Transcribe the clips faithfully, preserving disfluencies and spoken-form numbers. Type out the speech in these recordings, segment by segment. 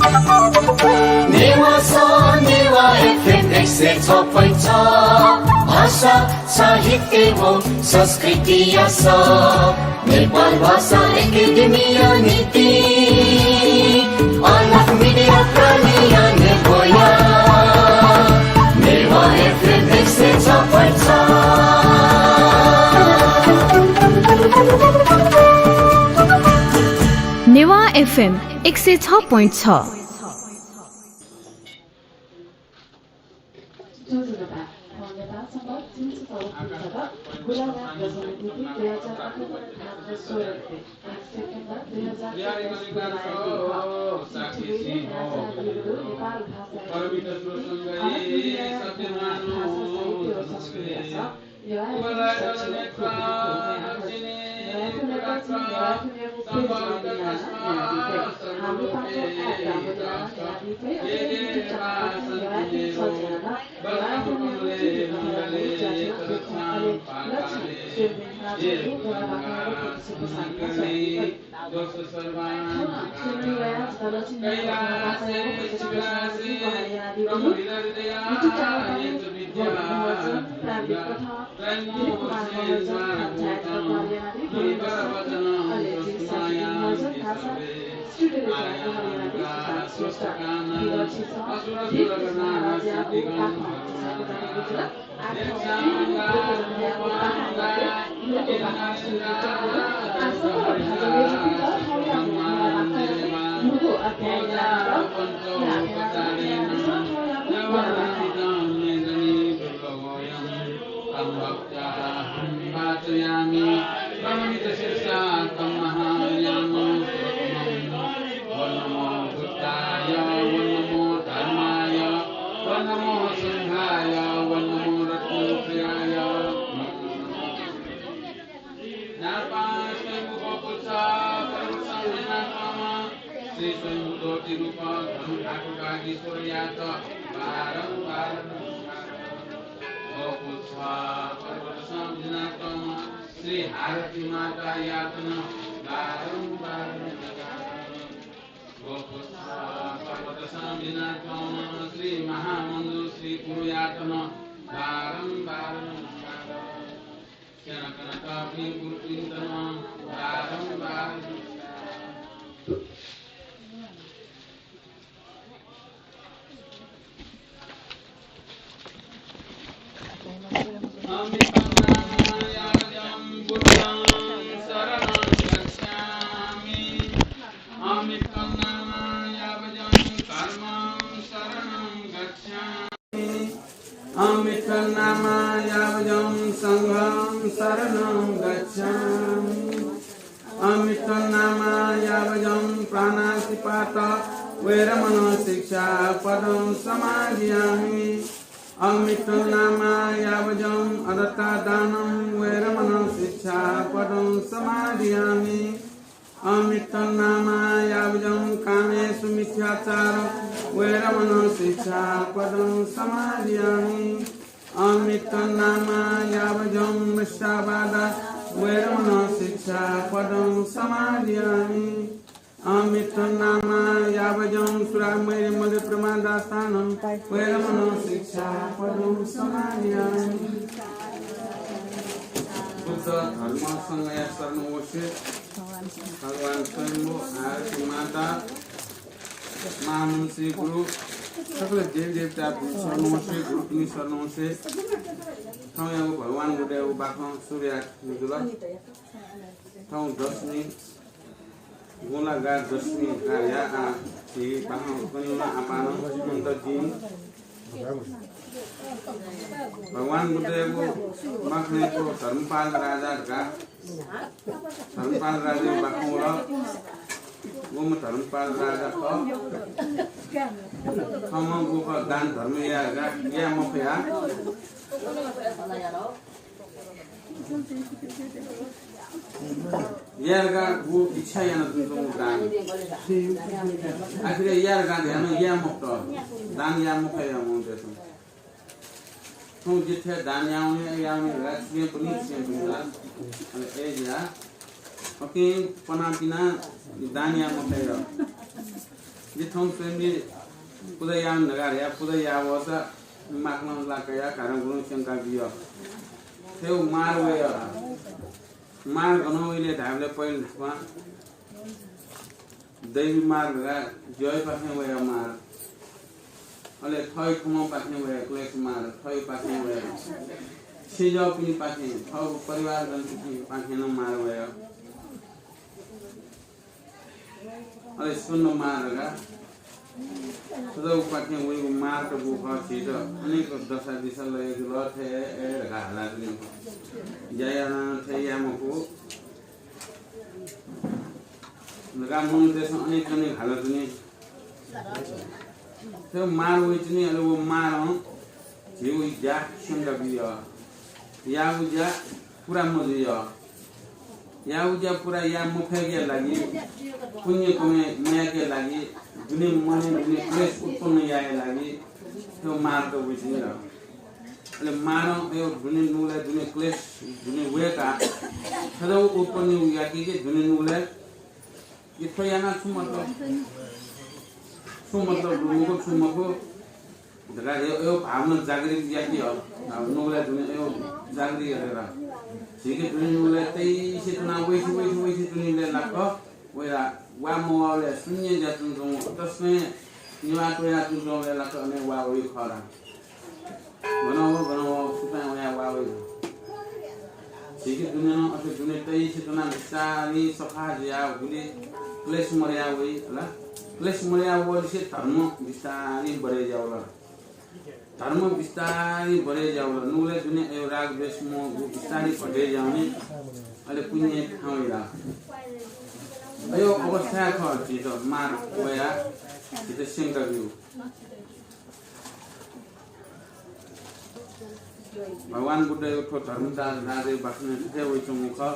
नेवाः स, नेवाः एफएम एक सय छ point छ। भाषा, साहित्य एवं संस्कृति यास। नेपाल भाषा एकेडेमीया निंतिं अलग मिडिया प्रालिया नेब्वया। नेवाः एफएम एक सय छ point छ। नेवाः एफएम एक सय छ point छ। ज्वजलपा। नेपाल सम्बत तीन सय चौहत्तर गुंला दशमी तिथि दुई हजार अठहत्तर भाद्र सोह्र गते, एक सेप्टेम्बर दुई हजार एक्काइस बुधबार नेपाल भाषा एकेडेमी, अल मिडिया भाषा साहित्य व संस्कृति यास। तं भक्त्याहं वाचयामि। प्रणमितशिरसा तं महायामं स्तोतुमं। ॐ नमो बुद्धाय, ॐ नमो धर्माय, ॐ नमो संघाय, ॐ नमो रत्नत्रयाय। नापं स्वयम्भूगु पुच्छ पर्वत संविधात्वं श्री स्वयम्भू ज्योतिरूप धर्म ठाकुर वागीश्वरयात बारम्बार नमस्कार। व पुच्छ पर्वत संविधात्वं श्री हारती मातायात नं बारम्बार नमस्कार। व पुच्छ पर्वत संविधात्वं श्री महामञ्जुश्री गुरुयात नं बारम्बार नमस्कार। स्यनाकनातःपिं गुरुपिन्त नं बारम्बार नमस्कार। अमितं नाम यावजं बुद्धं शरणं गच्छामि। अमितं नाम यावजं धर्मं शरणं गच्छामि। अमितं नाम यावजं संघं शरणं गच्छामि। अमितं नाम यावजं प्राणातिपात वेरमणं शिक्षापदं समादियामि। अमितं नाम यावजं अदत्तादानं वेरमणं शिक्षापदं समादियामि। अमितं नाम यावजं कामेसु मिथ्याचार वेरमणं शिक्षापदं समादियामि। अमितं नाम यावजं मृषावाद वेरमणं शिक्षापदं समादियामि। अमितं नाम यावजं सुरामेरय मद्य प्रमादास्थानं वेरमणं शिक्षापदं समादियामि। बुद्ध धर्म संघया शरण वसे। भगवान स्वयम्भू, हारती माता, महामञ्जुश्री गुरु, सकल देवी देवता शरण वसे, गुरुपिनि शरण वसे। थौंयागु भगवान बुद्धयागु बाखं सुरु याये जुल। थौं दशमी गुंला गाः दशमी गाः या आ झी बाखं कन्हय् आपालं अनन्त जिं भगवान बुद्धयागु बाखंयागु धर्मपाल राजा धकाः धर्मपाल राजायागु बाखं वल। गुम्ह धर्मपाल राजा खः। थःम्हं गुगु दान धर्म याये धकाः याये मफया। याये धकाः गुगु इच्छा यानाच्वंगु दान। आखिर याये धकाः ध्यान याये मफुत। दान याये मफया मनूतय्सं। थौं जिथाय् दान याये वने, याये वने धकाः छुं हे पनी, छुं हे पनी ला। अले अय्जुयाः अकिं पनाः तिनाः दान याये मफया। जि थौं स्वयम्भू पुजा यायेमाः धकाः धया, पुजा याः वःसा माखलं लाकाया घानागुरुं स्यंका बिया। थ्व मार वया। मार गनं वइ ले धायेबलय् पहिले न्हापां दैवी मार धकाः ज्यापाखें वया मार। अले थःथम्हंपाखें वया क्लेश मार, थःपाखें वया सिजःपिनिपाखें, थः परिवारजनपिनिपाखें नं मार वया। अले स्वन्हु मार धकाः थज्याःगुपाखें वइगु मार त बू खः। झीत अनेक दशा दिशा लय् जुल, थथे हे धकाः हाला जुल। ज्या यानाः थथे याये मखु धकाः मनूतय्सं अनेक अनेक हाला जुल। थ्व मार वइतिनि, अले व मारं झीगु ज्या स्यंका बिया। याःगु ज्या पूरा मजुइया। याःगु ज्या पूरा याये मफयेके लागि, पुण्य कमय् मयायेके लागि, दुने मनय् दुने क्लेश उत्पन्न याये लागि थ्व मार त वइतिनि। अले मारं अयो दुने नुगलय् दुने क्लेश दुने वय्काः थज्याःगु उत्पन्न याकीके दुने नुगलय् कि थ्व यानाः छु मतलब? छु मतलब दु, मखु, छु मखु धकाः अयो, अयो भावना जागृत याकी हल। नुगलय् दुने अयो जागृत याकेर झीके दुने नुगलय् तइसे च्वनाः वइसे, वइसे, वइसे च्वनीबलय् लाक्क वया वा मवाःबलय् शून्य जुयाच्वंगु, तसकं निभाः त्वयाच्वंगु लाक्क अन वा वइ खः ला। गन व, गन व, सुपाँय् वया वा वइ। झीके दुने नं अथे दुने तइसे च्वनाः बिस्तारं सफा जुयाः गुलि क्लेश मदया वइ ला। क्लेश मदया वःलिसे धर्म बिस्तारं बढे जुया वल। धर्म बिस्तारं बढे जुया वल। नुगलय् दुने अयो राग द्वेष मोह बिस्तारं घटे जुया वनी। अले पुण्य थाहां वइ ला। अयो अवस्था खः झीत मार वया झीत स्यंका ब्यू। भगवान बुद्धया थ्व धर्मराज, राजाया बाखनय् थथे वइच्वंगु खः।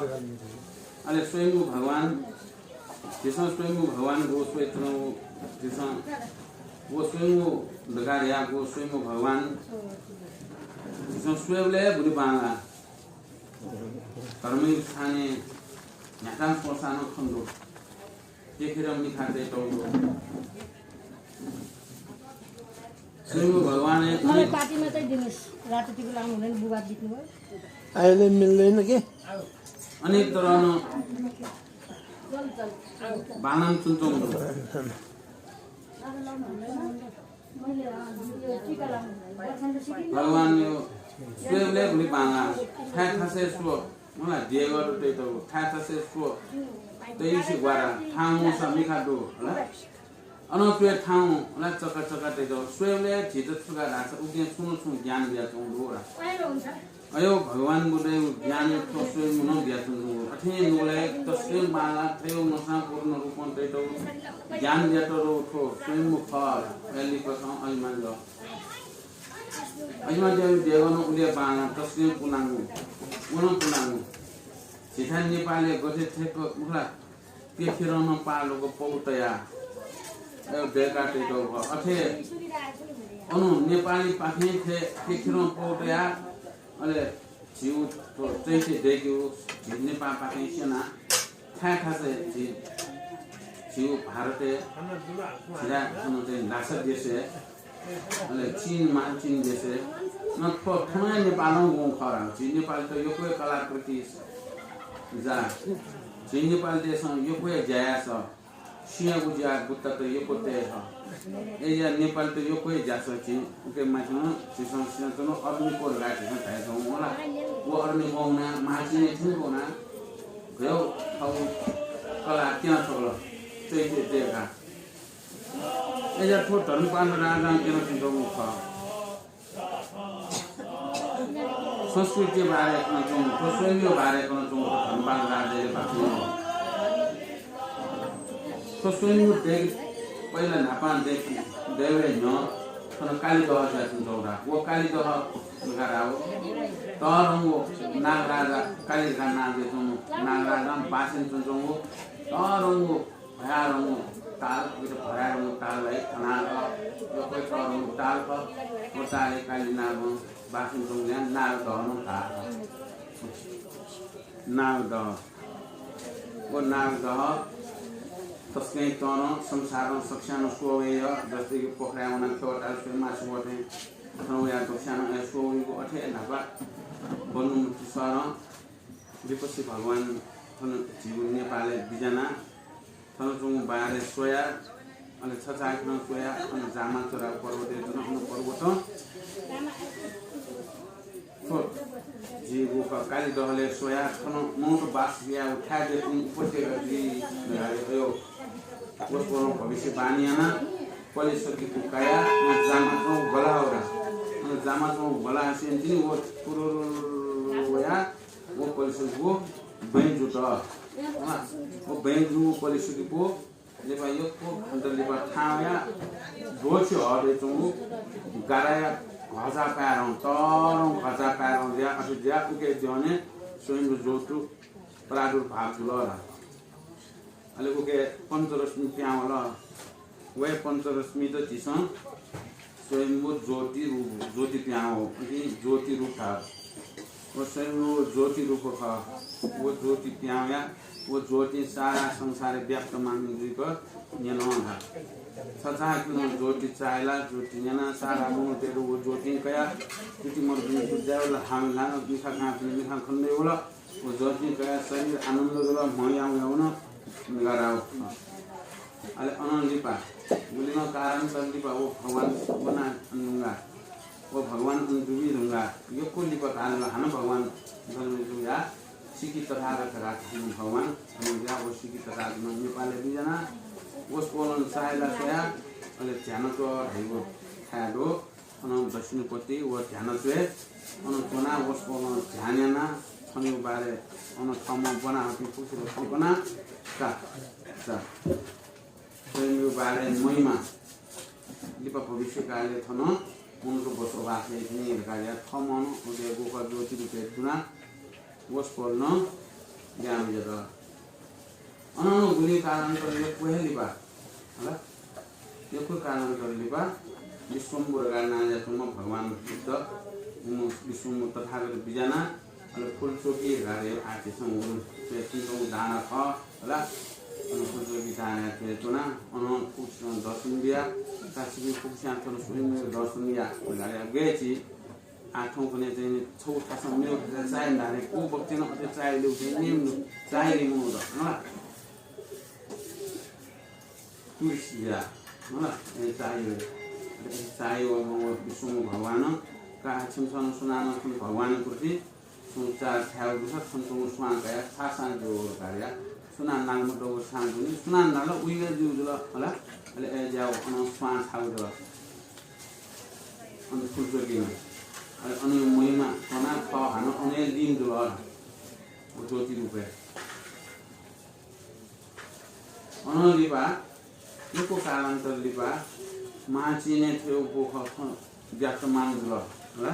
अले स्वयम्भू भगवान, झीसं स्वयम्भू भगवान गु स्वयाच्वनागु, झीसं व स्वयम्भू धकाः धयागु स्वयम्भू भगवान, झीसं स्वयेबलय् हे भुलि बांलाः। धर्मया स्थानय् न्ह्याथां स्वःसां नं खने दु। केखेरं मिखा तयेतःगु। स्वयम्भू भगवानया अनेक पार्टीमा चाहिँ दिनुस्, रातो टिको लाउनु हुँदैन, बुबा जित्नुभयो। अहिले मिल्दैन के? अनेक तरहं बांलानाच्वंगु। भगवानया स्वयेबलय् भुलि बांलाः। थाय् थासय् स्व, मला, देगः दु तयेतःगु, थाय् थासय् स्व, तइसे ग्वारा, थाहां वंसा मिखा दु, हला। अनं त्वःताः थाहां वं, हला, चका चका तयेतःगु। स्वयेबलय् झीत छु का धाःसा उकिं छुं न छुं ज्ञान बियाच्वंगु दु, हला। अयो भगवान बुद्धया ज्ञान थ्व स्वयम्भूं नं बियाच्वंगु दु। अथे हे नुगलय् तसकं बांलाः, थ्व नसां पूर्ण रूपं तयेतःगु ज्ञान बियातःगु थ्व स्वयम्भू खः, हला। अले लिपा छं अजिमा जुल। अजिमा जुयागु देगः नं उलि बांलाः, तसकं पुनागु, व नं पुनागु। झीथाय् नेपालय् गथे थें मखु ला, केखेरं नं पाः ल्वःक पौ तयाः, अ, दय्का तयेतःगु खः। अथे अन नेपालपाखें थें केखेरं पौ तयाः, अले झीगु थ्व चैत्य दय्केगु, झी नेपाःपाखें स्यनाः थाय् थासय् झी, झीगु भारतय् झीथाय् अन चाहिँ ल्हासा देशय्, अले चीन, महाचीन देशय् नं थ्व थनं हे नेपालं वंगु खः धाःगु। झी नेपालीत यक्व हे कलाकृति जा, झी नेपाल देशं यक्व हे ज्या याःसा, सिंहगु ज्या गुत्ता त यक्व तये खः। अय्‌जुया नेपालीत यक्व हे ज्या सः झी। उकिं माथं झीसं स्यनाच्वनागु अरनिको धकाः झीसं धायेधुंकल। व अरनिको वनाः महाचीनय् थ्यंक वनाः गय् थःगु कला क्यनाछ्वल, चैत्य दय्काः। अय्‌जुया थ्व धर्मपाल राजां क्यनाच्वंगु खः। संस्कृतिया बारे कनाच्वंगु, थ्व स्वयम्भूया बारे कनाच्वंगु धर्मपाल राजाया बाखं। थ्व स्वयम्भू दय्के पहिला न्हापां दय्के, दय्वय् न्ह्यः थन कालिदह जुयाच्वंगु दु। व कालिदह धकाः धाःगु तःधंगु नागराजा, काली धकाः नां जुयाच्वंगु नागराजां बास यानाच्वंगु तःधंगु भयारंगु ताल, उइत भयारंगु ताल है, धनागः, यक्व हे तःधंगु ताल खः। व तालय् काली नागं बास यानाच्वंगुलिं नागदह नं धाः। नागदह। व नागदह तसकं तःधं, संसारं सकस्यां नं स्वः वये यः। जस्तै कि पोखराय् वनाः खेवा ताल स्वये मास्ति वः थें थन वयाः सकस्यां नं स्वः वइगु, अथे हे न्हापा बन्धुमूर्ति सरं विपश्यी भगवान थन झीगु नेपालय् बिज्यानाः थन च्वंगु बारे स्वयाः, अले छचाःखेलं स्वयाः, अन जामाचोरा पर्वतय् च्वन। अन पर्वतं थ्व झीगु क-, कालिदहलय् स्वयाः थन मनूत बास यायेगु थाय् दय्‌कूगु उपत्यका जुइ धकाः अयो वसपोलं भविष्यवाणी यानाः पलेसकिपु कयाः अन जामा च्वंगु बल्लाः वल। अन जामा च्वंगु बल्लाः सिन्तिनि व थुरुरुरु वयाः व पलेसकिपु बँय् जुत। व बँय् जूगु पलेसकिपु लिपा यक्व घण्टा लिपा थाहां वयाः द्वःछि हःतय् च्वंगु गाराया घःचापाय्‌धं, तःधं घःचापाय्‌धं जुयाः अथे जुयाः उके द्यःने स्वयम्भू ज्योति प्रादुर्भाव जुल ला। अले उके पञ्चरश्मि पिहां वल। व हे पञ्चरश्मित झीसं स्वयम्भू ज्योति रूप, ज्योति पिहां वः, उकिं ज्योति रूप धाः। व स्वयम्भू ज्योति रूप खः। व ज्योति पिहां वयाः व ज्योतिं सारा संसारय् व्याप्तमान जुइक न्यन धाः। छचाःखेलं ज्योति चाःहिलाः ज्योति न्यनाः सारा मनूतय्‌त व ज्योतिं कयाः तुति मदुपिं तुति जायेवल, हां वल मिखा कांपिं मिखा खनेदयेवल। व ज्योतिं कयाः शरीर आनन्द जुल, म्ह याउँयाउन निगाराव। अले अनं लिपा गुलिनं कालान्तर लिपा व भगवान वना नुंगा। व भगवान अन दुबी धुंगा। यक्व लिपा काल हानं भगवान जन्म जुया सिकी तथागत धकाः धाःम्ह भगवान जन्म जुया। व सिकी तथागत नेपालय् बिज्यानाः वसपोलं चाःहिला स्वयाः अले ध्यानच्वः धाइगु थाय् दु। अन दक्षिणपट्टि व ध्यानच्वय्। अन च्वनाः वसपोलं ध्यान यानाः थनयु बारे अन थःम्हं ब्वनाहःपिं फुक्कसित खँ कनाः का, का। स्वयम्भू बारे महिमा लिपा भविष्यकालय् थन मनूत बसोबास याइथें धकाः थःम्हं उके गुखः ज्योति रूपय् दुनाः वसपोलं ज्ञान बिज्यात। अनं गुलि कालान्तर यक्व हे लिपा, हला, यक्व कालान्तर लिपा विश्वम्भु धकाः नां जुयाच्वंम्ह भगवान बुद्ध, उम्ह विश्वम्भु तथागत बिज्यानाः अले फुलचोकी धकाः आः झीसं गुरु, थ्व छिं च्वंगु डाँडा खः, हला। अन फुलचोकी डाँडाय् थ्व च्वनाः अनं फुक्कसिनं दर्शन बियाः, काशीपिं फुक्कसिनं थन स्वयम्भूया दर्शन याः धकाः गय् छि। आः थौंकन्हय् चाहिँ छगू थासं मेगु थासय् चाःहिन धाःसा कूपक्षं अथे चाःहिलेगु चाहिँ नियम दु, चाःहिली मनूत, हला। टुरिस्ट भिसा, हला, ए, चाःहिल। अथे चाःहिल वं विश्वम्भु भगवानं का, छिमिसं सुनानं थन भगवानया कुर्सी, सुं चाःहिल थाय् दुसा थन च्वंगु स्वां कयाः छाःसां ज्यू धकाः। सुनां नाल मदुगु छां दुनि, सुनां नाल उइगु ज्यू जुल, हला। अले अय् ज्याःगु अन स्वां छाःगु जुल। अन फुलचोकीं। अले अन महिमा कनाः थः हानं अन हे लीन जुल। व ज्योति रूपय्। अनं लिपा, यक्व कालान्तर लिपा, महाचीनय् थ्व गुखः थन व्याप्तमान जुल, हला।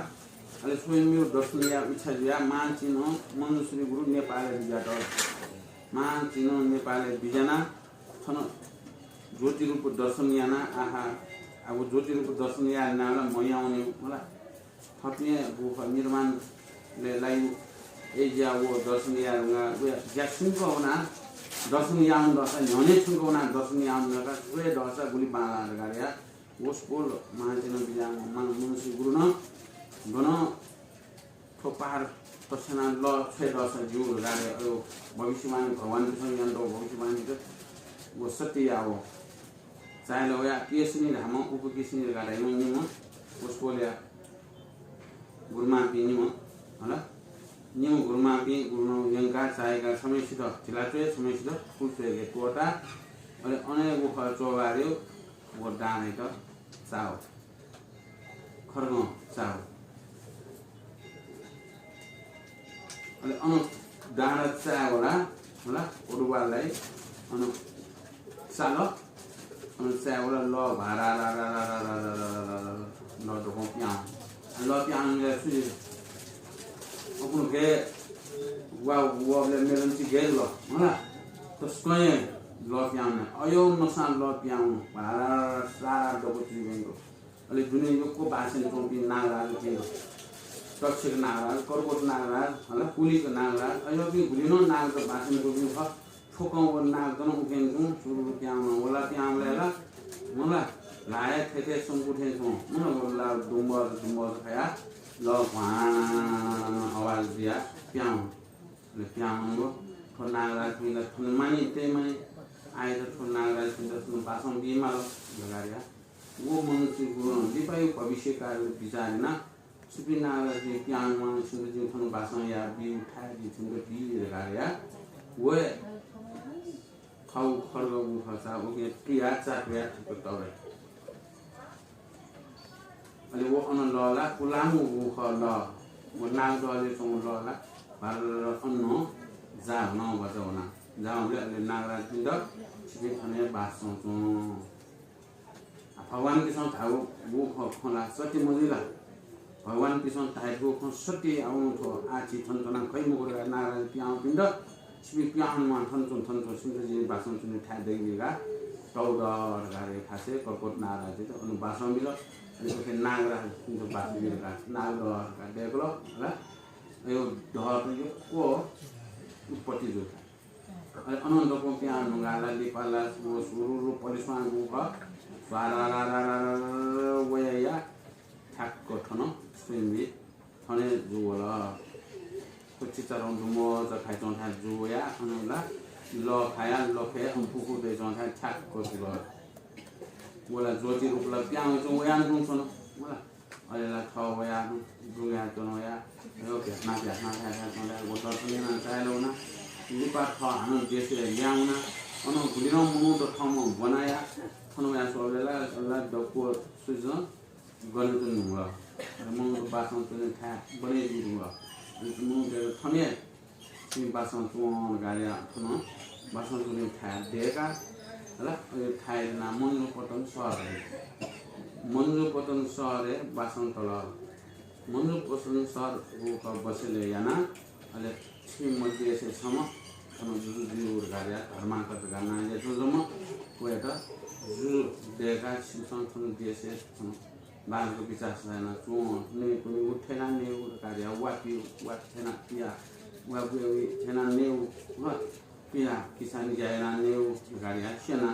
अले स्वयम्भूया दर्शन यायेगु इच्छा जुयाः महाचीनं मनुश्री गुरु नेपालय् बिज्यात। महाचीनं नेपालय् बिज्यानाः थन ज्योति रूप दर्शन यानाः, आहा, अब ज्योति रूप दर्शन याये नाला मयाउने, हला। थःपिं गुखः निर्माणय् लाइगु अय् ज्या व दर्शन याये धुंकाः व ज्या छुंक वनाः दर्शन याःम्ह दःसा, न्ह्यःने छुंक वनाः दर्शन याःम्ह दःसा, स्वये दःसा गुलि बांलाः धकाः धयाः वसपोल महाचीनं बिज्याःम्ह मनुश्री गुरुनं गनं थ्व पहाड तछ्यानाः लः छ्वये दःसा ज्यू धकाः धयाः अयो भविष्यवाणी, भगवानपिसं यानातःगु भविष्यवाणी व सत्य याः वः। चाःहिल वयाः केसनी धाःम्ह, उपकेसनी धकाः धाःम्ह निम्ह वसपोलया गुरुमांपिं निम्ह, हला, निम्ह गुरुमांपिं गुरुनं यंकाः चाःहिकाः छम्हय्‌सित धिला च्वय्, छम्हय्‌सित फुल च्वय्‌के त्वःताः, अले अन हे गुखः च्वःबारय् व डाँडायात चाः वः। खर्गं चाः वः। अले अन डाँडा चाये वल, हला, ओडुवालाइ अन चाल, अन चाये वल, लः भारारारारारारारारारारारा लः दक्वं पिहां। लः पिहां जुयाः छु जुइ? अपुं गय् वा, वःबलय् मेलंचि गय् जुल, हला, तसकं हे लः पिहां वने। अयो नसां लः पिहां वने, भारारारारा सारा दक्व जुइ वंगु। अले दुने यक्व बासय् च्वंपिं नागराज थें, तक्षक नागराज, कर्कोट नागराज, हला, कुलिक नागराज, अय्‌पिं गुलिनं नागत बासय् च्वंपिं खः। थुकं व नागदन उखें तुं सुरु प्यां व ला प्यां वले ला। मला ल्हाया थेथे संकु थें च्वं। मला व ला दुम्बज दुम्बज खया ल घ्वां आवाज दिया प्यां। अले प्यां व थ्व नागराजपिं ला थन मानि ते मानि। आयत थ्व नागराजपिं त थन बासं बी माल। लगारिया व मनुष्य गुरुं लिपायु भविष्यकाल विचार याना। सुपिं नागराजपिं प्यां वन छिन्त जिं थन बासं या बी उठाय जि छिन्त बी लगारिया। व खौ खर्ग उ खचा उके पिया चाटुया थुक तवे। अले व अन ल ला उलांगु उ ख ल। व नागदले च्वं ल ला भार अन जा हुन वजा हुना। जा हुन अले नागराजपिं त छिपिं थने बासं च्वं। भगवानपिसं धाउ उ ख खँ ला सत्य मजुइ ला? भगवानपिसं धाइगु खँ सत्य आउनु थ्व। आ झी थन तना खै मखु धकाः नारायण प्याउपिन्त छिपि प्याउनु मा थन च्वं थन च्वं सिन्त जिं बासं च्वने थाय् दइबी का। तौ द धकाः रे खासे कर्कोट नारायण जित अनु बासं बिल। अनि ओके नागराज सिन्त बासं बिल का नाग द धकाः दय्‌कल। अले यो ढ त यक्व उत्पत्ति जू। अले अनन्तको प्यां नुगाला लिपाला व सुरुरु पलिस्वां गुख स्वारारारारारा वयाया ठ्याक्क थन स्वयम्भू थने जुवल। चिचारं दुम्बज खाइचं थाय् जुवया अनला ल खाया लखे अम्पुकु दइचं थाय् ठ्याक्क जुल। वला ज्योति रूपला प्यां वइचं वयां तुं च्वन। वला अले ला थः वया दुगया च्वन वया। अयो भेटना भेटना थाय् थाय् च्वन वया। व दर्शन याना चाय्‌ल वना। लिपा थः हानं देशय् ल्यां वना। अन गुलिरं मनूत थःम्हं ब्वनाया थन वया स्वले ला ला दक्व सुजं गणेत नुंगल। अले मनूत बासं च्वने थाय् बने जुइ धुंगल। अले मनूत थने छिं बासं च्वं धकाः थन बासं च्वने थाय् दय्‌का। हला अले थाय् ला मञ्जुपतन शहर हे। मञ्जुपतन शहरय् बासं तल। मञ्जुपतन शहर गुक बसेलय् याना। अले छिं मध्येसे छम्ह थन जुजु जुइ धकाः धर्माकर धकाः नां जुजु जम्मा वयात जुजु दय्‌का छिमिसं थन देशय् छम्ह बांलाक बिचाः याना च्वं। नयेकुने उ थेना नयेउ धकाः या वापि वापि थेना पिया। वापि वापि थेना नयेउ व पिया किसान ज्या याना नयेउ धकाः या स्यना।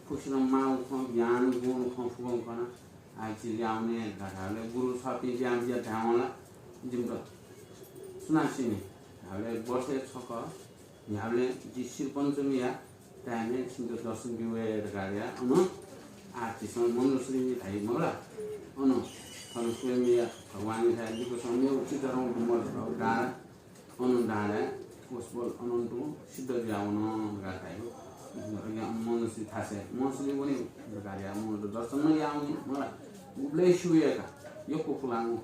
फुक्कसिनं माउ खँ, ज्ञान, गुण खँ फुकं खना। आः जि ल्याउने धकाः धाःबलय् गुरु छपिं ज्ञान बिया धायेवं ला जिमित सुनां स्यनी धाःबलय् वर्षय् छकः न्ह्याबलें जि श्रीपञ्चमीया time-य् छिमित दर्शन ब्यू हे धकाः धया। अन आः झीसं मञ्जुश्री धाइ मखु ला? अन थन स्वयम्भूया भगवानयाथाय् लिक्क छम्ह मेगु चितरं दुम्ह गारा अन डाँडाय् वसपोल अनन्तु सिद्ध जुया वन धकाः धाइगु। अज्ञा मञ्जुश्री थासय् मञ्जुश्री वने धकाः धया। मनूत दर्शन नं याः वनी मखु ला? उबलय् स्यू हे का, यक्व पुलांगु।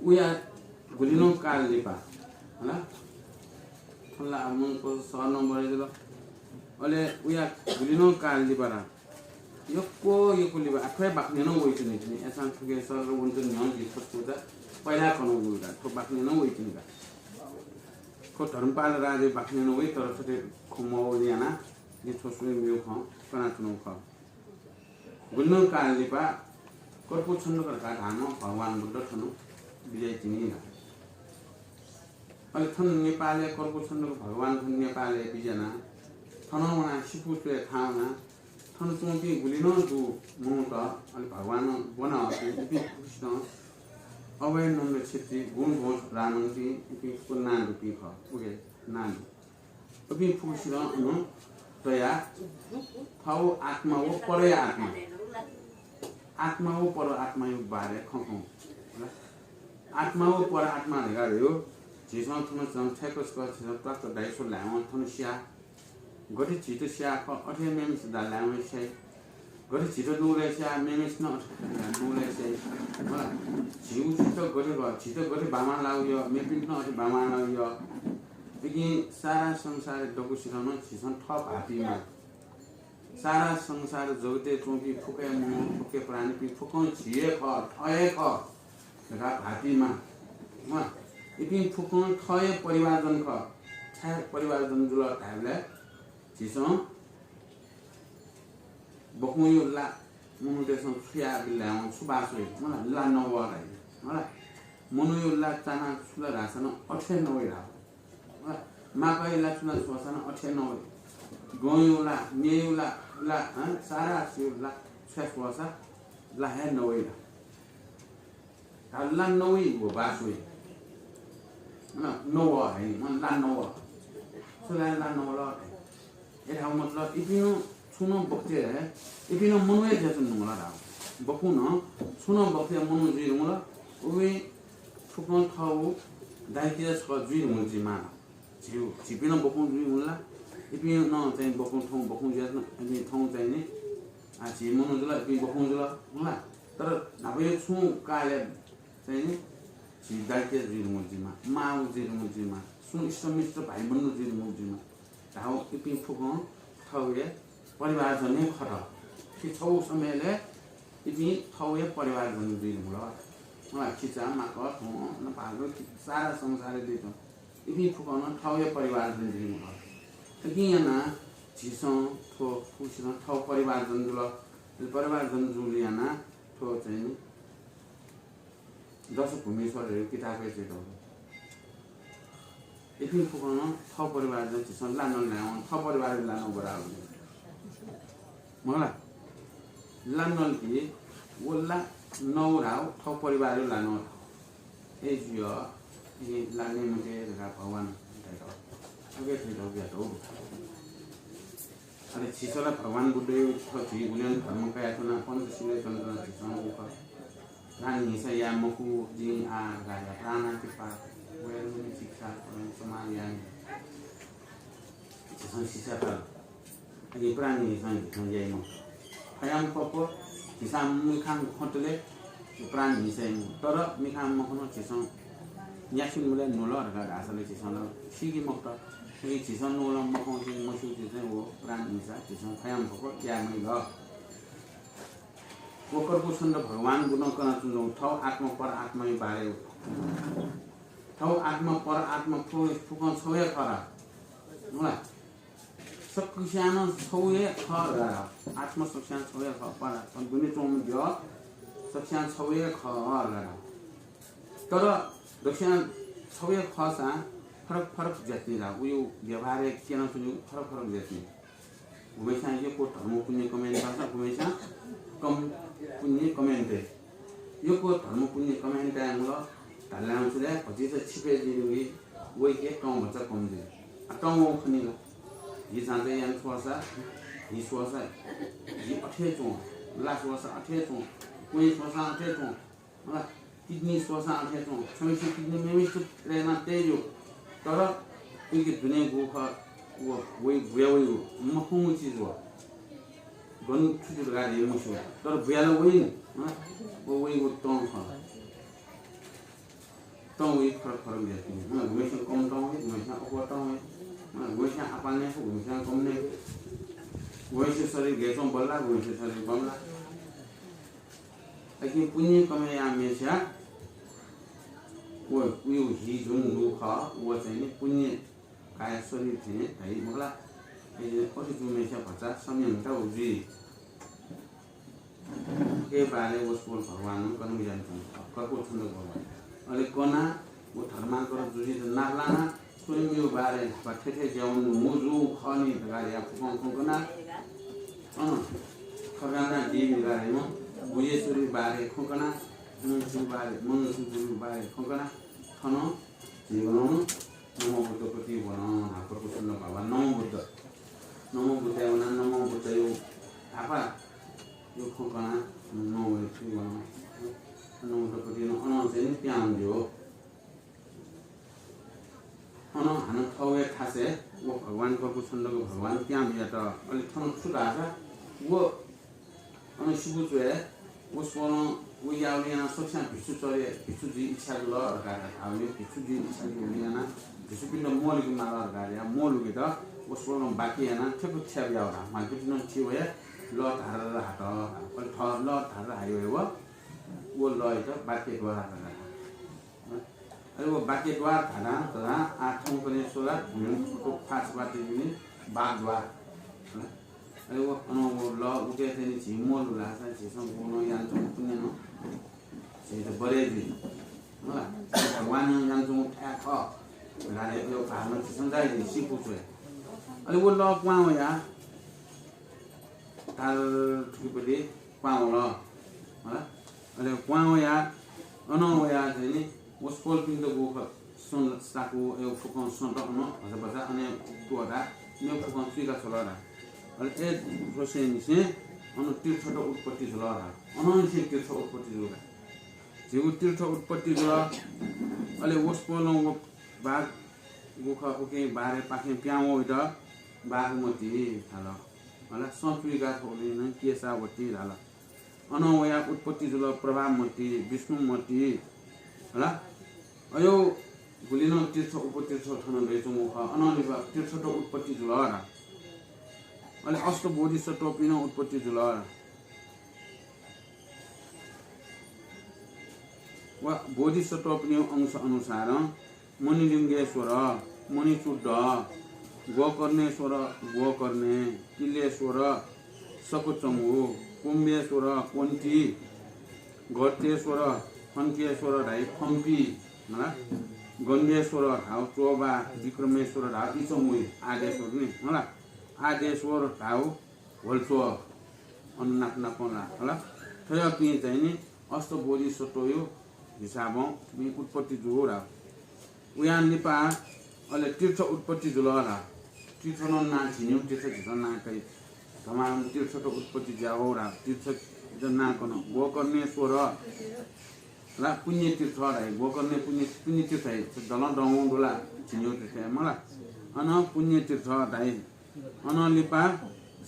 उया गुलिनं काल लिपा, हला? थन ला अब मनूत सः नं बढे जुल। अले उया गुलिनं काल लिपा ला यक्व यक्व लिपा आः थ्व हे बाखनय् नं वइच्वनी। अय्‌सां थुके सर वनेत न्ह्यः जि थ्व छुता पहिला कनागु का। थ्व बाखनय् नं वइच्वनी का। थ्व धर्मपाल राजाया बाखनय् नं वइ, तर थथे खँ मवःगुलिं यानाः जि थ्व स्वयम्भूया खँ कनाच्वनागु खः। गुलिनं काल लिपा कर्पुछन्दक धकाः धाःम्ह भगवान बुद्ध थन बिज्याइतिनि ला। अले थन नेपालय् कर्पुछन्दक भगवान थन नेपालय् बिज्यानाः थनं वनाः सिपु च्वय् थाहां वनाः थन च्वंपिं गुलिनं दु मनूत अले भगवानं ब्वना हःपिं इपिं फुक्कसितं अभयनन्द क्षेत्री, गुणध्वज ब्राह्मणपिं इपिं फुक्क नां दुपिं खः। उके नां दु। उपिं फुक्कसितं अन तयाः थव आत्मा व परया आत्मा, आत्मा व पर आत्माया बारे खँ कं। आत्मा व पर आत्मा धकाः धयो। झीसं थन च्वं थय्‌कस्क झीसं त्वाक्क दाइस्वः लायेवं थन स्या। गथे झीत स्या खः अथे मेम्हय्‌सित ला लायेवं स्याइ। गथे झीत दुगलय् स्या मेम्हय्‌सिनं अथे दुगलय् स्याइ। मला, झीगु चित्त गथे खः, झीत गथे बांबांलाःगु यः, मेपिन्त नं अथे बांबांलाःगु यः। इपिं सारा संसारय् दक्वसितं नं झीसं थः भाःपिं माः। सारा संसार जगतय् च्वंपिं फुक्कया मनू, फुक्कया प्राणीपिं फुक्कं झी हे खः, थः हे खः धकाः भाःपिं माः। वा, इपिं फुक्कं थः हे परिवारजन खः। छाय् परिवारजन जुल धायेबलय् झीसं बखुंया ला मनूतय्‌सं छु याःबिल धायेवं छु बास वइ? मला, ला नवः धाइ। मला, मनूया ला चाना छु ला धाःसा नं अथे नवइ धाः। मापाय् ला छुना छ्वःसा नं अथे नवइ। गंयु ला, न्ययु ला, ला, हँ, सारा सियु ला छ्वया छ्वःसा ला हे नवइ ला। धाल ला नवइ व बास वइ। हँ, नव है, मन ला नव। छु ला ला नव ल है। ए धाउ मतलब, इपिं छुं नं बखतय्, इपिं नं मनूया ज्या च्वने धुंकल धाउ। बखुं नं, छुं नं बखतय् मनू जुइ धुंकल, उबलय् फुक्कं थःगु दायित्वय् छकः जुइ धुंकल जुइमाल। झीगु, झीपिं नं बखुं जुइ धुंकल ला, इपिं नं चाहिँ बखुं थौं बखुं जुयाच्वन, इपिं थौं चाहिँ नि, आ, झी मनू जुल, इपिं बखुं जुल, हुँ ला। तर न्हापाया छुं कालय् चाहिँ नि, झी दायित्वय् जुइ धुंकल जुइमाः, मां जुइ धुंकल जुइमाः, छुं इष्टमित्र भाइबन्धु जुइ धुंकल जुइमाः। धाउ इपिं फुक्कं थःगु हे परिवारजन हे खः। थ्व छगू समयलय् इपिं थःगु हे परिवारजन जुइ धुंकल। अँ, खिचा, माकः, थौं, नपागु, खि-, सारा संसारय् दइच्वंगु। इपिं फुक्कं नं थःगु हे परिवारजन जुइ धुंकल। थुकिं यानाः झीसं थ्व फुक्कसिनं थःगु परिवारजन जुल। परिवारजन जूगुलिं यानाः थ्व चाहिँ नि दश भूमिश्वर धइगु किताबय् च्वयातःगु। इपिं फुक्कं नं थः परिवारजन, झीसं ला नल धायेवं थः परिवारया ला नव बराबर। मखु ला? ला नल कि व ला नव धाउ, थः परिवारया ला नव धाउ। अय् जुइ, अय् ला नये मते धकाः भगवान धयातःगु। अथे धयातःगु यात हो। अले झीसं ला भगवान बुद्धया थ्व झी गुलेन धर्म कयाच्वना, पञ्चशीलय् च्वनाच्वना झीसं उ खः। प्राणी हिंसा याये मखु, जिं आः धकाः प्राणातिपात, वेरमणि शिक्षा, परं समाज याये। झीसं शिक्षा पाल। अले प्राणी हिंसा झीसं याये मखु। खयाम पप, झीसं मिखां खतले प्राणी हिंसा याये मखु। तर मिखां मखन झीसं न्यासि मुले नुल धकाः धाःसा ला झीसं ला सीके मखुत। अले झीसं नुल मखंसे मस्यूसे चाहिँ व प्राणी हिंसा झीसं खयाम पप याये मखु। व कर्पुछन्द भगवान बुद्धं कनाच्वंगु थव आत्मा पर आत्माया बारे। थव आत्मा पर आत्मा फु-, फुक्कं छगू हे खः ला? सकस्यां नं छगू हे खः ला? आत्मा सकस्यां छगू हे खः, पर आत्मा दुने च्वंम्ह द्यः सकस्यां छगू हे खः ला? तर सकस्यां छगू हे खःसां फरक फरक जाति ला? उयो व्यवहारय् क्यनाच्वंगु फरक फरक जाति। गुम्हस्यां यक्व धर्म पुण्य कमय् यानाः, गुम्हस्यां कम पुण्य कमय् यानाः। यक्व धर्म पुण्य कमय् यानाः धायेवं छु धाये, भतिचा छिपय् जुइ धुंकी, वइके तं भचा कम जुइ। आ, तं वं खनी ला? हि झाँचय् याना छ्वःसा, हि स्वःसा, हि अथे च्वं, ला स्वःसा अथे च्वं, क्वँय् स्वःसा अथे च्वं। मला, किडनी स्वःसां अथे च्वं, छम्हय्सित किडनी मेम्हय्सित प्रेरणा तये ज्यू। तर उइके दुने गु खः, व, वइ बुया वइगु मखंगु चिज व। गन छु छु धकाः धयाः मस्यू। तर बुया ला वइ नि, हँ? व वइगु तं खः। तं वइ फरक फरक जाति। हँ, गुम्हस्यां कम तं वइ, गुम्हस्यां अप्वः तं वइ। हँ, गुम्हस्यां आपालं नये फु, गुम्हस्यां कम नये फु। गुम्हस्यां शरीर गय्‌च्वं बल्ला, गुम्हस्यां शरीर बमला। अकिं पुण्य कमय् याःम्हय्सिया व उयो हि जुन दु खः, व चाहिँ नि पुण्य काया शरीर थें धाइ मखु ला। अथे जूम्हय्सिया भचा संयमता व जुइ। थुकिया बारे वसपोल भगवानं कनाबिज्यानाच्वंगु खः, कर्पुछन्द भगवान। अले कनाः व धर्माकर जुजुयात नाप लानाः स्वयम्भूया बारे न्हापा थथे ज्या वने धुंगु जूगु खः नि धकाः धयाः फुक्कं खँ कनाः, अन खगाना देवी धकाः धइम्ह गुह्येश्वरीया बारे खँ कनाः, मनुष्यया बारे, मनुष्य जुजुया बारे खँ कनाः थन झी वन, नमो बुद्धप्रति वन, न्हापा कर्पुछन्द भगवान नमो बुद्ध। नमो बुद्धया वनाः नमो बुद्धया न्हापा यो खँ कनाः नमो बुद्धप्रति वन। नमो बुद्धप्रति नं अन चाहिँ नि पिहां वंगु हो। अन हानं थःगु हे थासय् व भगवान कर्पुछन्दक भगवान पिहां बियात। अले थन छु धाःसा व अन सिबु च्वय् वसपोलं व याःगुलिं यानाः सकस्यां भिक्षु चर्या, भिक्षु जुइ इच्छा जुल धकाः धाःगुलिं, भिक्षु जुइ इच्छा जूगुलिं यानाः भिक्षुपिन्त म्वःल्हुके माल धकाः धयाः म्वःल्हुकेत वसपोलं वाक्य यानाः थ्यंक थिया बियाः धाः। म्हालपिन्त नं थी वया लः धारर हात। अले थः लः धारर हाइ वया व, व लःयात वाक्य द्वार धकाः धाः। अले व वाक्य द्वार धाधां तधां आः थौंकन्हय् स्वला, न्ह्यःने फुक्क ख्वाः छपाः तइपिनि वाग्द्वार। अले व अन व लः उके थें नि झी म्वःल्हू धाःसा झीसं गुगु नं यानाच्वंगु पुण्य नं झीत बरय् जुइ। होला, भगवानं यानाच्वंगु थाय् खः। राले यो भागमा झीसं जाइदिन सिपु च्वय्। अले व लः क्वहां वया ताल थुकिपति क्वहां वल। हला? अले क्वहां वया अनं वया चाहिँ नि वसपोलपिन्त गुखः सन साकु यो फुकं सत अन भचा भचा अने त्वःता मेव फुकं चुइका छ्वल रा। अले ए थ्वसेंनिसें अन तीर्थत उत्पत्ति जुल रा। अनंनिसें तीर्थ उत्पत्ति जुल रा। झीगु तीर्थ उत्पत्ति जुल। अले वसपोलं व बाघ गुखः उकिं बारे पाखें पिहां वइत बाघमती धाल। हला? सं चुइका थ्वलिं नं केशावती धाल। अनं वया उत्पत्ति जुल प्रभामती, विष्णुमती। हला? अयो गुलिनं तीर्थ उपतीर्थ थन दइच्वंगु खः। अनं लिपा तीर्थत उत्पत्ति जुल रा। अले अष्ट बोधिसत्वपिं नं उत्पत्ति जुल रा। व बोधिसत्वपिनि अंश अनुसारं मणिलिङ्गेश्वर, मणिचूड, गोकर्णेश्वर, गोकर्णे, किल्लेश्वर, सकचंगु, कुम्भेश्वर, कोन्ति, गर्तेश्वर, फन्केश्वर धाइ फम्पि, हला? गन्धेश्वर धाउ चोबा, विक्रमेश्वर धाउ इचंगुइ, आदेश्वर नि, हला? आदेश्वर धाउ ह्वल्चो अन नाप नापं ला, हला? थ्वयापिं चाहिँ नि अष्टबोधिसत्वयो हिसाबं थुपिं उत्पत्ति जू रा। उयां लिपा अले तीर्थ उत्पत्ति जुल रा। तीर्थ नं नां झिन्यु तीर्थ झीसं नां कइ। धमाधम तीर्थत उत्पत्ति ज्यावः रा। तीर्थ नां कन गोकर्णेश्वर ला पुण्य तीर्थ धाइ। गोकर्णे पुण्य, पुण्य तीर्थ है। दलं दंगु दुला झिन्यु तीर्थ है मला। अन पुण्य तीर्थ धाइ। अनं लिपा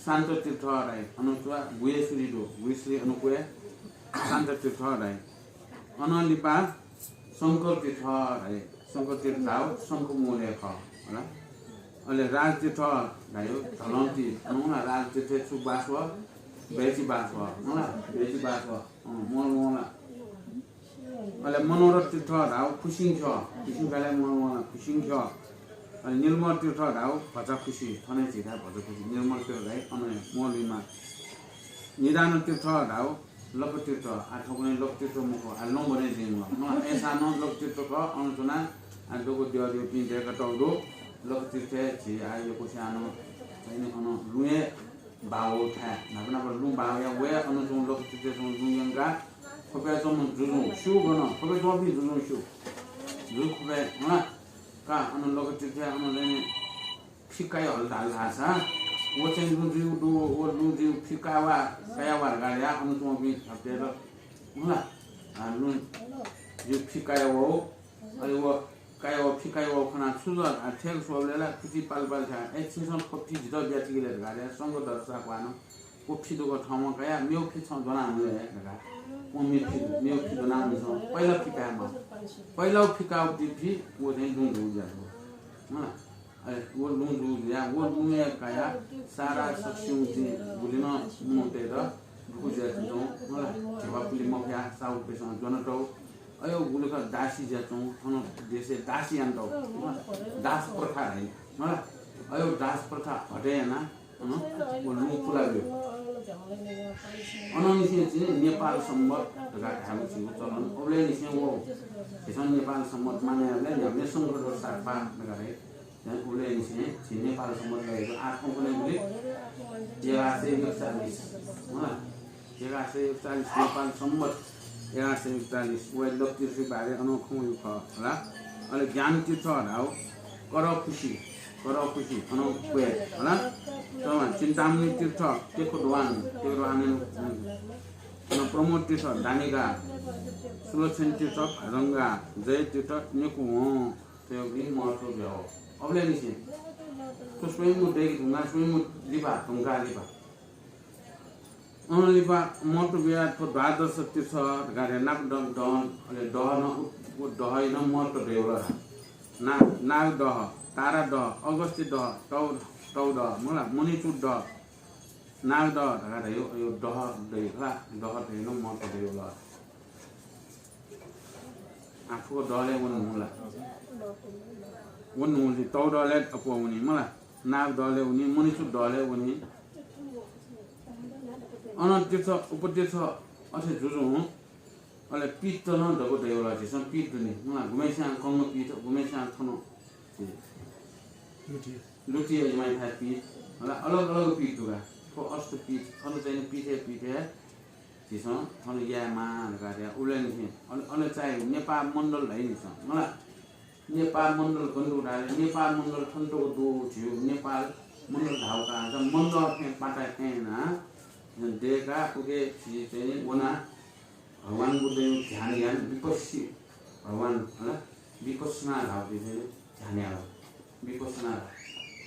शान्त तीर्थ धाइ। अन च्वय् गुह्येश्वरी दु, गुह्येश्वरी अन क्वय् शान्त तीर्थ धाइ। अनं लिपा शंकर तीर्थ धाइ। शंकर तीर्थ धाउ शंखमूलय् खः, हला। अले राजतीर्थ धाइ, धलंती, अन ला राजतीर्थ छु बास वः, बैची बास वः, हला, बैची बास वः, अँ, मोल मोला। अले मनोरथ तीर्थ धाउ खुसिं ख्यः, खुसिं काले मनोरथ खुसिं ख्यः। अले निर्मल तीर्थ धाउ भचा खुसी, थने झी धाइ भचा खुसी, निर्मल तीर्थ धाइ अन मोल लिमा। निधान तीर्थ धाउ लक तीर्थ, आ थौंकन्हय् लक तीर्थ मखु, आ लँ बने जिं मखु। अय्‌सां नं लक तीर्थ खः, अन च्वना, आ दक्व द्यःद्यःपिं दय्‌कातःगु दु। लक तीर्थ हे झी आ यक्वस्यां नं, अन लुँया बाः वःगु थाय्। न्हापा न्हापा लुँ बाः वया वये, अन च्वंगु लक तीर्थय् च्वंगु लुँ यंकाः ख्वपय् च्वंम्ह जुजुं स्यू गन, ख्वपय् च्वंपिं जुजुं स्यू। जु ख्वपय्, हला, का, अन लक तीर्थय्, अन चाहिँ फि काये हल धाल धाःसा, व चाहिँ लुँ जुइ दु, व लुँ जुइ फि काये वा, काये वा धकाः ल्हाः, अन च्वंपिं हप्तेत, हला, आ, लुँ जुइ फि काये वः, अले व काये वः, फि काये वः खनाः छु जुल? आ, थय्‌क स्वःबलय् ला खुसि पाल पाल थाय्, ए, छिमिसं थ्व फि जितः बियातिकि ले धकाः धाः, शंखधर साक्वानं व फि दुगु थःम्हं कयाः, मेव फि छं ज्वना हुँ ले धकाः। व मेव फि, मेव फि ज्वना हुँ छं, पहिला फि काये माः। पहिला फि काःगु फि, व चाहिँ लुँ जू जुया। हँ। अले व लुँ जू जुया, व लुँया कयाः सारा सकसिउं जिं गुलिनं मनूतय्‌त दुगु जुयाच्वंगु, हला, ध्यबा पुले मफया, साहुपेसं ज्वनातःगु। अयो गुलिखः दासी जुयाच्वंगु, थन देशय् दासी यानातःगु, हला, दास प्रथा धाइ, हला। अयो दास प्रथा हटे यानाः, अन, व लुँ पुलाब्यू। अनंनिसें चाहिँ नेपाल संवत धकाः धायेगु झीगु चलन। अबलय्‌निसें व, झीसं नेपाल संवत माने याःबलय् न्ह्याबलें शंखधर साक्वा धकाः धाइ। झी उबलय्‌निसें झी नेपाल संवत धयागु आः थौंकन्हय्‌गुलिं एघार सय एकचालिस, हला, एघार सय एकचालिस नेपाल संवत, एघार सय एकचालिस, वया लक तीर्थया बारे अन खँ वइगु खः, हला। अले ज्ञान तीर्थ धाउ करखुसी, करखुसी, अन क्वय्, हला। तमा चिन्तामणि तीर्थ, तेखुदवान, तेखुदवान, अन प्रमोद तीर्थ, दानिगा, सुलक्षण तीर्थ, भाजंगा, जय तीर्थ, नेकुवं, थ्वयागुलिं महत्व ब्याः। अबलय्‌निसें थ्व स्वयम्भू दय्‌के धुंकाः स्वयम्भू लिपा, धुंकाः लिपा। अन लिपा महत्व ब्याः थ्व द्वादश तीर्थ धकाः धाये नाप दं, दं, अले दह नं उत-, व दहया नं महत्व दयेवल रा। ना-, नागदह, तारादह, अगस्त्यदह, तौ-, तौदह, मला, मणिचूडदह, नागदह धकाः धाइ, अयो दह दइ, हला, दह धयागु नं महत्व दयेवल। आः फुक्क दहलय् वने हुँ ला। वने हुँ जुइ, तौदहलय् अप्वः वनी, मला, नागदहलय् वनी, मणिचूडदहलय् वनी। अन तीर्थ, उपतीर्थ अथे जुजुं, अले पीठ नं दक्व दयेवल, झीसं पीठ दु नि, मला, गुम्हस्यां कंगु पीठ, गुम्हस्यां थन लुटी। लुटी अजिमाइ थाय् पीठ, होला, अलग अलग पीठ दुगा। थ्व अष्टपीठ, थन चाहिँ पीठे पीठे झीसं थन यायेमाः धकाः धया उलेन थें अन, अन चाहिँ नेपाल मण्डल धाइ निसं, होला। नेपाल मण्डल गन दु धाःले नेपाल मण्डल थन तक दु झीगु नेपाल मण्डल धाउ का, मण्डल थें पाता थें ना देका उके झी चाहिँ वना भगवान बुद्धया ध्यान यान विपस्सी भगवान, होला, विपस्सना धाउ झी चाहिँ ध्यान याउ। विपस्सना,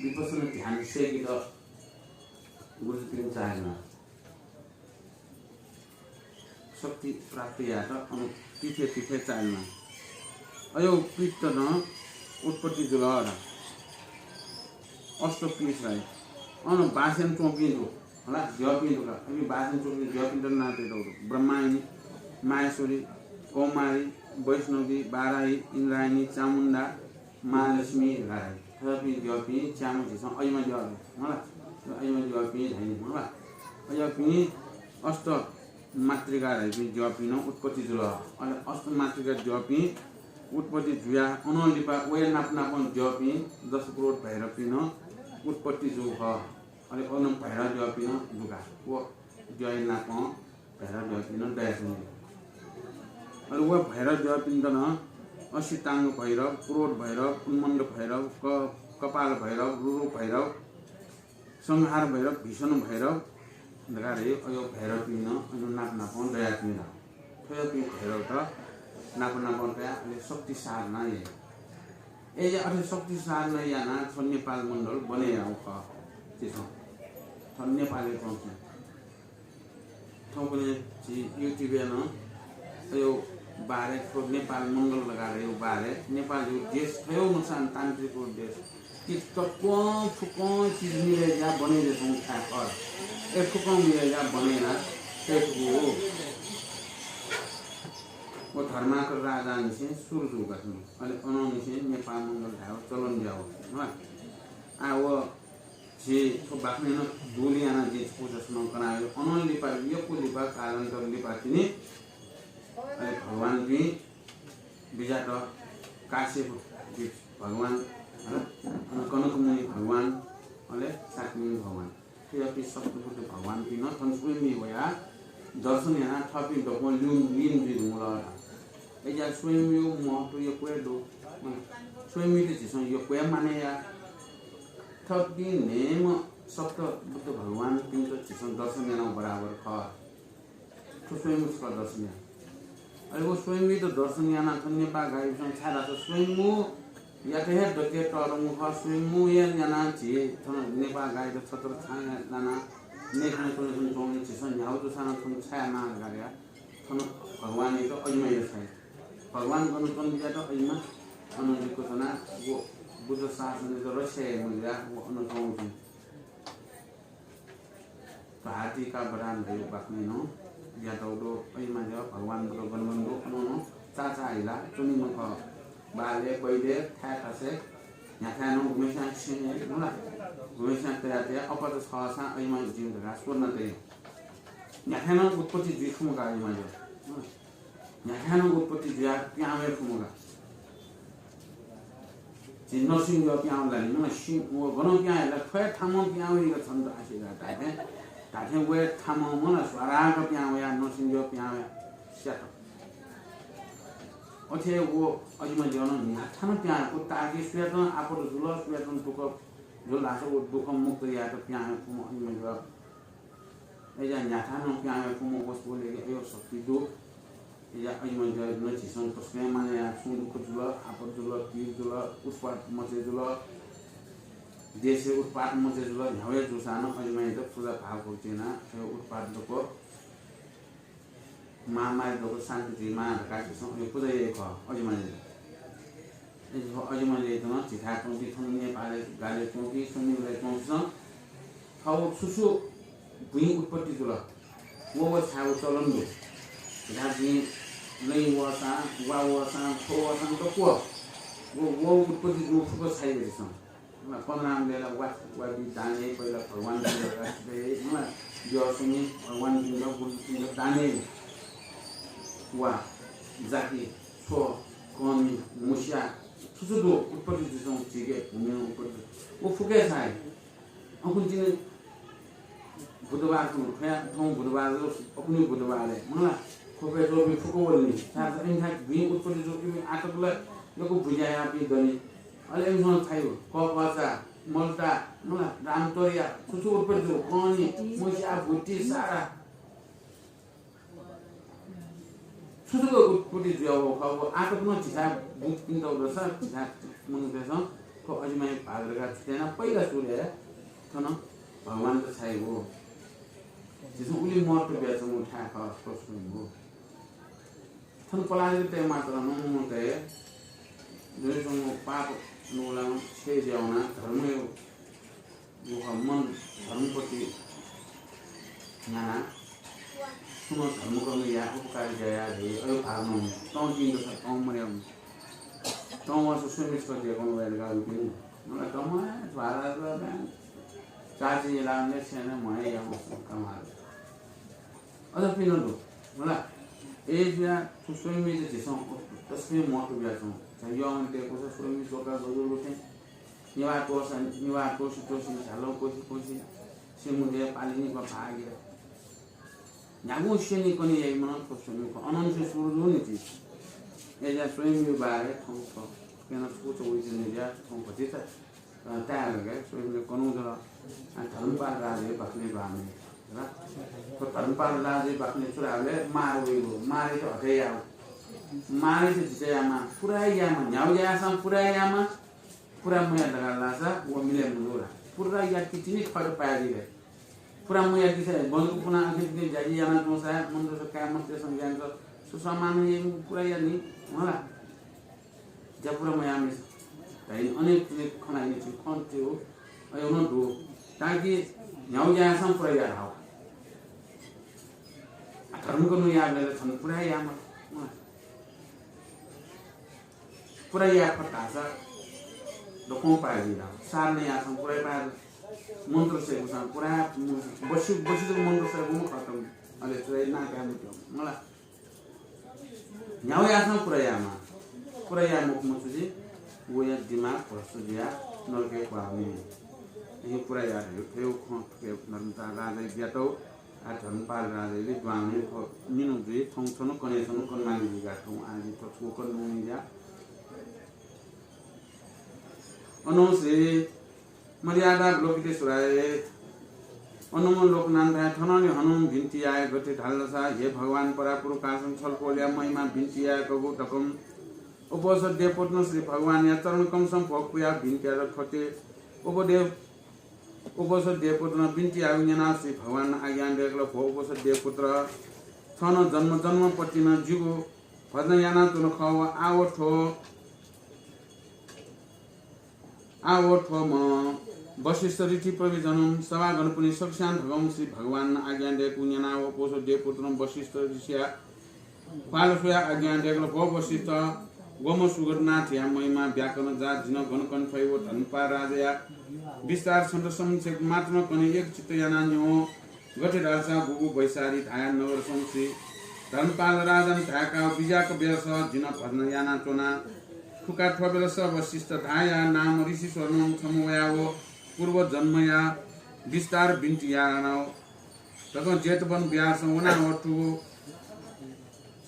विपस्सना ध्यान सेकित गुरुजुपिं चाहेमा। शक्ति प्राप्त यात अन पीठे पीठे चाहेमा। अयो पीठ नं उत्पत्ति जुल। अष्टपीठ धाइ। अन बासेन च्वंपिं दु। हला, द्यःपिं दु का। अबि बासेन च्वंपिं द्यःपिन्त नां तयातःगु दु। ब्रह्मायणी, माहेश्वरी, कौमारी, वैष्णवी, बाराही, इन्द्रायणी, चामुण्डा, महालक्ष्मी धकाः धाइ। थ्वपिं द्यःपिं च्याम्ह झीसं अजिमा द्यः धाइ। हला, अजिमा द्यःपिं धाइ नि। हला, अजिपिं अष्ट मातृका धाइपिं द्यःपिं नं उत्पत्ति जुल। अले अष्ट मातृका द्यःपिं उत्पत्ति जुयाः अनं लिपा वया नाप नापं द्यःपिं दशक्रोध भैरवपिं नं उत्पत्ति जू खः। अले अन भैरव द्यःपिं नं दुगा। व द्यःया नापं भैरव द्यःपिं नं दयाच्वनी। अले व भैरव द्यःपिन्त नं असिताङ्ग भैरव, क्रोध भैरव, उन्मन्द भैरव, क-, कपाल भैरव, रुरु भैरव, संहार भैरव, भीषण भैरव धकाः धाइ। अयो भैरवपिं नं अन नाप नापं दयाच्वनी ला। थ्वयापिं भैरवत नाप नापं तयाः अले शक्ति साधना याइ। अय्‌या अथे शक्ति साधना यानाः थ्व नेपाल मण्डल बने याउ खः। झीसं थन नेपालय् च्वंपिं थौंकन्हय् झी YouTube-य् नं थ्वयो बारे, थ्व नेपाल मण्डल धकाः धयो बारे, नेपाल यो देश थयो नुकसान तान्त्रिक देश। कि तक्वं फुक्वं चिज मिले या बने दे थौं थाय् खः। ए फुक्वं मिले या बने ना, ए फुक्वं हो। व धर्माकर राजानिसें सुरु जूगु खः। अले अनंनिसें नेपाल मण्डल धायो चलन ज्याउ। आ व झी थ्व बाखनय् नं दुलि यानाः जिं छकूचा छन्हु कनागु। अनं लिपा, यक्व लिपा, कालान्तर लिपा तिनि अले भगवानपिं बिज्यात। काश्यप भगवान, अले कनकमुनि भगवान, अले शाक्यमुनि भगवान। थ्वयापिं सप्तबुद्ध भगवानपिं नं थन स्वयम्भू वयाः दर्शन यानाः थःपिं दक्वं लीन, लीन जुइ धुंकल। अय्‌या स्वयम्भूया महत्व यक्व हे दु। स्वयम्भूयात झीसं यक्व हे मानय् याः। थःपिं न्हय्‌म्ह सप्त बुद्ध भगवानपिन्त झीसं दर्शन यानागु बराबर खः। थ्व स्वयम्भू छकः दर्शन याः। अले व स्वयम्भूयात दर्शन यानाः थन नेपाः गाइपिसं छाय्‌धाःसा स्वयम्भूयात हे दकले तःधंगु खः। स्वयम्भू हे यानाः झी थन नेपाः गाइत छतर छाय् लानाः नयेखने च्वनेखने च्वंगुलिं झीसं न्ह्यागु जूसां नं थन छाय् यानाः गाडया थन भगवानयात अजिमा यात छाय्। भगवान गन च्वन बिज्यात अजिमा अन लिक्क च्वनाः व बुद्ध शासनयात रक्षा याये मज्याः व अन च्वंगु जुइ। भारती का बरान धयो बाखनय् नं यातौ दो अजिमा ज्या भगवान बुद्ध गन गन दु अन नं चाचा हिला च्वनीम्ह खः। बाले, बैले, थाय् थासय् न्ह्याथाय् नं गुम्हेस्यां छेँ याइ, मला। गुम्हेस्यां तया तया अपत छःसां अजिमा जिउ धकाः स्वना तइ। न्ह्याथाय् नं उत्पत्ति जुइ फुम्ह का अजिमा ज्या। न्ह्याथाय् नं उत्पत्ति जुयाः पिहां वये फुम्ह का। झी नरसिंह पिहां वल नि, मला सिंह व गनं पिहां वल, थ्व हे थामं पिहां वइगु छन्त आसे गा धायेथें, धायेथें व हे थामं मला स्वाराक पिहां वयाः नरसिंह पिहां वयाः स्यात। अथे व अजिमा ज्या नं न्ह्याथाय् नं पिहां वयाः ताःकि सुयातं आपत जुल, सुयातं दुःख जुल धाःसा व दुःख मुक्त यायेत पिहां वये फुम्ह अजिमा ज्या। अय्‌या न्ह्याथाय् नं पिहां वये फुम्ह वस्तुलय् अयो शक्ति दु। अय्‌या अजिमा ज्या नं झीसं तसकं मानय् याः। छुं दुःख जुल, आपत जुल, पीर जुल, उत्पात मचे जुल, देशय् उत्पात मचे जुल, न्ह्यागु हे जूसां नं अजिमायात पुजा भाव भक्ति यानाः अयो उत्पात दक्व महामारी दक्व शान्ति जुइमा धकाः झीसं अयो पुजा याइ खः अजिमायात। अय्‌या अजिमायात नं झीथाय् च्वंपिं थन नेपालय् गालय् च्वंपिं स्वनिगलय् च्वंपिसं थःगु छु छु बुँइ उत्पत्ति जुल, व व छाय् व चलन दु। झीथाय् बुँइ लँय् वःसां, वा वःसां, छ्व वःसां दक्व व, व उत्पत्ति जूगु फुक्क छाय् झीसं। पन्द्रह बेला वा, वा बी दान याइ, पहिला भगवान द्यः स्वनि, भगवानपिन्त, गुरुपिन्त दान याइ। वा, जाकि, छ्व, कमी, मुस्या, छु छु दु उत्पत्ति झीसं झीके भूमिं उत्पत्ति व फुके साइ। अकुन तिनि बुधबार कुन खया थौं बुधबार जो अकुनि बुधबार है मला। खोपे जो भी फुको वलनी। साथ इन था भी उत्पत्ति जो भी आटकला यको बुझाया भी दनी। अले इन थायु कपाचा मलता मला रामतोरिया छु छु उत्पत्ति जो कनी मुसिया भुटी सारा। सुतुक उत्पत्ति जुया हो खः। आटक न झिसा बुक पिन्ता उदस झिसा मनुदेसं खो अजिमाइ भाग रगा छुटेना पहिला सुरे थन भगवान त छाइ हो। झिसं उलि महत्व बिया चंगु थाय् खः प्रश्न हो। थन पलाजि ते मात्र नमुते जुइसंगु पाप नुलाम छे ज्याउना धर्म यो गुहा मन धर्मपति न्याना सुन धर्मकर्म या उपकारी ज्या या हे अयो भावना हुनु। तँ तिन दशा तँ मर्याम तँ वस स्वयं स्पर्श या कौन वैर का रुपिन मला कमा ज्वाला ज्वाला चाची लागने छेना महे या मस कमाल। अझ पिन दु मला ए ज्या तु स्वयं मिज झिसं तस्मै महत्व बिया छौं। झा यौन ते कोसा स्वयं मिज जोका गजो रुपे निवा तोसा निवा तोसी तोसी झालो कोसी कोसी सिमुदे पालिनी को भाग्य। न्यागु सेनी कनी याइ मन को स्वयं को अनंत सुरु दु नि ची। ए ज्या स्वयं मिज बारे थौं थौं केना छुको चौरी जने ज्या थौं भतिचा। ताय्‌लगे स्वयंले कन्हु जल। धर्मपाल राजे बखने बामे। धर्मपाल राजे बखने चुराले मार वइगु मारे त हटे याव। मारे त जिते यामा पुरा यामा न्याव यासं पुरा यामा। पुरा मुया दगा लासा व मिले मुरा पुरा या कितिनी खड पाया दिले। पुरा मुया किसे बंद पुना अखिल जाजी याना जोसा मन दोस काय मत संज्ञान सुसमान ये पुरा यानी। होला। ज्या पुरा मयामे। ताइन अनेक अनेक खना ये छु खन त्यो अयो न दो। ताकि न्याउ ज्यासं पुरा या धाव। धर्मको नु या बेला छन पुरा या म। पुरा या फतासा दकों पाया दिला। सार ने यासं पुरा पाया। मन्त्र से गुसा पुरा बसि बसि मन्त्र से गुम खतम। अले चुराइ ना क्या मुक्यो। मला। न्याउ यासं पुरा यामा। पुरा या मुख मुचुजी। वो या दिमाग भ्रष्ट जिया नरके क्वामे। ये पुरा या रे। फेउ खों के नरमता राजा ब्यातौ। आ धर्मपाल राजाले द्वाउने निनु जुइ थौं थनु कने थनु कन्मानि जिगा थौं आदि थो थुकन नुनिया। अनौसे मर्यादा लोकितेश्वराय। अनौम लोकनाथाय थनंलि हनौं बिन्ति याये गथे धालसा, हे भगवान परापुर कासं छलपोलया महिमा बिन्ति याये कगु धकं। उपवस देवपुत्र श्री भगवान या चरण कमसं भोग पुया बिन्ति याये थोते। उपदेव उपवस देवपुत्र बिन्ति याये न्यना श्री भगवान आज्ञा देकल भो उपवस देवपुत्र। थन जन्म जन्म पतिन जिगु भजन याना तुन खव आवो थो। आवो थ्व म वशिष्ठ ऋषि प्रविजनम सभागणपुनि सकस्यां धगम श्री भगवान आज्ञा देकु न्यना व पोषो देवपुत्रम वशिष्ठ ऋषिया पालसुया आज्ञा देकल भो वशिष्ठ। गोम सुगतनाथ या महिमा व्याकरण जा जिन गणकन फैव धनपा राजया विस्तार छन्त संक्षेप मात्र कने एक चित्त याना न्यो। गथे धालसा गुगु बैसारी धाया नगर संसी धनपाल राजन धायका बिजाक बेलस जिन भजन याना च्वना। थुका थ्व बेलस वशिष्ठ धाया नाम ऋषि स्वर्ण छम वया व पूर्व जन्मया विस्तार बिन्ति याना। तक जेतवन ब्यास वना व थु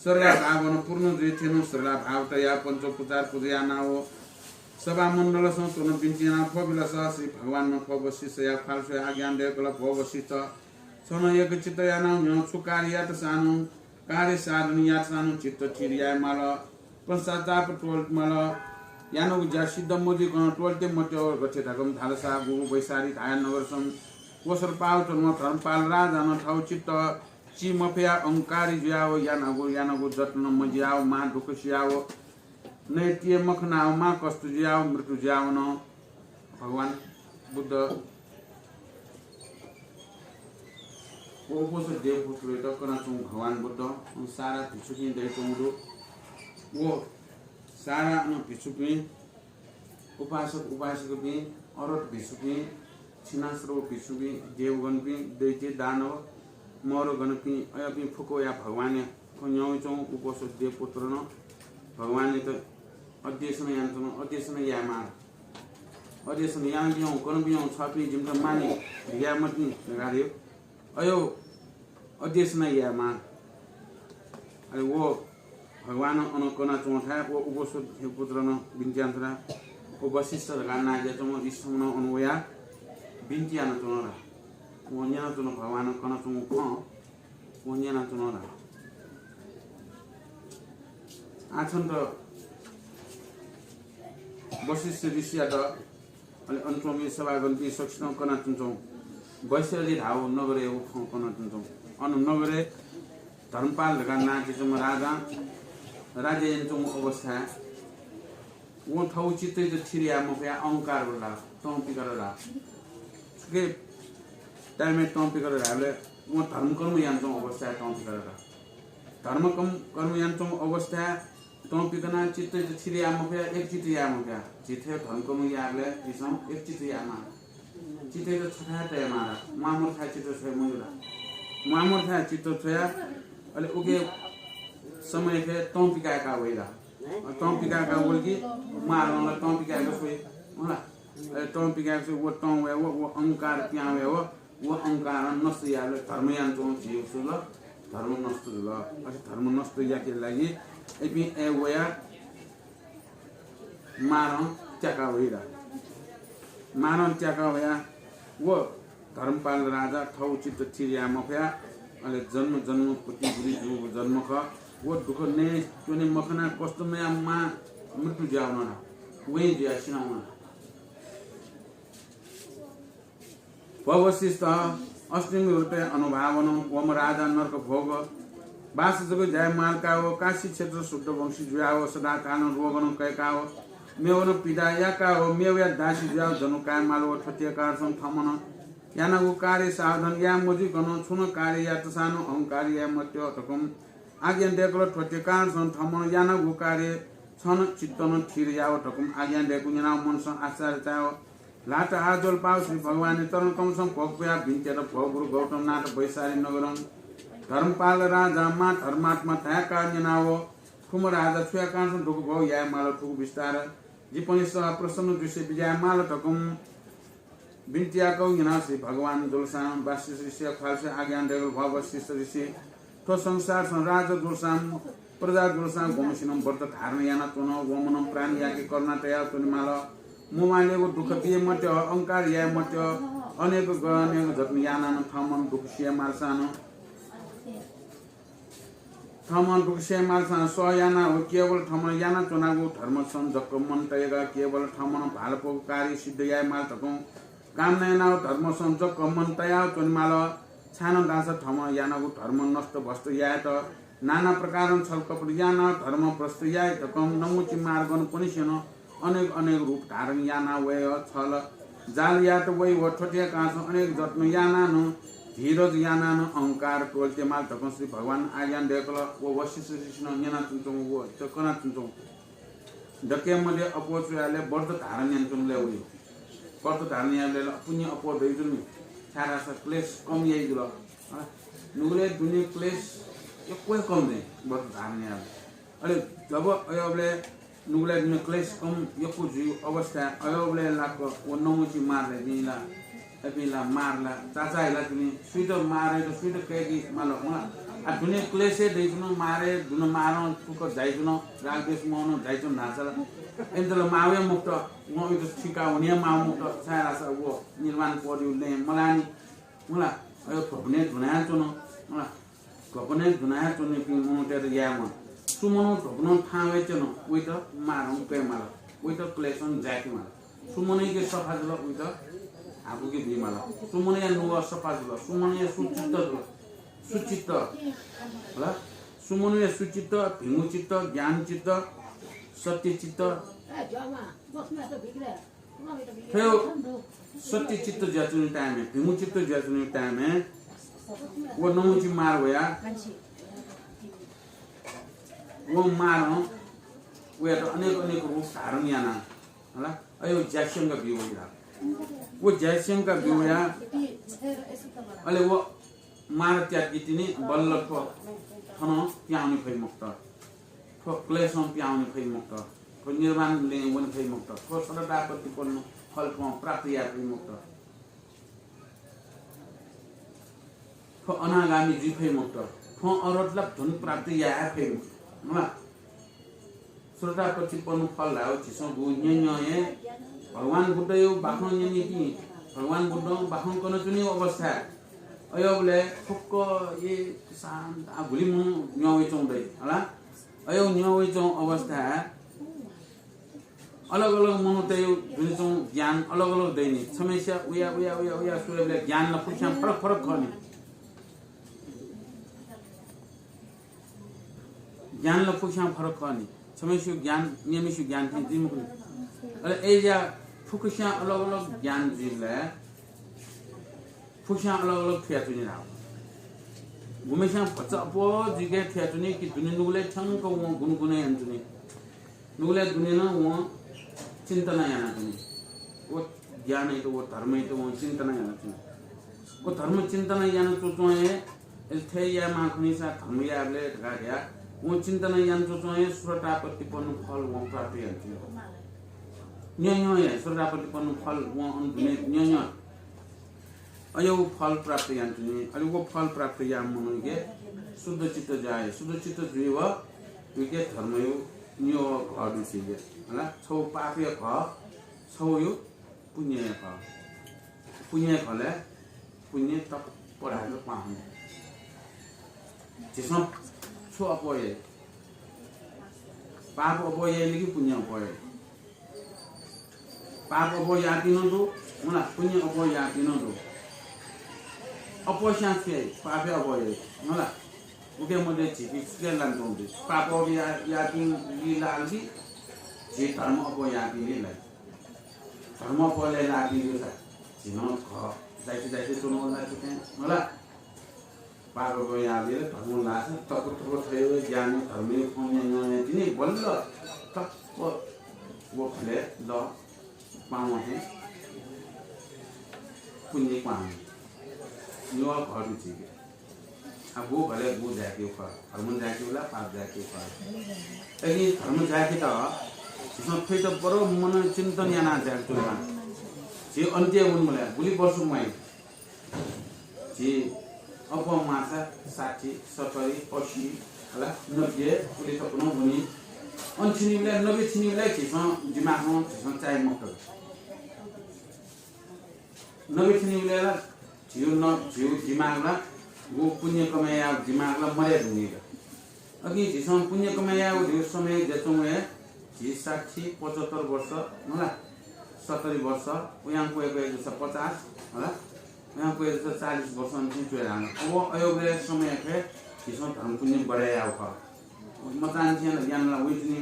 सरला भावन पूर्ण जुइ थेनु सरला भाव तया पंचोपचार पूजा याना व सभा मण्डल सं च्वन बिन्ति याना थ्व बेलस श्री भगवान थ्व वशिष्ठ या फालसु आज्ञा देकल भो वशिष्ठ। सन एक चित्त याना न्यं छु कार्य यात सानु कार्य साधन यात सानु चित्त थिर याये माल। पश्चाताप त्वल माल। यानगु ज्या सिद्ध मजुइकन त्वलते मत्यो गथे धकम धालसा गुगु बैसारी धाया नगर सं कोसर पाव च्वनव धर्मपाल राजान थव चित्त ची मफया अहंकारी जुयाव यानगु यानगु जतन मजियाव मा दुःख सियाव नैतिय मखनाव मा कष्ट जुयाव मृत्यु जुयाव न। भगवान बुद्ध व उपवस देवपुत्रयात कनाच्वंगु भगवान बुद्ध अन सारा भिक्षुपिं दयाच्वंगु दु। व सारा अन भिक्षुपिं, उपासक उपासिकापिं, अरहत भिक्षुपिं, क्षीणाश्रव भिक्षुपिं, देवगणपिं, दैत्य, दानव, मौरगणपिं, अयपिं फुक्क वया भगवानया खँ न्यंवइच्वंगु उपवस देवपुत्रं भगवानयात अध्ययन यानाच्वन, अध्ययन यायेमाः। अध्ययन यानाबियौं, कनाबियौं, छपिं जिमित मानी याये मतिनि धकाः धयो। अयो अध्ययन यायेमाः। अले व भगवान अन कनाच्वंथाय् व उपोषित हे पुत्रं बिन्ति यानाच्वन। व वशिष्ठ धकाः नां जुयाच्वंम्ह ऋषिम्हं अन वयाः बिन्ति यानाच्वन ला। व न्यनाच्वन भगवान कनाच्वंगु खँ। व न्यनाच्वन ला। आः छन्त वशिष्ठ ऋषियात, अले अन च्वंपिं सभागणपिं सकसितं कनाच्वंच्वं। वैशाली धाःगु नगरय् व खँ कनाच्वंच्वं। अन नगरय् धर्मपाल धकाः नां जुयाच्वंम्ह राजां राज्य यानाच्वंगु अवस्थाय् वं थःगु चित्तयात थिर याये मफयाः अहंकार वल ला, तं पिकल ला। छुकिया time-य् तं पिकल धाःबलय् वं धर्मकर्म यानाच्वंगु अवस्थाय् तं पिकल ला। धर्मकर्म, कर्म यानाच्वंगु अवस्थाय् तं पिकनाः चित्तयात थिर याये मफयाः, एकचित्त याये मफयाः। झी थें धर्मकर्म यायेबलय् झीसं एकचित्त यायेमाः। चित्तयात छथाय् तयेमाः ला। म्वाःमदुथाय् चित्त छ्वये मज्यू ला। म्वाःमदुथाय् चित्त छ्वयाः, अले उके समयखे तं पिकाय्‌का वइ ला। तं पिकाय्‌का वल कि म्वाःम्हं ला तं पिकाय्‌का छ्वइ, होला। अले तं पिकाय्‌का छ्वइ, व तं वये व, व अहंकार पिहां वये व, व अहंकारं नष्ट याःबलय् धर्म यानाच्वंगु झी छु ला, धर्म नष्ट जुल। अथे धर्म नष्ट याकेया लागि इपिं अय् वयाः मारं त्याका वइ ला। मारं त्याका वयाः व धर्मपाल राजा थःगु चित्त थिर याये मफयाः, अले जन्म जन्म कोटि गुलि जूगु जन्म खः। व दुःख नये त्वने मखनाः कष्ट नयाः मां मृत्यु जुयावन ला। वं जुयाः सिनावन ला। भो वशिष्ठ, अष्टमी व्रतया अनुभावनं वम्ह राजा नरक भोग वास जक याये माल का व काशी क्षेत्र शुद्ध वंशी जुयाव सदाकालं रोगनं कय्‌काव मेवनं पीडा याकाव मेवया दासी जुयाव जन्म काये माल व थ्वतिया कारणसं थमनं यानागु कार्य सावधान याये मजुइकनं छुं नं कार्य यात सां नं अहंकार याये मत्यः धकं आज्ञा दय्‌कल। थ्वतिया कारणसं थमनं यानागु कार्य छं नं चित्तं थिर याव धकं आज्ञा दय्‌कूगु न्यनाव मनसं आश्चर्य चायाव ल्हात आज्वल पाव श्री भगवानया चरण कमलसं भोग पुयाव बिन्ति यात। भो गुरु गौतम नाथ वैशाली नगरं धर्मपाल राजां मां धर्मात्मा धायेकाः न्यनाव थुम्ह राजा छुया कारणसं दुःख भोग याये माल, थुगु विस्तार जिपनि सह प्रसन्न दृष्टिं बिज्याये माल धकं बिन्ति याकःगु न्यनाव श्री भगवान जुलसां वशिष्ठ ऋषिया ख्वालसय् आज्ञा दय्‌कल। भो वशिष्ठ ऋषि, थ्व संसारसं राजा जुलसां, प्रजा जुलसां गुम्हसिनं व्रत धारण यानाच्वन, वम्हनं प्राणीयाके करुणा तयाव च्वनेमाल। मुमालेगु दुःख बिये मत्यः, अहंकार याये मत्यः, अनेक ग-, अनेक जतन यानाः नं थःम्हं दुःख सिये मालसां नं, थःम्हं दुःख सिये मालसां सह यानाव केवल थःम्हं यानाच्वनागु धर्मसं जक मन तयाः केवल थःम्हं भालपागु कार्य सिद्ध याये माल धकं कामना यानाव धर्मसं जक मन तयाव च्वनेमाल। छाय्‌नं धाःसा थःम्हं यानागु धर्म नष्ट भ्रष्ट यायेत नाना प्रकारं छलकपट यानाव धर्म भ्रष्ट याइ धकं नमुचि मार्गनं पनिसेनं अनेक अनेक रूप धारण यानाव वयेव छल जाल यायेत वइ व थ्वतिया कारणसं अनेक जतन यानाः नं धीरज यानाः नं अहंकार त्वःते माल धकं श्री भगवान आज्ञा दय्‌कल। व वशिष्ठ ऋषिनं न्यनाच्वंच्वं व कनाच्वंच्वं दकलय् मध्ये अप्वः च्वयाबलय् व्रत धारण यानाच्वंबलय् वइ। व्रत धारण याबलय् ला पुण्य अप्वः दइ जुल नि, छाय्‌धाःसा क्लेश कम याइ जुल। अँ, नुगलय् दुने क्लेश यक्व हे कम दइ व्रत धारण याबलय्। अले जब अय्‌बलय् नुगलय् दुने क्लेश कम यक्व जुइ अवस्थाय् अय्‌बलय् लाक्क व नमुचि मारय् दिं ला, अपिं ला मार ला, चाचाइ ला तिनि सुइत मारय् त सुइत कय्‌के माल, मला। आ, दुने क्लेशय् दइच्वन, मारय् दुने मारं फुक्क जाइच्वन, राग द्वेष मोहनं जाइच्वन धाःसा ला, अय्‌त ला माः वये मखुत, वं अय्‌त थुइका वने माः मखुत, छाय्‌धाःसा व निर्वाण पदयु लँय् मलाःनि, मला। अय् घपनय् दुनाच्वन, मला। घपनय् दुनाच्वनीपिं मनूतय्‌त याये म्वाः। सु मनू घपनं थाहां वयाच्वन, वइत मारं कये माल, वइत क्लेशं जाय्‌के माल। सु मनूके सफा जुल, वइत हाकुके बी माल। सु मनूया नुगः सफा जुल, सु मनूया सुचित्त जुल, सुचित्त, होला? सु मनूया सुचित्त, भिंगु चित्त, ज्ञान चित्त, सत्य चित्त। थ्व सत्य चित्त जुयाच्वनीगु time-य्, भिंगु चित्त जुयाच्वनीगु time-य् व नमुचि मार वयाः व मारं वयात अनेक अनेक रूप धारण यानाः, होला, अय् ज्यास्यंका ब्यू वइ ला। व ज्यास्यंका ब्यू वयाः अले व मार त्यातकी तिनि बल्ल थ्व थनं पिहां वने फइ मखुत। थ्व क्लेशं पिहां वने फइ मखुत। थ्व निर्वाणलय् वने फइ मखुत। थ्व स्रोतापत्तिपन्न फल थ्वं प्राप्त याये फइ मखुत। थ्व अनागामी जुइ फइ मखुत। थ्वं अरहत ला झन प्राप्त याये फइ मखुत। मला? स्रोतापत्तिपन्न फल धाःगु झीसं गु न्यँ न्यँ हे भगवान बुद्धया बाखं न्यनीपिं, भगवान बुद्धं बाखं कनाच्वनीगु अवस्था। अय्‌बलय् फुक्क ए शान्त आ गुलि मनू न्यँ वइच्वंगु दइ, हला? अय् न्यँ वइच्वंगु अवस्था अलग अलग मनूतय् दुने च्वंगु ज्ञान अलग अलग दइनि। छम्हस्या उया, उया, उया, उया स्वयेबलय् ज्ञान ला फुक्कस्यां फरक फरक खः नि। ज्ञान ला फुक्कस्यां फरक खः नि। छम्हस्या ज्ञान, मेम्हस्या ज्ञान थें जुइ मखुनि। अले अय्‌जुया फुक्कस्यां अलग अलग ज्ञान जुइबलय् फुक्कस्यां अलग अलग थुयाच्वनी धाःगु। गुम्हस्यां भचा अप्वः जुइक थुयाच्वनी कि दुने नुगलय् थ्यंक वं गुनगुन यानाच्वनी। नुगलय् दुने नं वं चिन्तन यानाच्वनी। व ज्ञानयात, व धर्मयात वं चिन्तन यानाच्वनी। व धर्म चिन्तन यानाच्वंच्वं हे अले थथे यायेमाः खनीसा धर्म यायेबलय् धकाः धयाः वं चिन्तन यानाच्वंच्वं हे स्रोतापत्तिपन्न फल वं प्राप्त यानाच्वनी। न्यँ न्यँ हे स्रोतापत्तिपन्न फल वं अन दुने न्यँ न्यँ अय्‌गु फल प्राप्त यानाच्वनी। अले व फल प्राप्त याःम्ह मनूके शुद्ध चित्त जुइ। शुद्ध चित्त जुइ व उके धर्मया निगः घः दु झीके। हला, छगू पापया घः, छगू पुण्यया घः। पुण्यया घलय् पुण्य तप्प धाःगु पाप। झीसं छु अप्वः याइ? पाप अप्वः याइ कि पुण्य अप्वः याइ? पाप अप्वः याःपिं नं दु, मला, पुण्य अप्वः याःपिं नं दु। अप्वःस्यां छु याइ? पापया अप्वः याइ, मला। उके मध्ये झीपिं सुके लानाच्वंगु दु? पाप अप्वः या-, याःपिं लिइ लाःगु कि झी धर्म अप्वः याःपिं लिइ लाइ? धर्म अप्वः याःपिं लिइ लाइ। झी नं घः जाइके जाइके च्वनागु ला थुकिं, मला। पाप अप्वः याःबलय् धर्म लाःसा तक्क तक्क थ्व ज्ञान धर्मया खँ न्यनाच्वनी बल्ल तक्क व घलय् लः पावं थें पुण्य क्वहां। निगः घः दु झीके। आ, गु घलय् गु जाय्‌केगु खः, धर्म जाय्‌केगु ला पाप जाय्‌केगु खः। अले धर्म जाय्‌केत झीसं थ्वयात बरु मनय् चिन्तन यानाः जाय्‌केत च्वनेमाः। झी अन्त्य वनेबलय् गुलि वर्ष म्वाइ। झी अप्वः म्वाःसा साठी, सत्तरी, असी, हला, नब्बे, उलि तक नं वनी। अन थिनिबलय्, नब्बे थिनिबलय् झीसं दिमागं झीसं चाइ मखुत। नब्बे थिनिबलय् ला झीगु न-, झीगु दिमाग ला गु पुण्य कमय् याःगु दिमाग ला मदये धुंकी का। अकिं झीसं पुण्य कमय् याःगु धइगु समय जुयाच्वंगु हे झी साठी, पचहत्तर वर्ष, हला, सत्तरी वर्ष, उयां क्वय् क्वय् जूसा पचास, हला, उयां क्वय् जूसा चालिस वर्ष अन थें च्वय् धाल। अब अय्‌बलय् समय हे झीसं धर्म पुण्य बढय् याःगु खः। मचांनिसें ला ज्ञान ला वइच्वनी,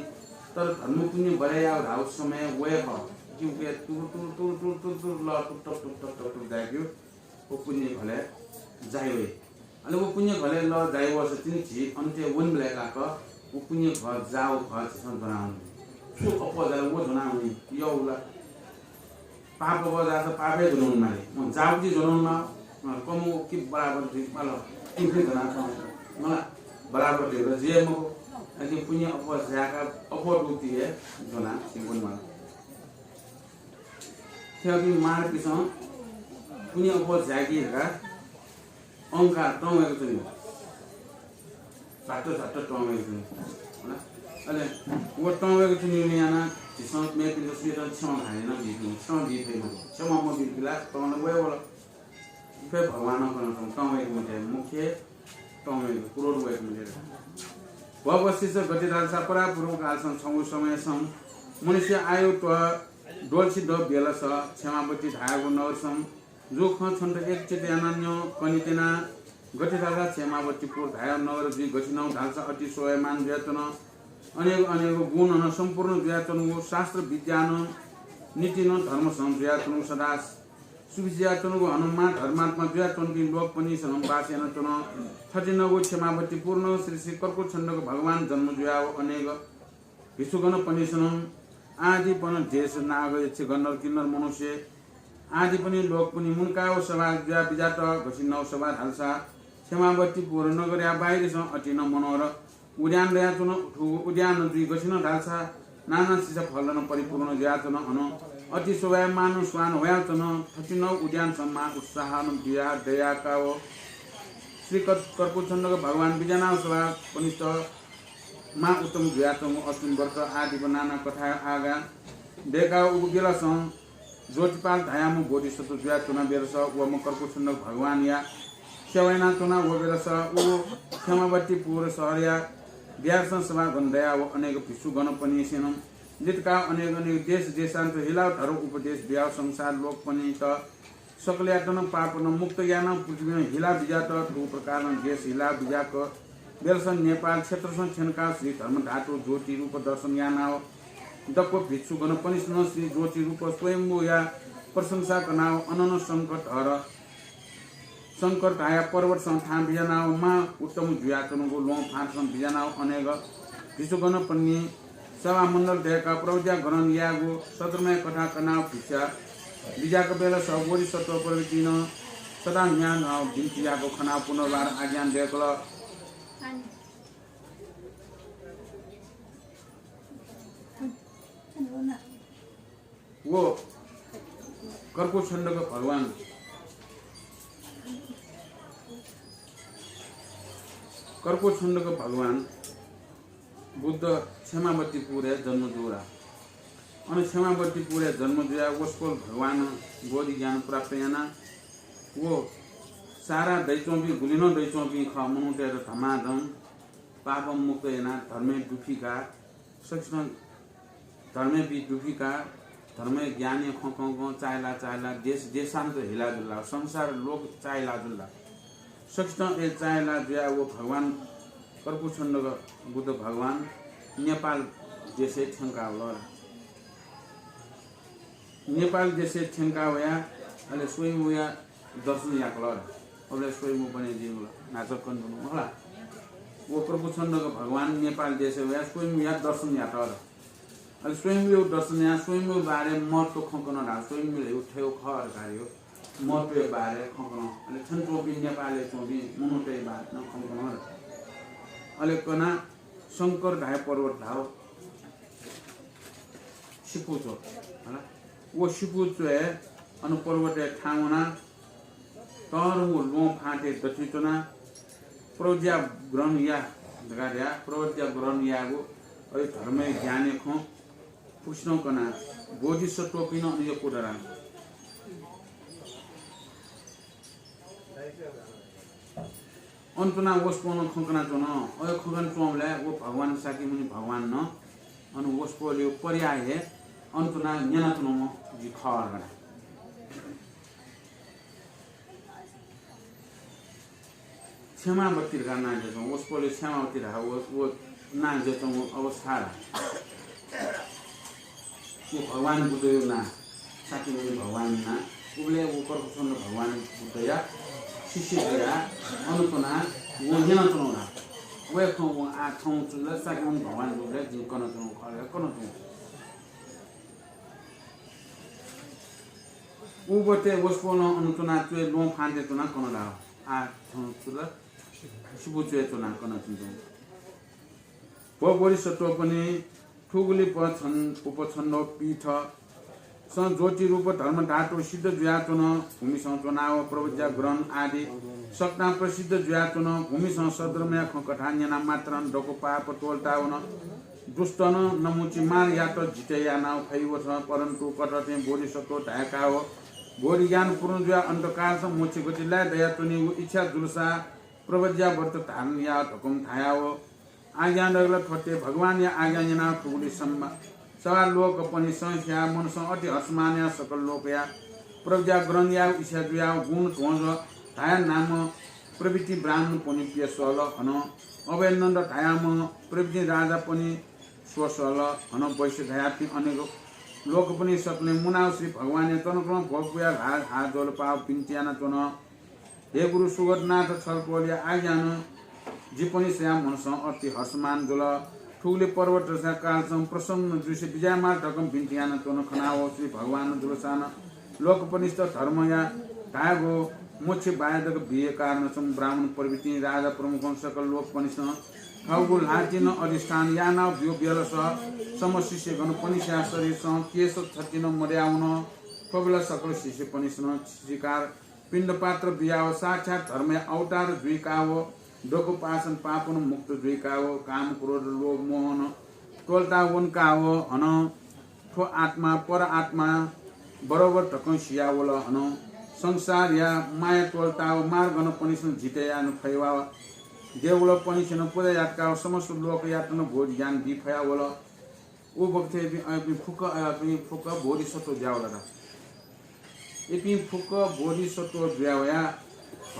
तर धर्म पुण्य बढय् याःगु धाःगु समय वये खः। कि उके तुर तुर तुर लः टुक टक टुक टक टक टक जाय्‌केगु व पुण्य घलय् जाइ वइ। अले व पुण्य घलय् लः जाइ वःसा तिनि झी अन्त्य वनेबलय् काक व पुण्य घः जाःगु खः झीसं ज्वनावनी। छु अप्वः जाल व ज्वनावनी, यःगु ला। पाप अप्वः जाःसा पापय् ज्वनावने माली। अँ, जाःगु ति ज्वनावने माः। अँ, कम कि बराबर ति माल। तिनि ज्वनाः मला, बराबर ति ला जुइ मखु। अले पुण्य अप्वः जाय्‌काः अप्वः दुगु ति हे ज्वनाः ति वने माल। थ्व अकिं मांपिसं पुण्य अप्वः जाय्‌की धकाः अहंकार तं वय्‌क च्वनी। झट्ट झट्ट तं वय्‌क च्वनी। हला? अले व तं वय्‌क च्वनीगुलिं यानाः झीसं मेपिन्त सुयातं क्षमा धाये नं बी फइ, क्षमा बी फइ मखु। क्षमा मबीपिं ला तं नं वये वल। उकिं भगवानं कनाच्वंगु तं वय्‌क मते, मुख्य तं वय्‌क, क्रोध वय्‌क मते। भव शिष्य गथे धालसा परापूर्व कालसं छगू समयसं मनुष्य आयु त्व-, द्वलसि दँ बेलस क्षेमावती धाःगु नगरसं जूगु खँ छन्त एकचित्त यानाः न्यँ कने त्यना। गथे धालसा क्षेमावतीपुर धाःगु नगर जुइ गथिनं धालसा अति शोभायमान जुयाच्वन। अनेक अनेक गुणं सम्पूर्ण जुयाच्वंगु, शास्त्र विद्यानं नीतिनं धर्मसं जुयाच्वंगु, सदा सुखी जुयाच्वंगु, हनं मां धर्मात्मा जुयाच्वंपिं लोकपनिसनं बास यानाच्वन। थथे नगु क्षेमावतीपुरनं श्री श्री कर्कूत छन्दक भगवान जन्म जुयाव अनेक भिक्षुगणपनिसनं आदिपन देश नाग यक्ष गन्धर्व किन्नर मनुष्य आदिपनि लोकपनि मुनकाव सभा जुया बिजात। गथिनं सभा धालसा क्षेमावतीपुर नगरया बाहिरसं अति नं मनोहर उद्यान दयाच्वन। थुगु उद्यान जुइ गथिनं धालसा नाना चिसा फलनं परिपूर्ण जुयाच्वन। अन अति शोभायमान स्वान वयाच्वन। थतिनौ उद्यान सम्मा उत्साहन बिया दयाकाव श्री कर-, कर्पूछन्दक भगवान बिजानाव सभापनिस्त मा उत्तम जुयाच्वंगु अश्विन व्रत आदि व नाना कथाया आज्ञा दयेकाव उगु बेलसं ज्योतिपाल धायाम्ह बोधिसत्व जुयाच्वना बेलस वम्ह कर्पूछन्दक भगवानया सेवा यानाच्वना। व बेलस व क्षमावतीपुर शहरया बिहारसं सभागण दयाव अनेक भिक्षुगणपनिसेनं लितकाव अनेक अनेक देश देशान्तर हिलाव धर्म उपदेश बियाव संसार लोकपनित सकलयात नं पापनं मुक्त यानाव पृथ्वीनं हिला बिज्यात। थुगु प्रकारं देश हिला बिज्याक बेलसं नेपाल क्षेत्रसं थ्यंकाव श्री धर्मधातु ज्योति रूप दर्शन यानाव दक्व भिक्षुगणपनिसनं श्री ज्योति रूप स्वयम्भूया प्रशंसा कनाव अननं शंकर धर शंकर धाया पर्वतसं थां बिज्यानाव मा उत्तम जुयाच्वंगु ल्वहं फाँटसं बिज्यानाव अनेक भिक्षुगणपनि सभामण्डल दयेकाव प्रव्रज्या ग्रहण यायेगु सद्धर्मया कथां कनाव भिक्षा बिज्याक बेलस बोधिसत्व प्रभृतिनं सदा न्यानाव बिन्ति याःगु खनाव पुनर्वार आज्ञा दयेकल। व कर्पूछन्दक भगवान, कर्पूछन्दक भगवान बुद्ध क्षमावतीपुरय् जन्म जूगु ला। अन क्षमावतीपुरय् जन्म जुयाव वसपोल भगवानं बोधि ज्ञान प्राप्त यानाव सारा दइच्वंपिं, गुलि नं दइच्वंपिं खः मनूतय्त धमाधम पापं मुक्त यानाव धर्मय् दुफिकाव सकसितं धर्मय् बी दुफिकाव धर्मय् ज्ञानया खँ कं कं चाय्ला चाय्ला देश देशान्तर हिला जुल ला, संसार लोक चाय्ला जुल ला। सकसितं अय् चाय्ला जुयाव व भगवान कर्पूछन्दक बुद्ध भगवान नेपाल देशय् थ्यंकावल। नेपाल देशय् थ्यंका वयाव अले स्वयम्भूया दर्शन याकल। अबलय् स्वयम्भू बने जुइगु ला, न्हाचः कने दुगु मखु ला। व कर्पूछन्दक भगवान नेपाल देशय् वयाव स्वयम्भूया दर्शन यात। अले स्वयम्भूया दर्शन यानाव स्वयम्भूया बारे महत्व खँ कन धाः। स्वयम्भू धइगु थ्व खः धकाः महत्वया बारे खँ कन। अले थन च्वंपिं नेपालय् च्वंपिं मनूतय् बारे नं खँ कन। अले कनाव शंकर धाये पर्वत धाः। सिपु च्वः, हला। व सिपु च्वय् अन पर्वतय् थाहां वनाव तःधंगु ल्वहं फाँटय् दथुइ च्वनाव प्रव्रज्या ग्रहण या धकाः धयाव प्रव्रज्या ग्रहण यायेगु अले धर्मया ज्ञानया खँ फुक्कसिनं कनाव बोधिसत्वपिं नं अन यक्व दत ला। अन च्वनाव वसपोलं खँ कनाच्वन। अले खँ कनाच्वंबलय् व भगवान शाक्यमुनि भगवानं अन वसपोलया पर्याय हे अन च्वनाव न्यनाच्वंम्ह जि खः धकाः। क्षमावती धकाव नां जुयाच्वंगु, वसपोलया क्षमावती धकाव व, व नां जुयाच्वंगु अवस्था ला। व भगवान बुद्धया नां, शाक्यमुनि भगवान नां। उबलय् व कर्पूछन्द भगवान बुद्धया शिष्य जुयाव अन च्वनाव वं न्यनाच्वंगु ला। वया खँ वं आः थौं च्वनाव शाक्यमुनि भगवान बुद्धया जिं कनाच्वंगु खः, कनाच्वंगु। उबलय् वसपोलं अन च्वनाव च्वय् ल्वहं फाँटय् च्वनाव कन धाः। आः थौं च्वनाव सिपु च्वय् च्वनाव कनाच्वंगु। भो बोधिसत्वपनि, थुगुलि पछन-, उपछन्दो पीठसं ज्योतिरूप धर्मधातु सिद्ध जुयाच्वन। भूमिसं च्वनाव प्रव्रज्या ग्रहण आदि सकतां प्रसिद्ध जुयाच्वन। भूमिसं सद्धर्मया खँ कथा न्यनाव मात्रं दक्व पाप त्वःतावन। दुष्टनं नमुचि मार यात जिते यानाव फैवत, परन्तु कथं थें बोधिसत्व धायेकाव बोधिज्ञान पूर्ण जुयाव अन्तकालसं मोक्ष गति लाये दयाच्वनीगु इच्छा जुलसा प्रव्रज्या व्रत धारण या धकं धायाव आज्ञा दयेकल। थथे भगवानया आज्ञा न्यनाव थुगुलि सम्मा-, सभालोकपनिसं स्याः मनसं अति हर्षमान यानाव सकल लोकया प्रव्रज्या ग्रहण यायेगु इच्छा जुयाव गुण ध्वज धाया नाम प्रभृति ब्राह्मणपनि प्यसःल। हनं अभयनन्द धायाम्ह प्रभृति राजापनि स्वसःल। हनं वैश्य धायापिं अनेक लोकपनि सकलें मुनाव श्री भगवानया तनकुलं भोग पुयाव ल्हाः ल्हाः ज्वजलपाव बिन्ति यानाच्वन। हे गुरु सुगतनाथ, छलपोलया आज्ञानं जिपनि स्वयाव मनसं अति हर्षमान जुल। थुगुलि पर्वतया कालसं प्रसन्न जुसे बिज्यायेमाल धकं बिन्ति यानाच्वन। खनाव श्री भगवान जुलसानं लोकपनिस्त धर्मया धायेगु मोक्ष बायदक बिये कारण छम्ह ब्राह्मण प्रभृतिं राजा प्रमुखं सकल लोकपनिसं थःगु ल्हातिनं अधिष्ठान यानाव ब्यू बेलस समस्त शिष्यगणपनिसया शरीरसं केश छतिनं मदयावन। थ्वबेला सकल शिष्यपनिसं शिकार पिण्डपात्र बियाव साक्षात धर्मया अवतार जुइकाव दक्व पापं मुक्त जुइकाव काम क्रोध लोभ मोहनं त्वलता वंकाव हनं थ्व आत्मा पर आत्मा बरोबर धकं सियावल। हनं संसारया माया त्वलताव मारगणपनिसं जितया फयाव देवलपनिसं पुजा यातकाव समस्त लोकयात नं बोध ज्ञान बी फयावल। उ बखतय् इपिं, इपिं फुक्क, इपिं फुक्क बोधिसत्व जुयावल रा। इपिं फुक्क बोधिसत्व जुयावया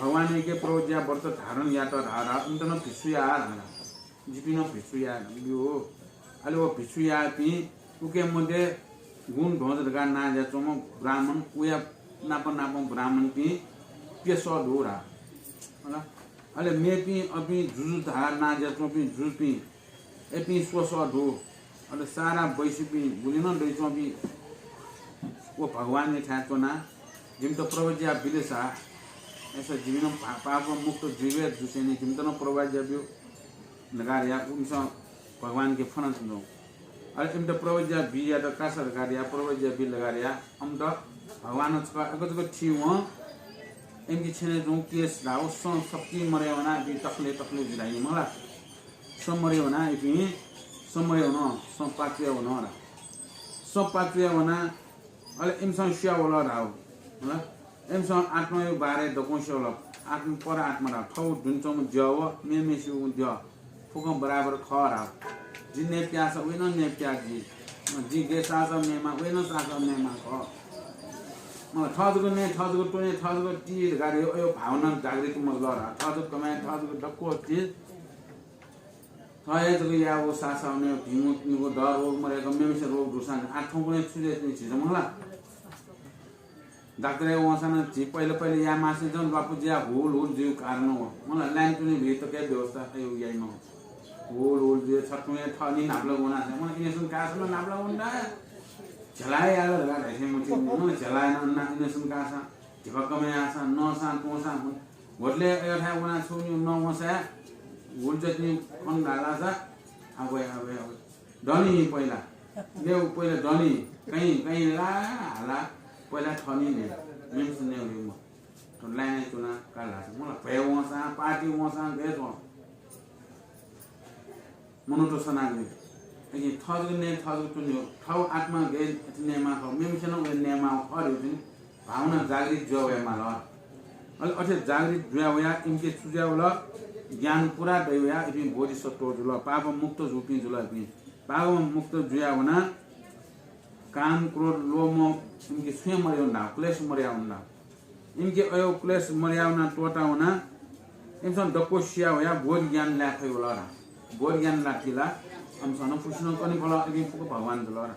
भगवानयाके प्रव्रज्या व्रत धारण यात धारा उन्त नं भिक्षु याः धारा। जिपिं नं भिक्षु याः ब्यू। अले व भिक्षु याःपिं उके मध्ये गुण ध्वज धकाः नां जुयाच्वंम्ह ब्राह्मण, उया नाप नापं ब्राह्मणपिं प्यसः दु रा। होला। अले मेपिं अपिं जुजु धाः नां जुयाच्वंपिं जुजुपिं, एपिं स्वसः दु। अले सारा वैश्यपिं गुलि नं दइच्वंपिं व भगवानयाथाय् च्वनाः जिमित प्रव्रज्या बिलेसा, अय्सा जिमि नं पा-, पाप मुक्त जुइबे जुसेंनि जिमित नं प्रव्रज्या ब्यु धकाः धया उमिसं भगवानके फ्वनाच्वंगु। अले इमित प्रव्रज्या बी यात कासा धकाः धया, प्रव्रज्या बी धकाः धया, अमित भगवानं छकः अय्क जक थी वं, इमिके छ्यने च्वंगु केश धाःगु सँ सकति मदयावना इपिं तखले तखले जुइ धाइ मखु ला। सँ मदयावना इपिं, सँ मदयावन, सँ पाचुयावन ला। सँ पाचुयावना अले इमिसं स्यावल धाःगु। हँ? इमिसं आत्माया बारे दक्वं स्यावल। आत्मा, पर आत्मा धाःगु। थःगु दुने च्वंम्ह द्यः व मेम्हेसिगु द्यः फुक्कं बराबर खः धाःगु। जि नये प्याःसा वय्कलं नये प्याः जुइ। जिं गय् साःसा नयेमाः, वय्कलं साःसा नयेमाः खः। अँ, थः जक नये, थः जक त्वने, थः जक ति धकाः अयो भावना जागृत मजुल धाःगु। थः जक कमाय्, थः जक दक्व ति। थः हे जक याःगु साःसा वने, भिंगु निगू दः रोग मदय्क मेम्हेसिया रोग दुसां आः थौंकन्हय् छु जुइ तिनि झीसं मखु ला। डाक्टरय् वंसां नं झी पहिले पहिले याये माःसां नं ल्वापु जुयाः हुल हुल जुइगु कारण व। मला लाइन तुनि भिं तक हे व्यवस्था याइ मखु। हुल हुल जुइ छथुं हे थः नि न्हापालाक वनाः मला इनेसन काःसां नं न्हापालाक वना। झ्याला हे याल धकाः धाइसे मति। मला झ्याला यानाः वना इनेसन काःसां, धिबा कमय् याःसां, नःसां, त्वंसां, होटलय् अय्थाय् वनाः छुं नि नवंसां हुल जक नि कन धाःसा, आबे, आबे, आबे। दनि पहिला। नेउ पहिला दनि। कहीं, कहीं ला, हाला, पहिला थनि ने। मेम्हेसिनं नेउ रे म। थ्व लाइनय् च्वना काल धाःसा। मला भ्वय् वंसां, पार्टी वंसां, गय् च्वं। मनूत सनागु। अकिं थः जक नये, थः जक त्वने, थःगु आत्मा गय् अथे नयेमाः खः, मेम्हेसिनं नं वय् नयेमाः खः धइगु तिनि भावना जागृत जुया वयेमाल। अले अथे जागृत जुया वयाः इमिके छु जुया वल? ज्ञान पूरा दइ वयाः इपिं बोधिसत्व जुल, पाप मुक्त जूपिं जुल इपिं। पाप मुक्त जुया वनाः काम, क्रोध, लोभ, मोह इमिके छुं हे मदयावन धाःगु, क्लेश मदयावन धाःगु। इमिके अयो क्लेश मदयावनाः त्वःतावनाः इमिसं दक्व सिया वयाः बोध ज्ञान लाये फइ वल रा। बोध ज्ञान लात कि ला, अमिसं नं फुसिनं कने फल, इपिं फुक्क भगवान जुल रा।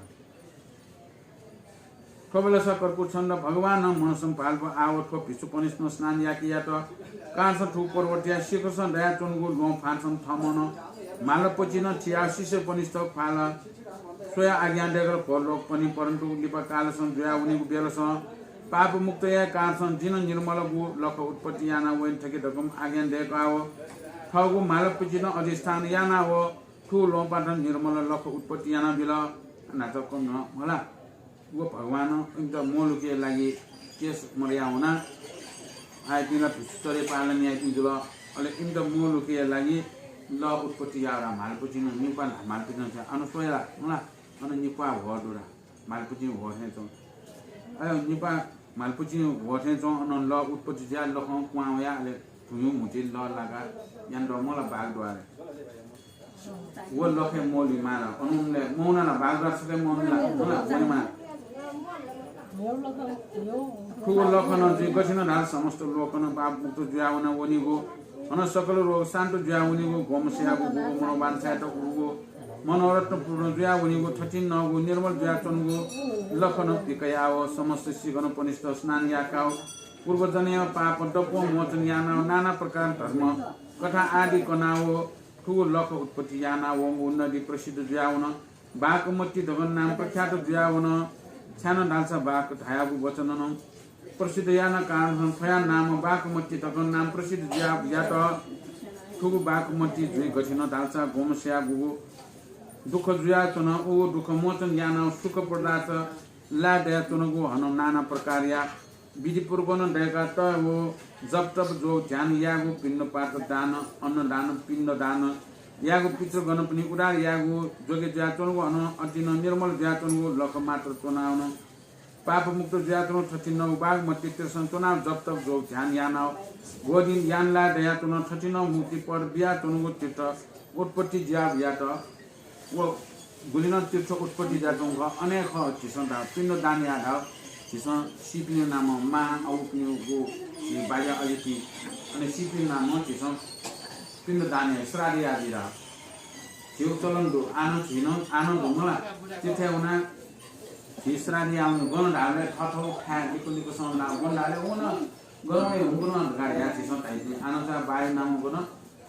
थ्वबेलस कर्पूर छन्द भगवानं मनसं भालप आव थ्व भिक्षुपनिसनं स्नान याके यात। कालसं थुगु पर्वतया शिखरसं दयाच्वंगु ल्वहं फातसं थःम्हं नं म्हालपचिनं थियाः शिष्यपनिसत ख्वाल। स्वयाः आज्ञा दय्कल, भो लोकपनि, परन्तु लिपा कालसं जुया वनीगु बेलसं पाप मुक्त याये कालसं जिं नं निर्मलगु लख उत्पत्ति याना वये थके धकं आज्ञा दय्काव थःगु म्हालपचिनं अधिष्ठान यानाव थुगु ल्वहंपातनं निर्मल लख उत्पत्ति यानाबिल। न्हाचः कम नं मला। व भगवानं इमित मोलुकया लागि केश मदयावना। आः इपिं ला भिक्षुचर्या पालन याइपिं जुल। अले इमित मोलुकया लागि लः उत्पत्ति याव रा। म्हालपचिनं निक्वाः ला, म्हालपचिनं अन स्वया ला, मला, अन निक्वाः ह्वः दु रा। म्हालपचिं ह्वः थें च्वं। अले निक्वाः म्हालपचिं ह्वः थें च्वं, अन लः उत्पत्ति जुयाः लखं क्वां वयाः अले भुइँया म्हुतुइ लः लाकाः यानातःम्ह ला बाघ दु रे। व लखय् मोलुइ माः रा। अन उनले मौना ला बाघ दु रे, छकः मौना ला, मला, वनेमाः। थुगु लखं जुइ गथिनं धाल समस्त लोकनं पाप मुक्त जुयावना वनीगु, हनं सकल रोग शान्त जुयावनीगु, ग्वम्ह सयागु गुगु मनोवाञ्छायात उगु मनोरथ पूर्ण जुयावनीगु, थथिं नःगु निर्मल जुयाच्वंगु लखनं भिक्खयाव समस्त शिष्यगणपनिसत स्नान याकाव पूर्वजन्मया पाप दक्वं मोचन यानाव नाना प्रकार धर्म कथा आदि कनाव थुगु लख उत्पत्ति यानावंगु नदी प्रसिद्ध जुयावन। बाघमती धकं नाम प्रख्यात जुयावन। छाय्नं धालसा बाघ धायागु वचननं प्रसिद्ध याना कारण थ्वया नाम बाघमती धकं नाम प्रसिद्ध जुया यात। थुगु बाघमती जुइ गथिन धालसा गोमस्या गुगु दुःख जुयाच्वन, उ दुःख मोचन यानाव सुख पदार्थ लाये दयाच्वनगु हनं नाना प्रकारया विधिपूर्वकं दय्कात व जप तप जोग ध्यान यायेगु, पिण्डपात दान, अन्नदान, पिण्डदान यायेगु, पितृगणपनि उद्धार यायेगु जोगे जुयाच्वनगु हनं अति नं निर्मल जुयाच्वनगु लख मात्र च्वनावन पापमुक्त जुयाच्वन थथिन बाघमती तीर्थं च्वनाव जप तप जोग ध्यान यानाव गोदिन यानला दयाच्वन थथिन मुक्ति पद बियाच्वनगु तीर्थ उत्पत्ति ज्याव यात। व गुलिनं तीर्थ उत्पत्ति ज्याच्वंगु खः, अनेक खः झीसं धाव पिण्डदान याः धाव झीसं सीपिनि नाम मां अवुपिनि गु झी बाज्या अजिपिं अने सीपिनि नाम झीसं पिण्डदान याः श्राद्ध याः धाव। झीगु चलन दु, आनं झीनं आनं दु मला। तीर्थ वना झी श्राद्ध यावने गन धावले थथौ खाये लिकु लिकु सं ला गन धावले वन गन हुंकन धकाः या झीसं धाइपिं आनं चा बायु नाम गन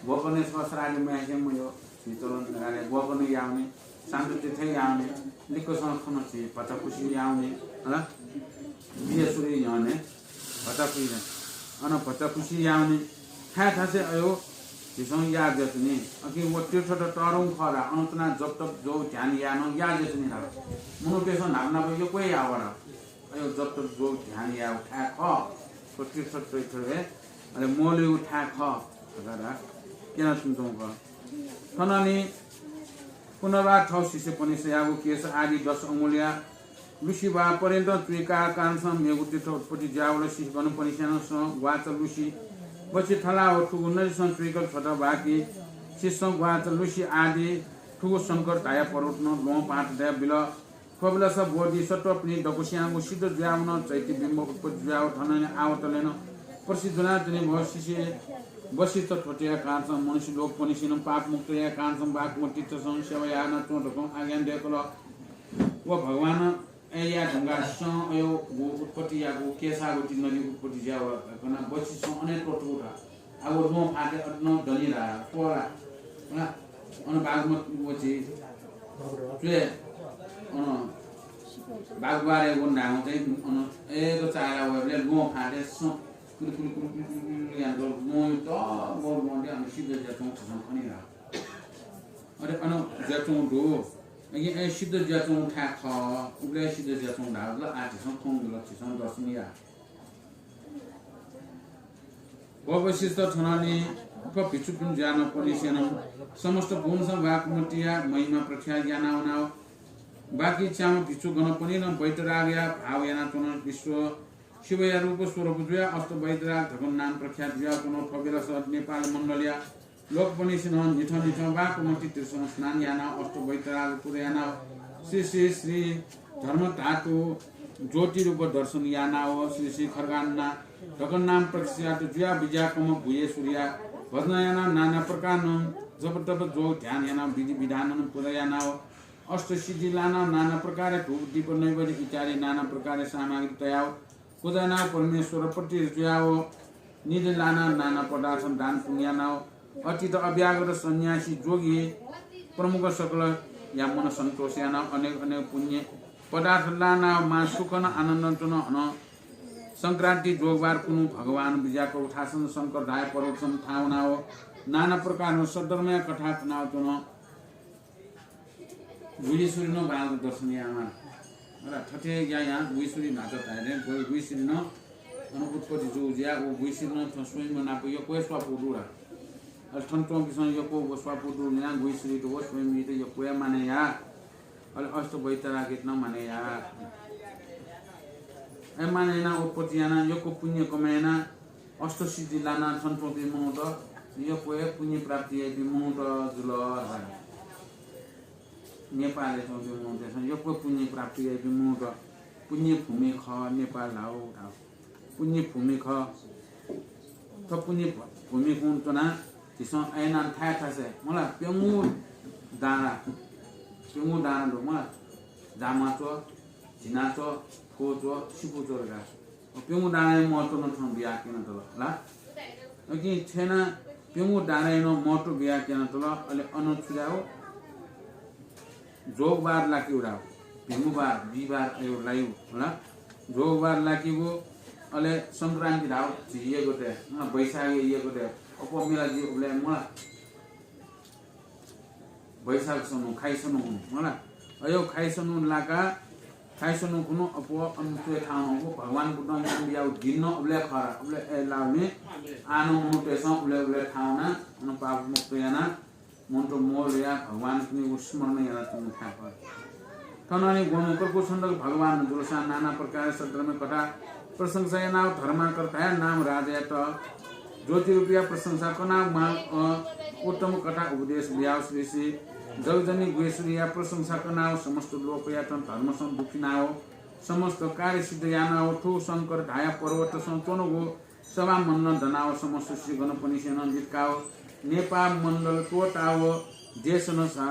गोकर्णेश्वर श्राद्ध मयासें मयो झी चलन धकाः गोकर्ण यावने शान्त तीर्थ यावने लिकु सं खन झी भचाखुसी यावने हला बियेश्वरी न्ह्यःने भचाखुसी अन भचाखुसी यावने थाय् थासय् अयो झीसं याः जुयाच्वनी। अकिं व तीर्थत तःधंगु खः ला, अन च्वनाः जप तप जोग ध्यान याः नं याः जुयाच्वनी ला। मनूतय्सं न्हापा न्हापा यक्व हे याः वल। अयो जप तप जोग ध्यान याःगु थाय् खः। थ्व तीर्थ चैत्र हे अले मोलय्गु थाय् खः धकाः ला क्यनाच्वंगु खः। थनंलि पुनर्वार थव शिष्यपनिसयागु केश आदि दश अंगुलया लुसि वा पर्यन्त चुइका कारणसं मेगु तीर्थ उत्पत्ति ज्यावल। शिष्यगणपनिसेनं सं ग्वाचा लुसि बछि थला व थुगु नजिसं चुइकल छत बाकी शिष्यं ग्वाचा लुसि आदि थुगु शंकर धाया पर्वतनं ल्वहं पाहांत दया बिल। थ्व बिलस बोधि सत्वपनि दक्वस्यां व सिद्ध जुयावन चैत्यबिम्ब उत्पत्ति जुयाव थनंलि आवतलेनं प्रसिद्ध जुयाच्वनी। भव शिष्य वशिष्ठ थ्वतया कारणसं मनुष्य लोकपनिसेनं पापमुक्त या कारणसं बाघमती तीर्थसं सेवा याना च्वँ धकं आज्ञा दय्कल। व भगवान अय्या धंगा सं अयो गु उत्पत्ति यागु केशावती नदी उत्पत्ति ज्याव कना बछि सं अने त्वतुगु धा। आ व ल्वहं फाटे अतनं दनि रा त्वला। अन बाघमती वछि त्वे अन बाघबारे वन धायेवं चाहिँ अन एक चायला वयबले ल्वहं फाटे सं कुलि कुलि कुलि कुलि कुलि यान दो ल्वहं त व ल्वहं दे अन सिद्ध ज्याचुं खसं खनि रा। अरे अन ज्याचुं दो अगे ए सिद्ध ज्याचुं थाय् खः। उबले सिद्ध ज्याचुं धाल आ झीसं खंगु ला झीसं दर्शन या। व वशिष्ठ थनंलि अप्वः भिक्षुपिं ज्यानपनिसेनं समस्त गुणसं बाघमतीया महिमा प्रख्यात यानावनाव बाकी च्याम्ह भिक्षुगणपनिनं वैतरागया भाव यानाच्वन। विश्व शिवया रूप स्वरूप जुया अष्ट वैतराग धकं नाम प्रख्यात जुयाच्वन। थ्व बेलस नेपाल मण्डलया लोकपनिसेनं निथं निथं बाघमती तीर्थसं स्नान यानाव अष्ट वैतराग पूजा यानाव श्री श्री श्री धर्मधातु ज्योतिरूप दर्शन यानाव श्री श्री खड्गान्ना धकं नाम प्रख्यात जुया बिज्याकम्ह भुयेश्वरीया भजन यानाव नाना प्रकारनं जप तप जोग ध्यान यानाव विधि विधाननं पूजा यानाव अष्ट सिद्धि लानाव नाना प्रकारया धूप दीप नैवेद्य इत्यादि नाना प्रकारया सामग्री तयाव पूजा यानाव परमेश्वर प्रति जुयाव निधि लानाव नाना पदार्थ दान पुण्य यानाव अतीत अभ्यागत सन्यासी जोगी प्रमुख सकलया मन सन्तोष यानाव अनेक अनेक पुण्य पदार्थ लानाव महासुखनं आनन्दनं च्वन। हनं संक्रान्ति जोगबार कुनु भगवान बिज्याक उथासन शंकर धाया पर्वतसं थाहां वनाव नाना प्रकारनं सद्धर्मया कथा कनाव च्वन। गुहिस्वरीनं बांलाक दर्शन यायेमाः। अला थथे यायां गुहिस्वरी न्हाचः धाये दे, गुहिस्वरीनं अन उत्पत्ति जू जुयाः व गुहिस्वरीनं थ्व स्वयम्भू नाप यक्व हे स्वापू दु ला। अले थन च्वंपिसं यक्व व स्वापू दु जुयाः गुहिस्वरीत व स्वयम्भूयात यक्व हे मानय् याः। अले अष्ट वैतरागीत नं मानय् याः। अले मानय् यानाः उत्पत्ति यानाः यक्व पुण्य कमय् यानाः अष्टसिद्धि लानाः थन च्वंपिं मनूत यक्व हे पुण्य प्राप्ति याइपिं मनूत जुल। नेपालय् च्वंपिं मनूतय्सं यक्व पुण्य प्राप्ति याइपिं मनूत पुण्य भूमि खः नेपाल धाउ धाउ। पुण्य भूमि खः। थ्व पुण्य भूमि कुन च्वनाः झीसं अय्‌नाः थाय् थासय् मला प्यंगू डाँडा, प्यंगू डाँडा दु मला, जामाच्व, झिनाच्व, थ्वच्व, सिपुच्व धकाः। प्यंगू डाँडाया महत्व नं थन बियाः क्यनातल ला। अकिं थेना प्यंगू डाँडाया नं महत्व बियाः क्यनातल। अले अन छु धाउ? जोगबार लाकेगु धाउ। भिंगुबार, बिहिबार अयो लाइगु ला। जोगबार लाकेगु अले संक्रान्ति धाउ झी यःगते, मला, वैशाख यःगते, अप्वः मेला जुइ उबलय्, मला, वैशाख सनु, खाइ सनु हुनु, मला। अयो खाइ सनु लाका, खाइ सनु खुनु अप्वः अन च्वय् थाहां वंगु भगवान बुद्धं ज्ञान बियागु दिन नं उबलय् खः रा, उबलय् ए लाउने आनं मनूतय्सं उबलय् उबलय् थाहां वना, अन पाप मुक्त याना, मनूत मोह ल्हुयाः भगवानपिनिगु स्मरण यानाच्वंगु थाय् खः। थन अले ग्वम्ह क्रकुच्छन्द भगवान जुलसां नाना प्रकारया सद्धर्म कथा प्रशंसा यानाव धर्माकर धाया नाम राजायात ज्योतिरूपया प्रशंसा कनाव मां, अ, उत्तम कथा उपदेश बियाव श्री श्री जगजननी गुह्येश्वरीया प्रशंसा कनाव समस्त लोकयात धर्मसं दुखिनाव समस्त कार्य सिद्ध यानाव थु शंकर धाया पर्वतसं च्वंगु सभामण्डलं दनाव समस्त श्रीगणपनिसेनं लिकाव नेपाल मण्डल त्वःताव देशनसा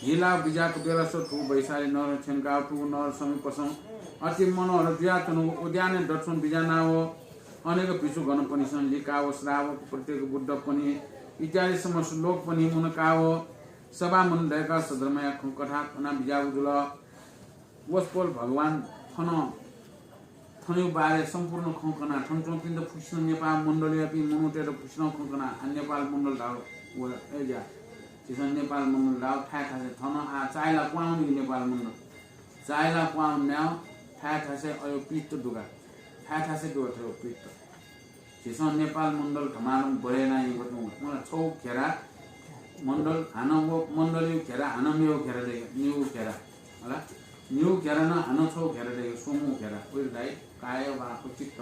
हिलाव बिज्याक बेलस थु वैशाली नगर थ्यंकाव थु नगर समीपसं अति मनोहर जुयाच्वंगु उद्यानय् दर्शन बिज्यानाव अनेक भिक्षु गणपनिसेनं लिकाव श्रावक प्रत्येक बुद्धपनि इत्यादि समस्त लोकपनि मुनकाव सभामण्डल दय्काव सद्धर्मया खँ कथा कना बिज्यागु जुल। वसपोल भगवान थन थनयु बारे सम्पूर्ण खँ कना थन च्वंपिन्त फुक्कसिनं नेपाल मण्डलयापिं मनूतय्त फुक्कसिनं खँ कना आ नेपाल मण्डल धाव व ए ज्या। झीसं नेपाल मण्डल धाव थाय् थासय् थन आ चाय्ला क्वाउनिगु नेपाल मण्डल। चाय्ला क्वाउन्याव थाय् थासय् अयो पित्त दुगा। थाय् थासय् दुगा थयो पित्त। झीसं नेपाल मण्डल धमाधम बढे याना यंकतुं। मला छौ घेरा मण्डल हानं व मण्डलयु घेरा हानं मेव घेरा दइ, निउ घेरा। हला? निउ घेरा नं हानं छौ घेरा दइ, स्वंगू घेरा। उइर धाइ काय वाक चित्त।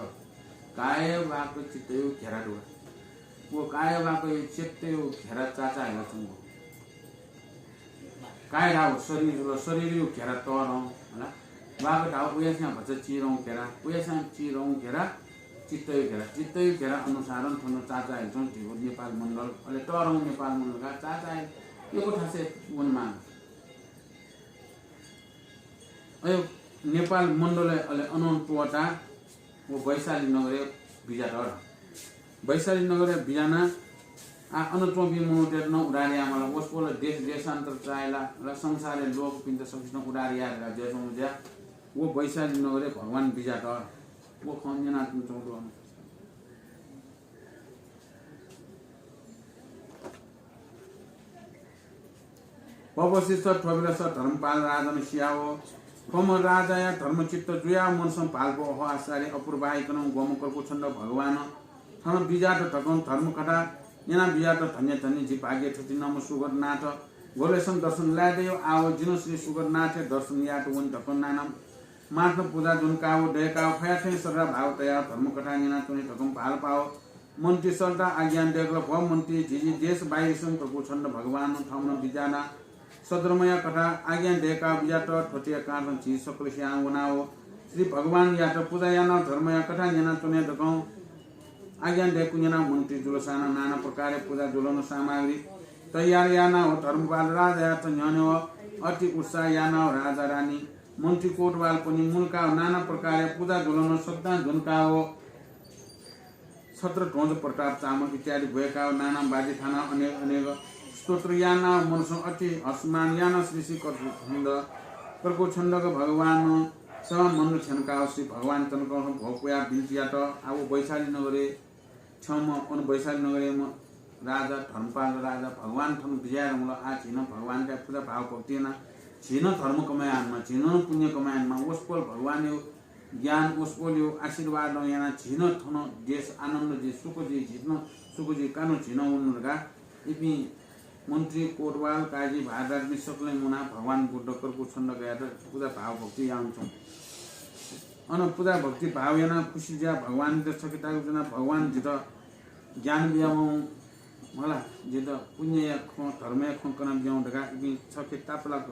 काय वाक चित्तयु घेरा दुगा। व काय वाकयु चित्तयु घेरा चाचा हेला च्वंगु। काय धाव शरीर जुल, शरीरयु घेरा तःधं, हला? वाक धाव उयास्यां भचा चिधं घेरा, उयास्यां चिधं घेरा, चित्तयु घेरा, चित्तयु घेरा अनुसारं थन चाचा हेला च्वंगु नेपाल मण्डल, अले तःधं नेपाल मण्डल का चाचा हेला यक्व थासय् वनेमाः। अयो नेपाल मण्डलय् अले अनं त्वःता व वैशाली नगरय् बिज्यात। वैशाली नगरय् बिज्याना आ अन च्वंपिं मनूतय्त नं उद्धार यायेमाल। वसपोल देश देशान्तर चाय्ला ला संसारय् लोकपिन्त सकसितं उद्धार याये धकाः जुयाच्वंगु ज्या व वैशाली नगरय् भगवान बिज्यात। व खँ न्यनाच्वंगु दु अन। वसिष्ठ थ्व बेलस धर्मपाल राजानं सियाव थ्वम्ह राजाया धर्मचित्त जुयाव मनसं भालपु अहो आश्चर्य अपूर्व आइकनं ग्वम्ह क्रकुच्छन्द भगवान थन बिज्यात धकं धर्मकथा न्यना बिज्यात धन्य धन्य जि भाग्य थुति नम्ह सुगतनाथ ग्वलेसं दर्शन लाये दयो आव जिनं श्री सुगतनाथया दर्शन यात वने धकं नाना माथं पुजा ज्वंकाव दय्काव फयाथें श्रद्धा भाव तयाव धर्मकथा न्यनाच्वने धकं भालपाव मन्त्री सल्ता आज्ञा दय्कल। भो मन्त्री, झिझी देश बाहिरसं क्रकुच्छन्द भगवान थःम्हं बिज्याना सद्धर्मया कथा आज्ञा दय्काव बिज्यात। थ्वतिया कारणं झी सकलसियां वनाव श्री भगवानयात पुजा यानाव धर्मया कथा न्यनाच्वने धकं आज्ञा दय्कूगु न्यनाव मन्त्री जुलसानं नाना प्रकारया पुजा ज्वलन सामग्री तयार यानाव धर्मपाल राजायात न्ह्यःने व अति उत्साह यानाव राजा रानी मन्त्री कोतवालपनि मुनकाव नाना प्रकारया पुजा ज्वलन सद्दां ज्वंकाव छत्र ध्वज प्रताप चामर इत्यादि ब्वय्काव नाना बाजी थानाव अनेक अनेक स्तोत्र यानाव मनसं अति हर्षमान यानाव श्री श्री क्रकुच्छन्द क्रकुच्छन्दक भगवान सभामण्डल थ्यंकाव श्री भगवान तनकं भोग पुयाव बिन्ति यात। आव वैशाली नगरय् थ्यंम्ह अन वैशाली नगरय्म्ह राजा धर्मपाल राजा भगवान थन बिज्याये धुंकल। आ झी नं भगवानया पुजा भाव भक्ति याना झी नं धर्म कमय् यानाम्ह, झी नं पुण्य कमय् यानाम्ह। वसपोल भगवानया ज्ञान वसपोलया आशीर्वादं यानाः झी नं थन देश आनन्द जुइ, सुख जुइ, झीत नं सुख जुइ, का नं झी नं वने धकाः इपिं मन्त्री कोतवाल, काजी, भारदारपिं सकलें मुनाः भगवान बुद्ध क्रकुच्छन्दकयात पुजा भाव भक्ति यानाच्वन। अन पुजा भक्ति भाव यानाः खुसी जुयाः भगवानयात छखे ताःगु जुयाः भगवान जितः ज्ञान बियावं मला, जितः पुण्यया खँ, धर्मया खँ कना बियावं धकाः इपिं छखे तापालाक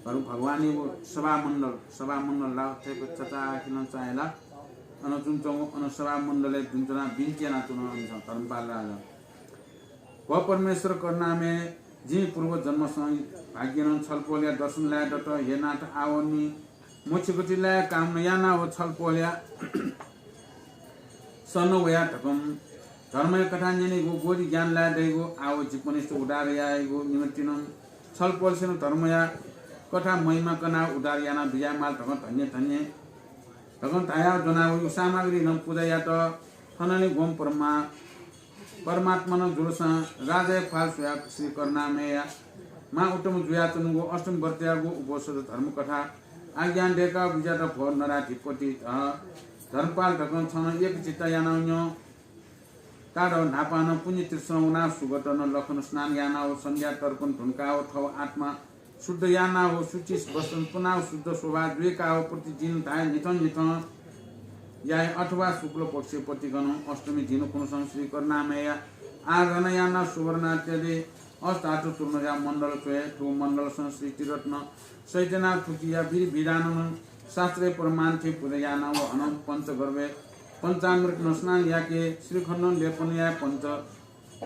धर्म भगवानया सभामण्डल, सभामण्डल ला थेक चचाखिनं चाय्ला अन च्वंच्वंगु अन सभामण्डलय् दुने च्वनाः बिन्ति यानाच्वन अन धर्मपाल राजा। भो परमेश्वर करुणामय, जिं पूर्व जन्मसं भाग्यनं छलपोलया दर्शन लाये दत। हे नाथ, आवनि मोक्षगति लाये कामना यानाव छलपोलया शरण वया धकं धर्मया कथा न्यनेगु, बोधि ज्ञान लाये दइगु, आव जिपनिस्त उद्धार यायेगु निमित्तिनं छलपोलसेनं धर्मया कथा महिमा कनाव उद्धार याना बिज्यायेमाल धकं धन्य धन्य धकं धायाव ज्वनाव सामग्री नं पुजा यात। थनंलि ग्वम्ह परमा परमात्मन जुलसां राजाया ख्वाल स्वयाव श्री करुणामयया मां उत्तम जुयाच्वंगु अष्टमी व्रतयागु उपवसत धर्मकथा आज्ञा दय्काव बिज्यात। भो नराधिपति धर्मपाल, धकं छं एकचित्त यानाव न्यँ। ताडव न्हापां पुण्य तीर्थं वनाव सुगतन लखन स्नान यानाव सन्ध्या तर्पण धुंकाव थव आत्मा शुद्ध यानाव शुचि वस्त्रं पुनाव शुद्ध शोभा जुइकाव प्रतिदिन धाये न्हिथं न्हिथं याये अथवा शुक्ल पक्ष प्रतिगनं अष्टमी दिनकुन्सं श्री करुणामयया आराधना यानाव सुवर्णात्यदि अष्टादश चूर्णया मण्डल च्वये। थ्व मण्डलसं श्री त्रिरत्न सहित यानाव थुकिया विधि विधानं शास्त्रया प्रमाण थें पुजा यानाव हनं पञ्चगव्य पञ्चामृतं स्नान याके, श्रीखण्डं लेपन याये, पञ्च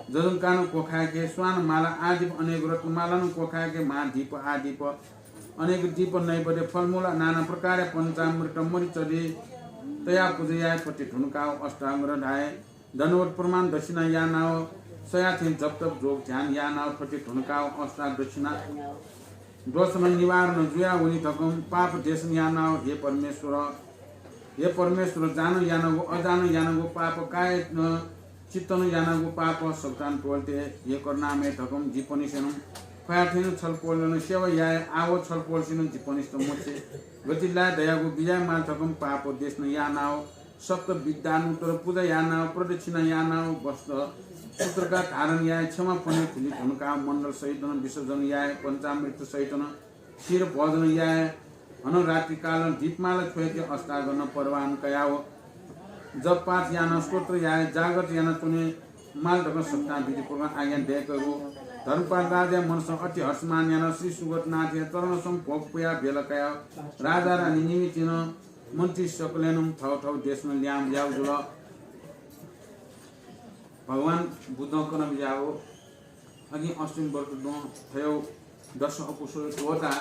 जजंकानं क्वखाय्के, स्वान माला आदिप अनेक रत्नमालानं क्वखाय्के, महादीप आदिप अनेक दीप नैवेद्य फलमूल नाना प्रकारया पञ्चामृत मरिचदि तयाव पुजा याये। थ्वते धुंकाव अष्टाङ्ग धाये। दण्डवत प्रमाण दक्षिणा यानाव सयाथें जप तप जोग ध्यान यानाव थ्वते धुंकाव अष्टा दक्षिणा दोषन निवारण जुयावनी धकं पाप देशन यानाव हे परमेश्वर, हे परमेश्वर, जानं यानागु अजानं यानागु पाप काय न चित्तन यानागु पाप सकतान त्वःते। हे करुणामय, धकं जिपनिसेनं फयाथें छलपोलनं सेवा याये। आव छलपोलसेनं जिपनिस्त मोक्ष गति लाये धयागु बिज्याये माल धकं पाप देशन यानाव सप्त विद्यानुत्तर पुजा यानाव प्रदक्षिणा यानाव वस्त्र सूत्रका धारण याये। क्षमा फने थुलि धुंकाव मण्डल सहितन विसर्जन याये। पञ्चामृत सहितन क्षीर भोजन याये। हनं रात्रिकालं दीपमाला छ्वयेके अष्टाङ्गन परवान कयाव जप पाठ यानाव स्तोत्र याये। जागृत यानाच्वने माल धकं सकतां विधिपूर्वक आज्ञा दय्कूगु धर्मपाल राजाया मनसं अति हर्षमान यानाव श्री सुगतनाथया चरणसं भोग पुयाव भेला कयाव राजा रानी निमित्तिनं मन्त्री सकलेनं थव थव देशन ल्याहां वयाव जुल। भगवान बुद्धं कना बिज्याव अघि अष्टमी व्रत दुं थय् दश अकुशल त्वःताः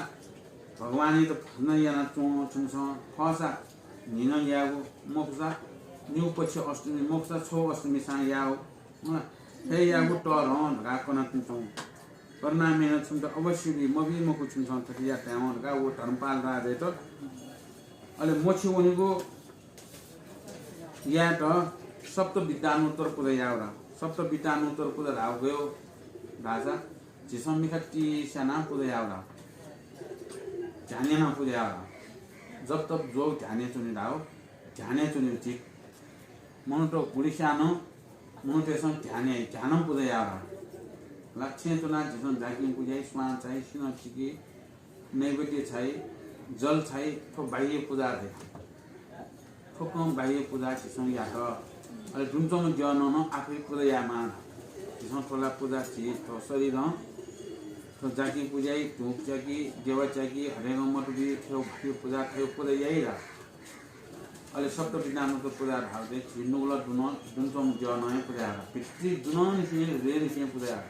भगवानयात भजन यानाच्वं। छुमिसं खःसा न्हिनं यायेगु, मखुसा निगू पक्ष अष्टमी, मखुसा छगू अष्टमी सां यायेगु। अँ, थथे यायेगु तःधं धकाः कनाच्वं। करुणामयनं छुमित अवश्य बी, मबी मखु, छुमिसं थथे याये तायेवं धकाः व धर्मपाल राजायात अले मोक्ष वनेगु यायेत सप्त विद्यानुत्तर पुजा यायेगु धाः। सप्त विद्यानुत्तर पुजा धाःगु गय् धाःसा झीसं मिखा तिस्यानाः पुजा यायेगु धाः। ध्यान यानाः पुजा यायेगु धाः। जप तप जोग ध्यानय् च्वने धाः। ध्यानय् च्वने उचित। मनूत गुलिस्यानं मनूतय्सं ध्यान याइ, ध्यानं पुजा यायेगु धाः। ला छेँय् च्वनाः झीसं जाकिं पुजा याइ, स्वां छाइ, सिन्हः चिकी, नैवेद्य छाइ, जल छाइ, थ्व बाह्य पुजा धइ। थुकथं बाह्य पुजा झीसं यात। अले दुने च्वंम्ह द्यःनं नं आफै पुजा यायेमाः। झीसं थ्व ला पुजा झी थ्व शरीरं, थ्व जाकिं पुजा याइ, धूप च्याकी, देवा च्याकी, हरेक मत बी, थ्व बाह्य पुजा, थ्व पुजा याइ ला। अले सप्त विद्यानुत्तर पुजा धाःगु दे, झी नुगलं दुनं, दुने च्वंम्ह द्यःनं हे पुजा यात। भित्ति दुनंनिसें, रेनिसें पुजा यात।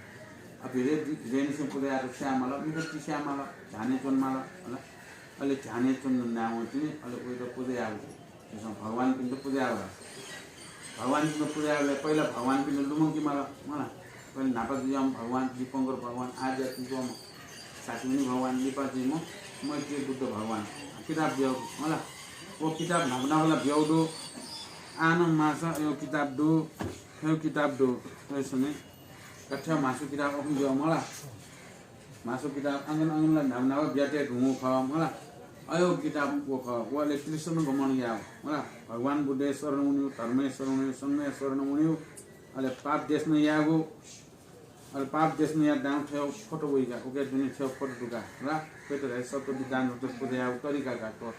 अब रे, रेनिसें पुजा यात स्याये माल, मिखा तिस्याये माल, ध्यानय् च्वने माल, होला। अले ध्यानय् च्वने नावं तिनि, अले वइत पुजा यायेगु। झीसं भगवानपिन्त पुजा यायेगु। भगवानपिन्त पुजा यायेगु, पहिला भगवानपिन्त लुमंके माल, होला। पहिला न्हापा जुयाम्ह भगवान, दीपंकर भगवान, आध्यात्मिक शाक्यमुनि भगवान, लिपा जुइम्ह मैत्रेय बुद्ध भगवान। किताब बियागु, होला। व किताब न्हापा न्हापा ला बियागु दु। आः नं माःसा अय् किताब दु, थ्व किताब दु। अय् सने। कथ्य म्हासु किताब अखुं बियागु, होला। म्हासु किताब आंगन आंगन ला न्हापा न्हापा बियातये धुंगु खः, होला। अय् किताब व खः। व अले कृष्ण गमन यायेगु, होला। भगवान बुद्धया शरण वनेगु, धर्मया शरण वनेगु, संघया शरण वनेगु। अले पाप देशन यायेगु। अले पाप देशन याये दां थ्व फोटो वइका, उके दुने थ्व फोटो दुका। ला, थ्वइत धाइ सप्त विद्यानुत्तर पुजा यायेगु तरिका का थ्व।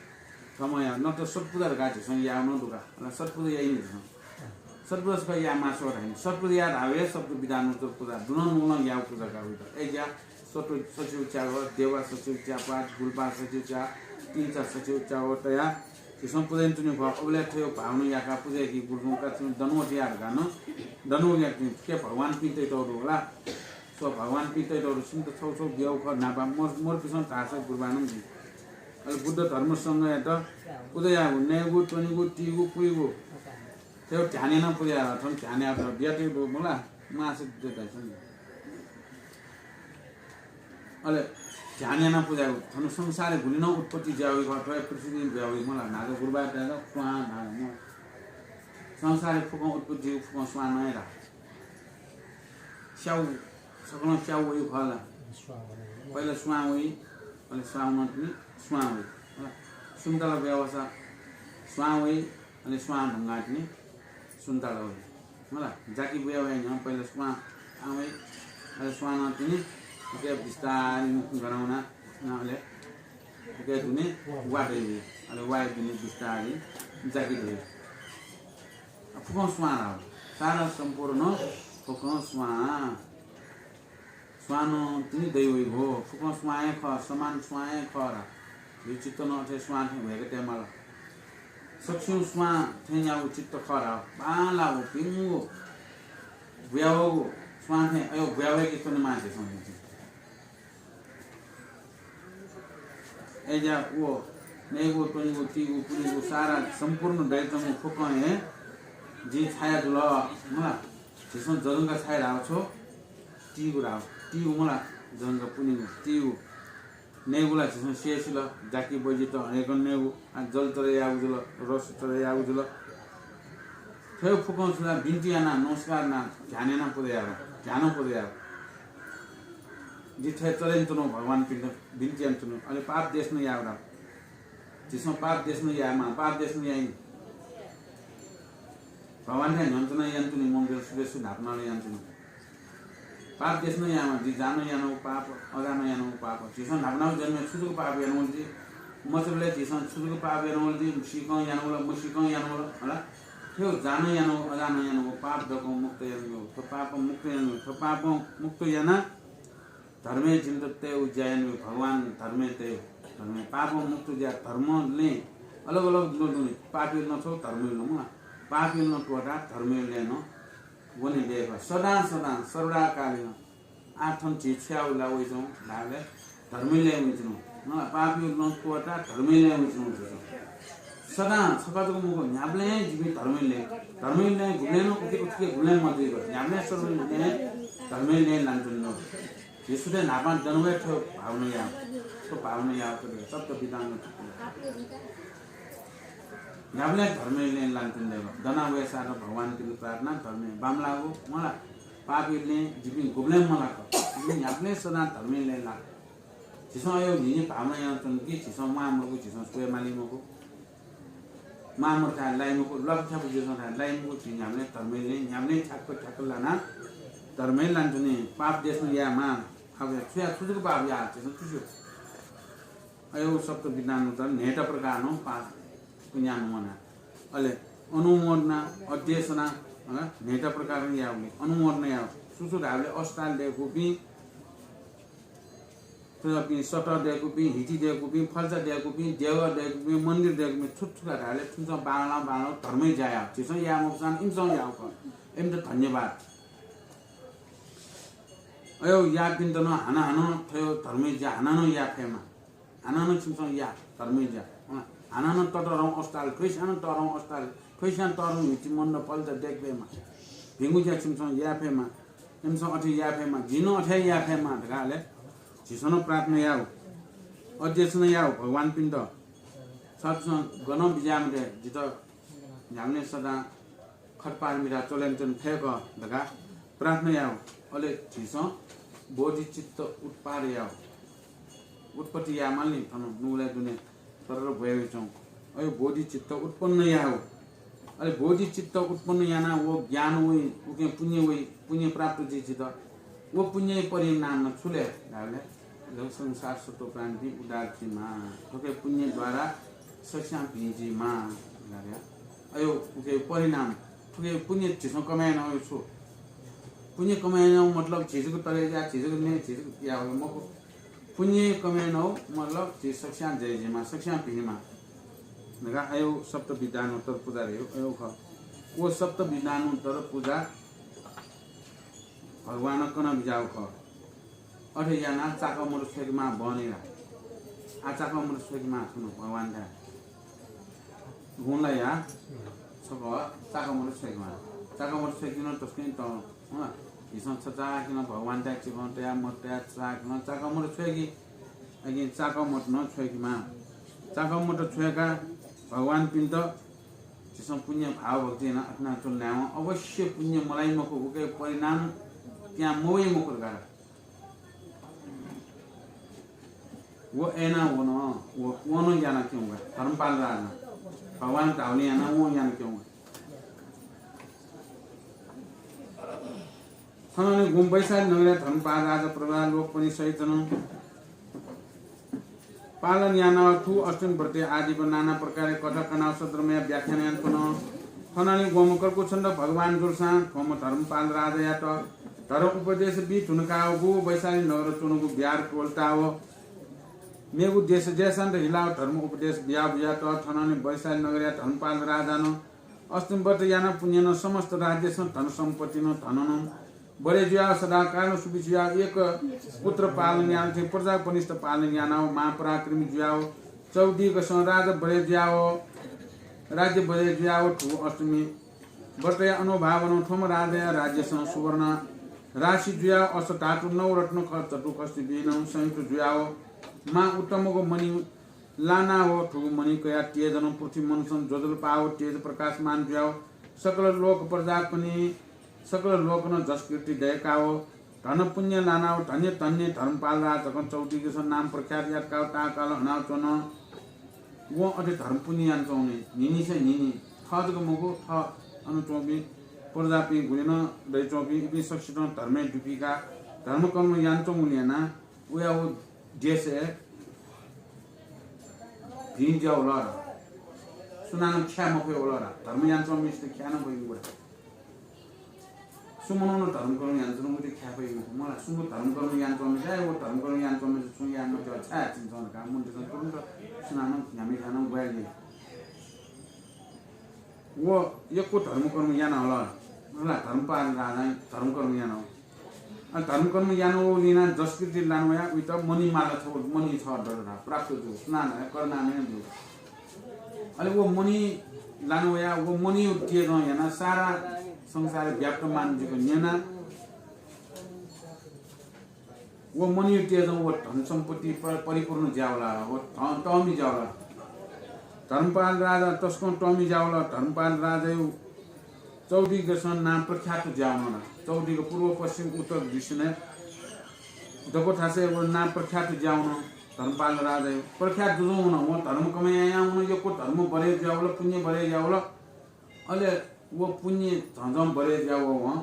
थमं यायेगु, नत्र सत्पुजा धकाः झीसं यायेगु नं दुका। ला, सत्पुजा याइ नि झीसं। सत्पुजा छकः याये मास्ति धाइ नि। सत्पुजा याये धाःगु हे सप्त विद्यानुत्तर पुजा। दुनं नुगलं यायेगु पुजा का वइत। अय् ज्या सत्व सचिव च्यागः, देवा सचिव च्यापाः, गुल्पा सचिव च्या, तिंचा सचिव च्यागः तयाः झीसं पुजा यानाच्वने खः। अबलय् थ्व भावना याकाः पुजा याकी गुरुजु का, छिं दण्डवत या धकाः नं दण्डवत याकी। थुके भगवानपिं तयातःगु दु, होला। सो भगवानपिं तयातःगु दु, छिमित छगू छगू बियागु खः न्हापा। मोर, मोरपिसं धाःसा गुरुबानं बी। अले बुद्ध धर्म संघयात पुजा यायेगु, नयेगु, त्वनेगु, तीगु, पुइगु। थ्व ध्यान यानाः पुजा यायेगु, थन ध्यान यायेत बियातःगु दु, होला। मासिक दु धाइ छन्त। अले ध्यान यानाः पुजा यायेगु। थन संसारय् गुलि नं उत्पत्ति जुयावइ खः, थ्व हे पृथ्वीइ जुयावइ, मला। न्हाचः गुरुबाः धायेगु स्वां धायेगु, मला। संसारय् फुक्कं उत्पत्ति जुइगु फुक्कं स्वां नं हे धाः। स्याउ, सकलं स्याउ वइ खः ला? स्वां वइ। पहिला स्वां वइ, अले स्वां वनाः तिनि स्वां वइ। मला। सुन्तला बुया वःसा स्वां वइ, अले स्वां धुंकाः तिनि सुन्तला वइ। मला, जाकि बुया वये न्ह्यः पहिला स्वां आं वइ, अले स्वां नं तिनि उके बिस्तारं गन वनाः, अले उके दुने वा दइ वइ, अले वाया दुने बिस्तारं जाकि दइ वइ। अ, फुक्कं स्वां धाः। सारा सम्पूर्ण फुक्कं स्वां। स्वां नं तिनि दइ वइगु, फुक्कं स्वां हे खः, समान स्वां हे खः ला। झी चित्त नं अथे स्वां थें ह्वय्‌के तये माल। सकसिगुं स्वां थें याःगु चित्त खः ला, बांलाःगु, भिंगु, बुयावःगु स्वां थें, अय् बुयावय्‌के च्वनेमाः झीसं। अय्‌जुया व नयेगु, त्वनेगु, तीगु, पुनेगु, सारा सम्पूर्ण दयाच्वंगु फुक्कं हे जिं छाया जुल, मला। झीसं जजंका छाया धाःगु छु? तीगु धाःगु, तीगु मला, जजंका पुनेगु, तीगु। नयेगु ला झीसं सिसिल, जाकि बजित हनेकं नयेगु, आ, जल चढे याःगु जुल, रस चढे याःगु जुल। थ्व फुक्कं छु ला, बिन्ति यानाः, नमस्कार यानाः, ध्यान यानाः पुजा यायेगु, ध्यानं पुजा यायेगु। जि थथे चढे यानाच्वनागु भगवानपिन्त बिन्ति यानाच्वनागु, अले पाप देशना यायेगु धाःगु। झीसं पाप देशना यायेमाः, पाप देशना याइ नि। भगवानथाय् न्ह्यःने च्वनाः यानाच्वनी, मनूतय्‌सं सुथय् सु न्हापां नं यानाच्वनी। पाप देशना यायेमाः, जि जानं यानागु पाप, अजानं यानागु पाप। झीसं न्हापा न्हापा जन्मय् छु जक पाप यानागु जुइ, मचाबलय् झीसं छु जक पाप यानागु जुइ, सीकं यानागु ला, मसीकं यानागु ला, हला। थ्व जानं यानागु, अजानं यानागु पाप दक्वं मुक्त यानागु, थ्व पापं मुक्त यानागु, थ्व पापं मुक्त यानाः धर्मय् जिमित तयेगु ज्या यानागु, भगवान धर्मय् तयेगु, धर्मय् पापं मुक्त जुयाः धर्मलय् अलग अलग लँ दु नि, पापीलय् नं छगू, धर्मीलय् नं, मला। पापीलय् नं त्वःताः धर्मीलय् नं वने दयेक सदां सदां सर्वदा कालेन। आः थन झी छु याये ला वइच्वं धाःबलय् धर्मीलय् वइच्वं। मला, पापीलय् नं त्वःताः धर्मीलय् वइच्वं। सदां छकः जक मखु, न्ह्याबलें जिपिं धर्मीलय्, धर्मीलय् गुबलें नं उखे उखे गुबलें मजुइक, न्ह्याबलें सर्वलय् धर्मीलय् लानाच्वनेगु। झी सुथय् न्हापां दनावये थ्व भावना याः, थ्व भावना याः, थ्व सप्त विधान। न्ह्याबलें धर्मीलय् लानाच्वनेगु। दनावये साथ भगवानपिन्त प्रार्थना, धर्मय् बांमलाःगु, मला। पापीलय् जिपिं गुबलें मलाक, जिपिं न्ह्याबलें सदां धर्मीलय् लाक। झीसं अय् न्हिं भावना यानाच्वन कि झीसं म्वाः मखु, झीसं स्वये माली मखु, मां मदुथाय् लाइ मखु, ल्वापु ख्यापु जुइच्वंथाय् लाइ मखु, झी न्ह्याबलें धर्मय्, न्ह्याबलें ठ्याक्क ठ्याक्क लानाः धर्मय् लानाच्वनी। पाप देशना यायेमाः। अब छु याये, छु जक पाप याये, झीसं छु स्यू? अय् सप्त विधानं न्हय्‌त प्रकारं पाप पुण्य यानाः। अले अनुमोदना, अध्येसना, हला, न्हय्‌त प्रकारं याःगुलिं अनुमोदना याः। छु छु धाःबलय् अस्पताल दय्‌कूपिं, थुपिं सत्र दय्‌कूपिं, हिति दय्‌कूपिं, फल्चा दय्‌कूपिं, देगः दय्‌कूपिं, मन्दिर दय्‌कूपिं, छु छु का धाःबलय् थुमिसं बांलाः बांलाः धर्मय् ज्या याः। झीसं याये मफुसां इमिसं याःगु खः। इमित धन्यवाद। अय् याःपिन्त नं हानं हानं थ्व धर्मय् ज्या हानं हानं याये फयेमा। हानं हानं छिमिसं या, धर्मय् ज्या। अँ, हानं हानं ततःधंगु अस्पताल, थ्वइस्यां नं तःधंगु अस्पताल, थ्वइस्यां तःधंगु हिति मन्दिर फल्चा दय्‌के फयेमा। भिंगु ज्या छिमिसं याये फयेमा। इमिसं अथे याये फयेमा, जिं नं अथे याये फयेमा धकाः अले झीसं नं प्रार्थना याः। अध्येसना याः भगवानपिन्त। छपिसं गनं बिज्याये मते, जितः न्ह्याबलें सदां खट पारमिता च्वले यानाच्वने फयेक धकाः प्रार्थना याः। अले झीसं बोधिचित्त उत्पाद याः। उत्पत्ति यायेमाल नि, थन नुगलय् दुने तरतर ब्वयावइच्वं। अय् बोधिचित्त उत्पन्न याः। अले बोधिचित्त उत्पन्न यानाः व ज्ञान वइ, उकिं पुण्य वइ, पुण्य प्राप्त जुइ झीत। व पुण्यया परिणामं छु ले धाःबलय् संसार सत्त्व प्राणीपिं उद्धार जुइमाः। थुकिया पुण्य द्वारा सकस्यां भिं जुइमाः। अय् उकिया परिणाम, थुकिया पुण्य झीसं कमाय् यानागु छु? पुण्य कमाय् यानागु मतलब झी जक तरे या, झी जक नये, झी जक या वये मखु। पुण्य कमाय् यानागु मतलब झी सकस्यां जय जुइमाः, सकस्यां भिंमाः धकाः अय् सप्त विधानोत्तर पुजा धयागु अय् खः। व सप्त विधानोत्तर पुजा भगवानं कना बिज्याःगु खः। अथे यानाः चाकःमदु छ्वयेकेमाः बहनी ला। आः चाकःमदु छ्वयेकेमाः छुं भगवानथाय्। गुँलाया छकः चाकःमदु छ्वयेकेमाः। चाकःमदु छ्वयेकेनं तसकं तं, हँ, झीसं छचाःखेनं भगवानथाय् चिकं तयाः, मत तयाः छचाःखेनं चाकःमदु छ्वयेके। लागि चाकः मत नं छ्वय्केमाः। चाकः मत छ्वय्काः भगवानपिन्त झीसं पुण्य भाव भक्ति यानाः अथनाच्वनावं अवश्य पुण्य मलाइ मखु, उके परिणाम त्यां मवइ मखु धकाः। व अय्ना वन, व, व नं याना क्यंगा, धर्मपाल राजा। भगवान धाउले याना व याना क्यंगा। थनंलि गुम्ह वैशाली नगरया धर्मपाल राजा प्रजा लोकपनि सहित नं पालन यानाव थु अष्टमी व्रतया आदिव नाना प्रकारया कथा कनाव सद्धर्मया व्याख्यान यानाच्वन। थनंलि गुम्ह कर्कुच्छन्द भगवान जुलसां गुम्ह धर्मपाल राजायात धर्म उपदेश बी धुनकाव गु वैशाली नगर च्वनागु बिहार त्वलताव मेगु देश देशान्तर हिलाव धर्म उपदेश बियाव बुयात। थनंलि वैशाली नगरया धर्मपाल राजानं अष्टमी व्रत यानाव पुण्यनं समस्त राज्यसं धन सम्पत्तिनं धननं बढे जुयाव सदाकालं सुखी जुयाव एक पुत्र पालन यानाव थें प्रजा कनिष्ठ पालन यानाव महापराक्रमी जुयाव चौदिगसं राज बढे जुयाव राज्य बढे जुयाव थु अष्टमी व्रतया अनुभावनं थ्वम्ह राजाया राज्यसं सुवर्ण राशि जुयाव अष्टधातु नवरत्न खर्च चतुःखर्च बिनं संयुक्त जुयाव मां उत्तमगु मणि लानाव थुगु मणि कयाव तेजनं पृथ्वी मनसं ज्वजलपाव तेज प्रकाशमान जुयाव सकल लोक प्रजापनि सकल लोकनं जसकीर्ति दयकाव धन पुण्य लानाव धन्य धन्य धर्मपाल राजकं चौदिगसं नाम प्रख्यात यातकाव ताःकालं हनाव च्वन। वं अथे धर्म पुण्य यानाच्वंनि न्हिनिसं न्हिनि थः जक मखु, थः अन च्वंपिं प्रजापिं गुलिनं दइच्वंपिं इपिं सकसितं धर्मय् दुपिकाः धर्मकर्म यानाच्वंगुलिं यानाः वया व देशय् भिं ज्या वल। सुनानं ख्याये मफय् वल। धर्म यानाच्वंम्हसित ख्याये नं फइगु वल। सुमनं धर्मकर्म यानाच्वंगु ति ख्याये फइगु मखु। मला सुंगु धर्मकर्म यानाच्वंम्हसित व धर्मकर्म यानाच्वंम्हसित छुं याये मज्यू छाय् चिन्ता धकाः मनूतय्सं तुरुन्त सुनानं न्ह्याम्ह न्ह्यानं ग्वाहालि। व यक्व धर्मकर्म याना हल। मला धर्मपाल राजां धर्मकर्म याना। अले धर्मकर्म याना वःगुलिं यानाः जसकीर्ति लाना वयाः उइत मणिमाला छगू, मणि छगू दत धाः, प्राप्त जू। सुनानं करुणामय जू। अले व मणि लाना वयाः व मणिया तेजं यानाः सारा संसार व्याप्तमान जुक न्यना। व मणिया तेजं व धन सम्पत्ति प-, परिपूर्ण ज्या वल, व ध-, तःमि ज्या वल। धर्मपाल राजा तसकं तःमि ज्या वल। धर्मपाल राजाया चौदिगसं नाम प्रख्यात ज्या वन। चौदिग पूर्व, पश्चिम, उत्तर दिशा नं दक्व थासय् व नाम प्रख्यात ज्या वन। धर्मपाल राजाया प्रख्यात जुजुं वन। व धर्मकर्म यायां वन, यक्व धर्म बढे ज्या वल, पुण्य बढे ज्या वल। अले व पुण्य झंझं बढे ज्या वं वं।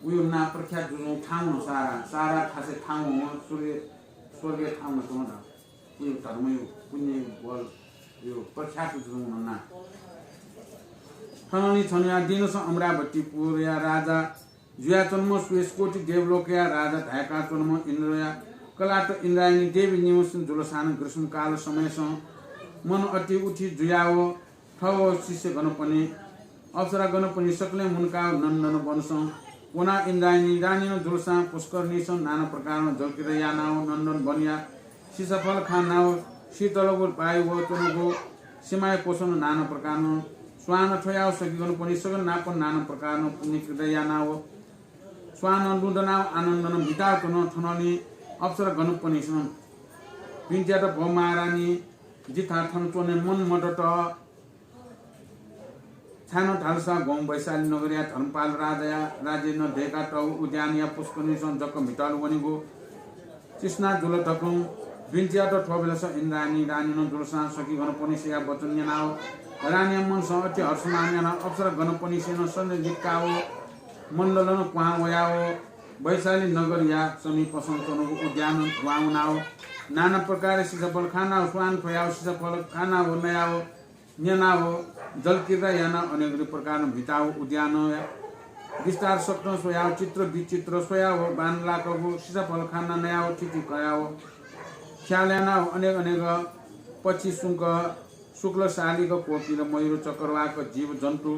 उयो नाम प्रख्यात जुजुं थाहां वन सारा, सारा थासय् थाहां वन, स्वर्गय्, स्वर्गय् थाहां वन च्वन धाः। उयो धर्मयो, पुण्ययो बल, यो प्रख्यात जुजुं वन नाम। थनंलि छन्हुया दिनसं अमरावतीपुरया राजा जुयाच्वंम्ह सुयेशकोटि देवलोकया राजा धाय्काच्वंम्ह इन्द्रया कलात इन्द्रायणी देवी निवंसिन जुलसानं ग्रीष्मकाल समयसं मन अति उति जुयाव थव शिष्यगणपनि अप्सरागणपनि सकलें मुंकाव नन्दन वनसं वनाव इन्द्रायणी रानीनं जुलसां पुष्करणीसं नाना प्रकारं जलक्रीडा यानाव नन्दन वनया सीसाफल खानाव शीतलगु वायु व च्वनागु सिमाय् क्वसनं नाना प्रकारं स्वान थ्वयाव सखीगणपनि सगं नाप नाना प्रकारं पुण्यक्रीडा यानाव स्वानं लुधनाव आनन्दनं म्हिताव च्वन। थनंलि अप्सरागणपनिसं बिन्ति यात, भो महारानी, जिथाय् थन च्वने मन मदत। छाय्नं धालसा गुम्ह वैशाली नगरया धर्मपाल राजाया राज्यनं दय्कातःगु उद्यानया पुष्करणीसं जक म्हितल वनेगु तृष्णा जुल धकं बिन्ति यात। थ्व बेलस इन्द्रायणी रानीनं जुलसां सखीगणपनिसेया वचन न्यनाव रानीया मनसं अति हर्षमान यानाव अप्सरागणपनिसेनं सन्देश लिकाव मण्डलनं क्वहां वयाव वैशाली नगरया समीपसं च्वनागु उद्यानं क्वहां वनाव नाना प्रकारया सीसाफल खानाव स्वान थ्वयाव सीसाफल खानाव नयाव न्यनाव जलक्रीडा यानाव अनेक प्रकारं म्हिताव उद्यानया विस्तार सकथं स्वयाव चित्र विचित्र स्वयाव बांलाकागु सीसाफल खाना नयाव थिति कयाव ख्याल यानाव अनेक अनेक पक्षी सुंक शुक्ल शालिक कोकिल मयूर चक्रवाक जीव जन्तु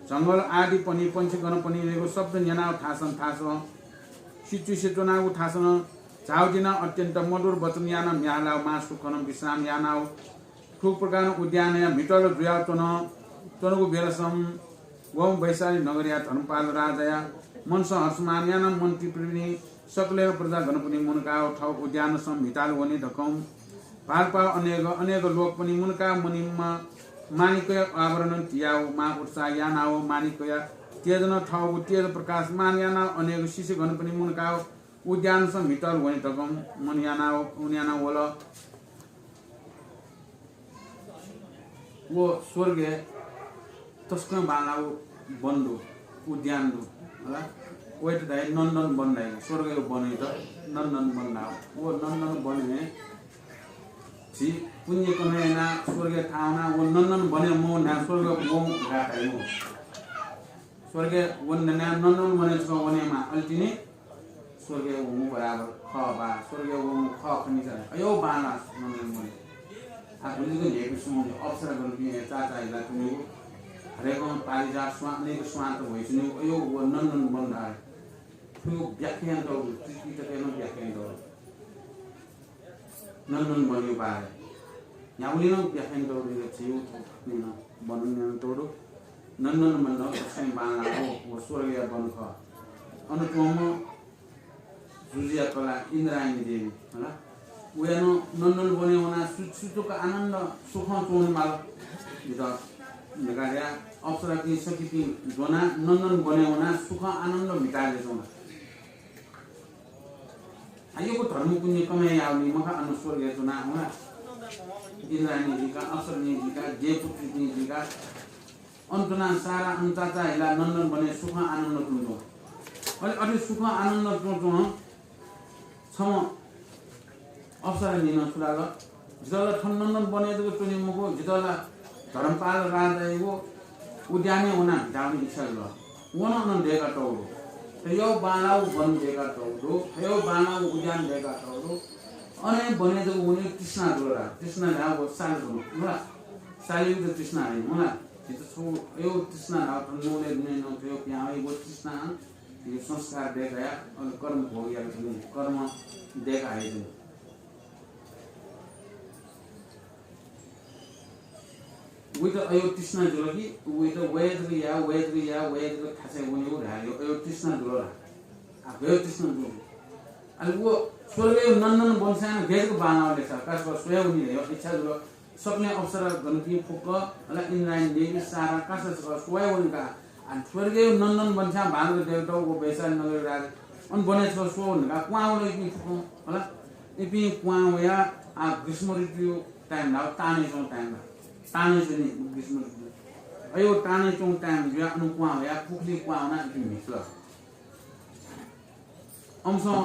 झंगल आदिपनि पंक्षीगणपनि रेगु शब्द न्यनाव थासं थासं सिचुसे च्वनागु थासं झावदिनाव अत्यन्त मधुर वचन यानाव म्याहालाव महासुखनं विश्राम यानाव थुप्रकारं उद्यानया म्हितल जुयाव च्वन। च्वनागु बेलसं गुम्ह वैशाली नगरया धर्मपाल राजाया मनसं हर्षमान यानाव मन्त्रीपिनि सकलेव प्रजागणपनि मुनकाव थव उद्यानसं म्हिताल वने धकं भालपाव अनेक अनेक लोकपनि मुनकाव मनिम्ह माणिकया आवरण तियाव मा उत्साह यानाव माणिकया तेजनं थव तेज प्रकाशमान यानाव अनेक शिष्यगणपनि मुनकाव उद्यानसं म्हितल वने धकं मन यानाव उन्याना वल। व स्वर्गय् तसकं बांलाःगु वन दु, उद्यान दु, होला। वयात धाइ नन्दन वन धाइ। स्वर्गय् वनयात नन्दन वन धाइ। व नन्दन वनय् झी पुण्य कमाइ यानाः स्वर्गय् थाहां वनाः व नन्दन वनय् मवनाः स्वर्गय् वं धकाः धाइ मखु। स्वर्गय् वन धनाः नन्दन वनय् छकः वनेमाः, अले तिनि स्वर्गय् वंगु बराबर खः बा, स्वर्गय् वंगु खः खनिसा। अय् बांलाः नन्दन वन। आ, गुलि जक न्ह्यइपुसे वंगु अप्सरागणपिं हे चाचाहिला च्वनीगु, हरेकं पारिजात स्वां, अनेक स्वांत वइच्वनीगु, अय् व नन्दन वन धाइ। थुगु व्याख्या यानातःगु दु, त्रिपिटकय् नं व्याख्या यानातःगु दु। नन्दन वनया बारे न्ह्यागुलिं नं व्याख्या यानातःगु दु, झीगु थुकिं नं वर्णन यानातःगु दु। नन्दन वन तसकं बांलाःगु व स्वर्गया वन खः। अन च्वंम्ह जुजुया कलाः इन्द्रायणी देवी, होला। वया नं नन्दन वनय् वनाः सु-, सुतुक आनन्द सुखं च्वने माल। जितः धकाः धयाः अप्सरापिं सखीपिं ज्वनाः नन्दन वनय् वनाः सुखं आनन्द म्हिताय् च्वना। आ, यक्व धर्म पुण्य कमाइ याःगुलिं मखा अन स्वर्गय् च्वनाः, होला। इन्द्रायणी जुइका, अप्सरानी जुइका, देवपुत्रीपिं जुइका, अन च्वनाः सारा अन चाचाहिला नन्दन वनय् सुखं आनन्द च्वंच्वं। अले अथे सुखं आनन्द च्वंच्वं छम्ह अप्सरानीनं छु धाल, जितः ला थन नन्दन वनय् जक च्वने मखु, जितः ला धर्मपाल राजायागु उद्यानय् वनाः म्हितावने इच्छा जुल। व नं अन दय्कातःगु दु। थ्व बांलाःगु वन दय्कातःगु दु, थ्व बांलाःगु उद्यान दय्कातःगु दु। अन वनय् जक वनेगु तृष्णा जुल ला, तृष्णा धाःगु साली धुन, होला। सालीगु त तृष्णा हइगु, होला। झीत छगू अय् तृष्णा धाःगु थन नवलय् दुने नं थ्व पिहां वइगु तृष्णा, यो संस्कार दय्काया, अले कर्म भोग यायेगु, कर्म दय्काः हइगु। वइत अय् तृष्णा जुल कि, वइत वये जक या, वये जक या, वये जक थासय् वनेगु धाःगु अय् तृष्णा जुल ला। आ, गय् तृष्णा जुल। अले व स्वर्गय् नन्दन वनसां गय् जक बांलाः वल सा, का सकः स्वये वने धयागु इच्छा जुल। सकलें अप्सरागणपिं फुक्क, अले इन्द्रायणी देवी सारा का सकः स्वये वने का। आ, स्वर्गय् नन्दन वनसां बांलाः वल धयागु व वैशाली नगरया राजा। अन वनय् छकः स्वये वने का क्वहां वल इपिं फुक्कं, होला। इपिं क्वहां वयाः आ ग्रीष्म ऋतुया time धाःगु ताःनय् च्वंगु time धाःगु। ताःनय् च्वनी ग्रीष्म ऋतु। अय् ताःनय् च्वंगु time जुयाः अन क्वहां वयाः पुखुलिइ क्वहां वनाः इपिं म्हितल। अम्सं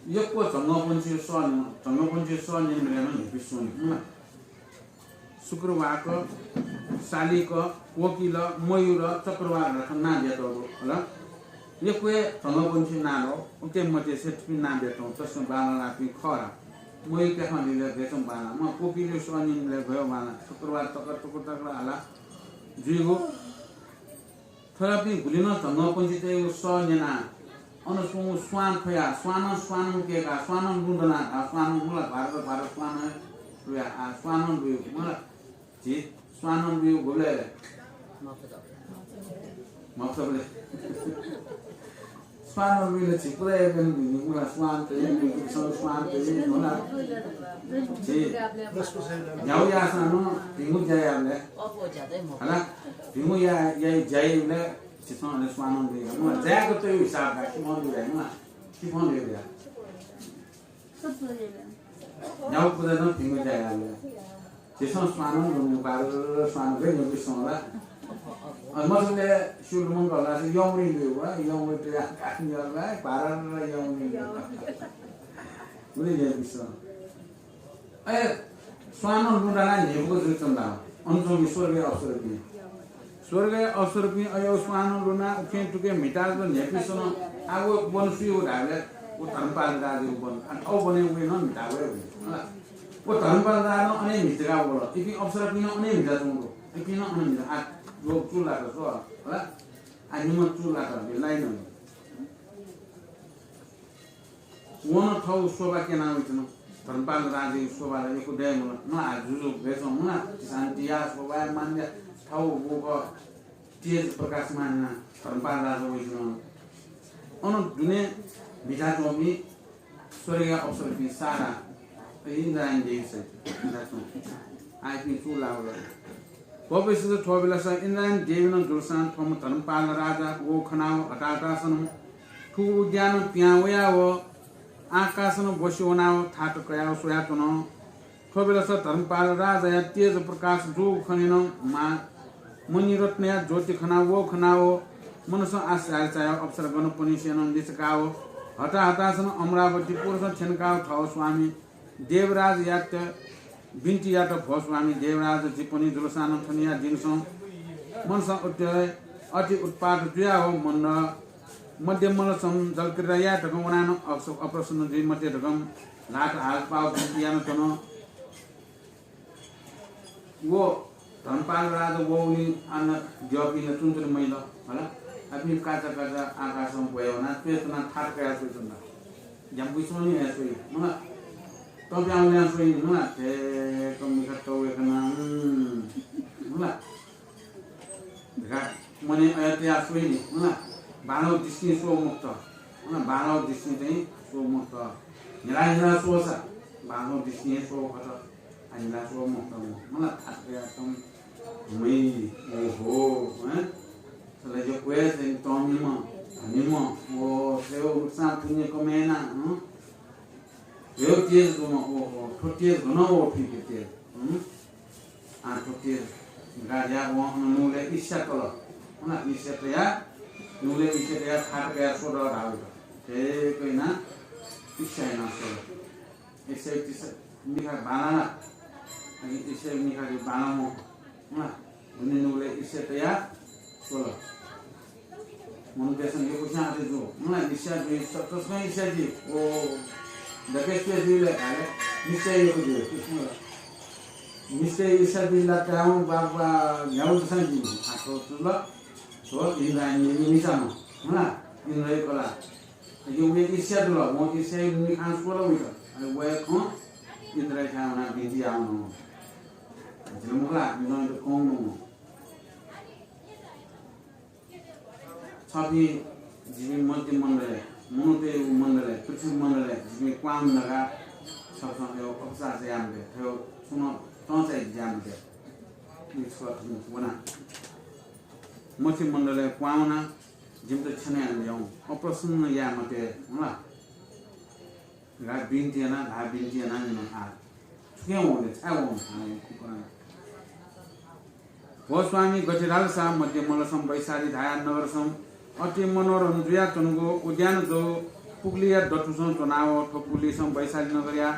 यक्व झंगःपंक्षीया सः न्यन, झंगःपंक्षीया सः न्यनेबलय् नं न्ह्यइपुसे च्वनी, मला। सुकुरवाक, शालिक, कोकिल, मयूर, चक्रवाक धकाः नां बियातःगु, होला। यक्व हे झंगःपंक्षीया नां दु, उके मध्येसे थुपिं नां बियातःगु, तसकं बांलाःपिं खः ला। मयूर प्याखं लिलय् गय् च्वंगु बांलाः, मला। कोकिलया सः न्यनेबलय् गय् बांलाः, चक्रवाक चकर चकर चकर हाला जुइगु। थ्वयापिं गुलिं नं झंगःपंक्षीतय्गु सः न्यनाः अन च्वंगु स्वां थ्वयाः, स्वानं स्वानं केकाः, स्वानं लुँ दनाः धाः, स्वानं, मला, भारत, भारत स्वानं लुया, आ, स्वानं लुयो, मला, झी स्वानं लुयो गुबलय् ले? मफुतबलय्। स्वानं लुयो ले झी पुरा यक्व हे, मला, स्वां तइ, स्वां तइ, मला। झी न्ह्यागु याःसां नं भिंगु ज्या यायेबलय्, हला, भिंगु या, या, ज्या यायेबलय् झीसं अले स्वानं लुइ, मला, ज्या यायेगु हिसाब का, खिपं लुइ, मला, खिपं लुइ या। न्ह्यागु पुजा नं भिंगु ज्या यायेबलय् झीसं स्वानं लुइ, बार स्वानं गय् न्ह्यइपुसे च्वं ला। अ, मजुले स्यू लुमंक ला, यंगुलिं लुइ व, यंगुलिं तया, काखिं यल ला, बार यंगुलिं लुइ। गुलि न्ह्यइपुसे च्वं। अय् स्वानं लुँ दनाः न्ह्यइपुक जुइ च्वंगु धाः। अन च्वंपिं स्वर्गया अप्सरापिं। स्वर्गया अप्सरापिं अय् स्वानं लुनाः उखें तुखें म्हिताः जक न्ह्यइपुसे च्वन। आः व वन सुया धाःबलय् व धर्मपाल राजायागु वन। आः थव वनय् वये नं म्हिताः वये वनी। व धर्मपाल राजा नं अन हे म्हिताः वल। इपिं अप्सरापिं नं अन हे म्हिताः च्वंगु दु। इपिं नं अन हे म्हिताः। आः लोभ चूल लात, स्व, हला। आः निम्ह चूल लात, बेलाइ नं। वं नं थःगु शोभा क्यना वइच्वन। धर्मपाल राजायागु शोभा ला यक्व दये मखु। मला, आ जुजु गय् च्वं, मला, शान्ति या, शोभा या, मान या, थःगु तेज प्रकाशमान यानाः धर्मपाल राजा वइच्वन। अन दुने बिदा च्वंपिं स्वर्गया अप्सरापिं सारा, अ, इन्द्रायणी देवी सहित बिदा च्वंपिं। आः इपिं चूलावल। भो वैश्येश्वर, थ्व बेलस इन्द्रायणी देवीनं जुलसां थ्वम्ह धर्मपाल राजा वःगु खनाव हताहतासनं थुगु उद्यानं पिहां वयाव आकाशनं ब्वसि वनाव थात कयाव स्वयाच्वन। थ्व बेलस धर्मपाल राजाया तेज प्रकाश जूगु खनेनं मा मणिरत्नया ज्योति खनाव वःगु खनाव मनसं आश्चर्य चायाव अप्सरागणपनिसेनं लिचकाव हताहतासनं अमरावतीपुरसं थ्यंकाव थः स्वामी देवराजयात बिन्ति यात, भो स्वामी देवराज, जिपनि जुलसानं थनिया दिनसं मनसं अति, अति उत्पात जुयाव मन्द मध्यमलसं जलक्रीडा याये धकं वनानं अप्स-, अप्रसन्न जुइ मते धकं ल्हात हालपाव बिन्ति यानाच्वन। व धर्मपाल राजा वःगुलिं आः द्यःपिं ला च्वंच्वने मजिल हला। अपिं काचा काचा आकाशं ब्वया वनाव च्वय् च्वनाव थात कयाव स्वयाच्वन ला। ज्याम्पुइ स्वनि हे स्वइ मला। तप्यां वनाव स्वइ मला। थेकं मिखा तव वय्कलं, उम्, मला। धकाः मनय् अय् तयाव स्वइनि मला। बांलाव दृष्टिं स्वः मखुत मला। बांलाव दृष्टिं चाहिँ स्वः मखुत। न्हिला न्हिला स्वःसा बांलाव दृष्टिं हे स्वः खत। आः न्हिला स्वः मखुत मला। थात कयाव च्वं। मय्, ओहो, हँ? सला यक्व हे चाहिँ तःमिम्ह, धमिम्ह, ओ, थ्व उसां पुण्य कमय् याना, हँ? थ्व तेज दुम्ह, ओहो, थ्व तेज गनं वःगु थुइके तेज, हँ? आः थ्व तेज धकाः धयाव वं अन नुगलय् ईर्ष्या तल। हँ, ईर्ष्या तयाव, नुगलय् ईर्ष्या तयाव थात कयाव स्वदँ धाःगु त। थेकं यानाव ईर्ष्या यानाव स्वल। ईर्ष्याया तिसा मिखा बांलाः ला? अले ईर्ष्याया मिखा बांलाः मखु। हँ, दुने नुगलय् ईर्ष्या तयाव स्वल। मनूतय्सं यक्वसिनं अथे जू। हँ, ईर्ष्या जुइ, स-, तसकं ईर्ष्या जुइ। ओ, दक्वसित जुइ ले धाःले, निश्चय यक्व जुइ। निश्चय ईर्ष्या जुइ ला काय्म्ह बाबा न्ह्यागु जूसां जुइ। आः थ्व ला, थ्व इन्द्रायणी मिसाम्ह। हँ, इन्द्रया कला। अले वया ईर्ष्या जुल, वं ईर्ष्याया मिखां स्वल वइत। अले वया खँ इन्द्रयाथाय् वनाव बिन्ति याः वन। जिं मखु ला, इन्द्रयात कं वन। छपिं जिपिं मर्त्य मण्डलय्, मनूतय् मण्डलय्, पृथ्वी मण्डलय् जिपिं क्वहां वनेगु छपिसं अय् अवसाद याये मते, थ्व छुं नं तंचाइ जुयाः मते। वना। मर्त्य मण्डलय् क्वहां वनाव जिमित क्षमा यानादिसँ, अप्रसन्न याये मते, हला। ला बिन्ति याना, ला बिन्ति याना निम्ह आः। छुकिं वंले, छाय् वं, हानं वं, कुकुरां। भो स्वामी, गथे धालसा मध्यमलसं वैशाली धाया नगरसं अति मनोरम जुयाच्वंगु उद्यान जव पुगुलिया दथुसं च्वनाव थ्व पुगुलिसं वैशाली नगरया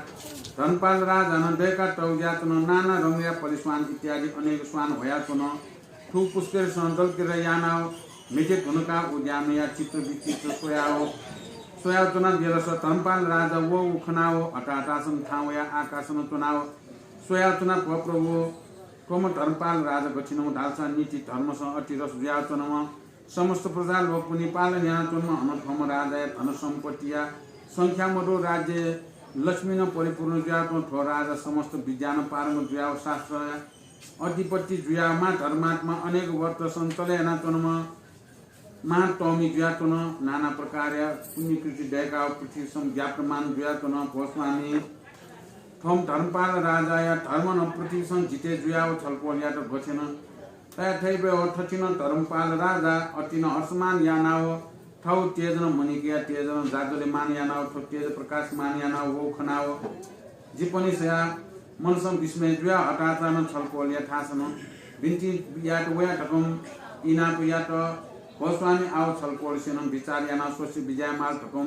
धनपाल राजानं दय्कातःगु जुयाच्वन। नाना रंगया पलिस्वान इत्यादि अनेक स्वान ह्वयाच्वन। थुगु पुष्करिसं जलक्रीडा यानाव म्हिते धुंकाः उद्यानया चित्र विचित्र स्वयाव, स्वयाव च्वनादिलस धर्मपाल राजा वःगु खनाव हताहतासं थाहां वयाव आकाशनं च्वनाव स्वयाव च्वना, भो प्रभु, थ्वम्ह धर्मपाल राजा गथिनं धालसा नीति धर्मसं अति रस जुयाव च्वंम्ह, समस्त प्रजा लोकपिनि पालन यानाच्वंम्ह, अन थ्वम्ह राजाया धन सम्पत्तिया संख्या मदु, राज्य लक्ष्मीनं परिपूर्ण जुयाच्वं। थ्व राजा समस्त विद्यानं पारंगत जुयाव शास्त्रया अधिपति जुयाव मां धर्मात्मा अनेक व्रतसं चले यानाच्वंम्ह, महातःमि जुयाच्वन। नाना प्रकारया पुण्यकृति दय्काव पृथ्वीसं व्याप्तमान जुयाच्वन। भो स्वामी, थ्वम्ह धर्मपाल राजाया धर्मनं पृथ्वीसं जिते जुयाव छलपोल यात। गथेनं तया थइबलय् थथिनं धर्मपाल राजा अतिनं हर्षमान यानाव थव तेजनं मणिकया तेजनं जाज्वल्यमान यानाव थ्व तेज प्रकाशमान यानाव वःगु खनाव जिपनिसया मनसं विस्मय जुयाव हताहतानं छलपोलया थासनं बिन्ति यात वया धकं इनाप यात। भो स्वामी, आव छलपोलसेनं विचार यानाव स्वसे बिज्यायेमाल धकं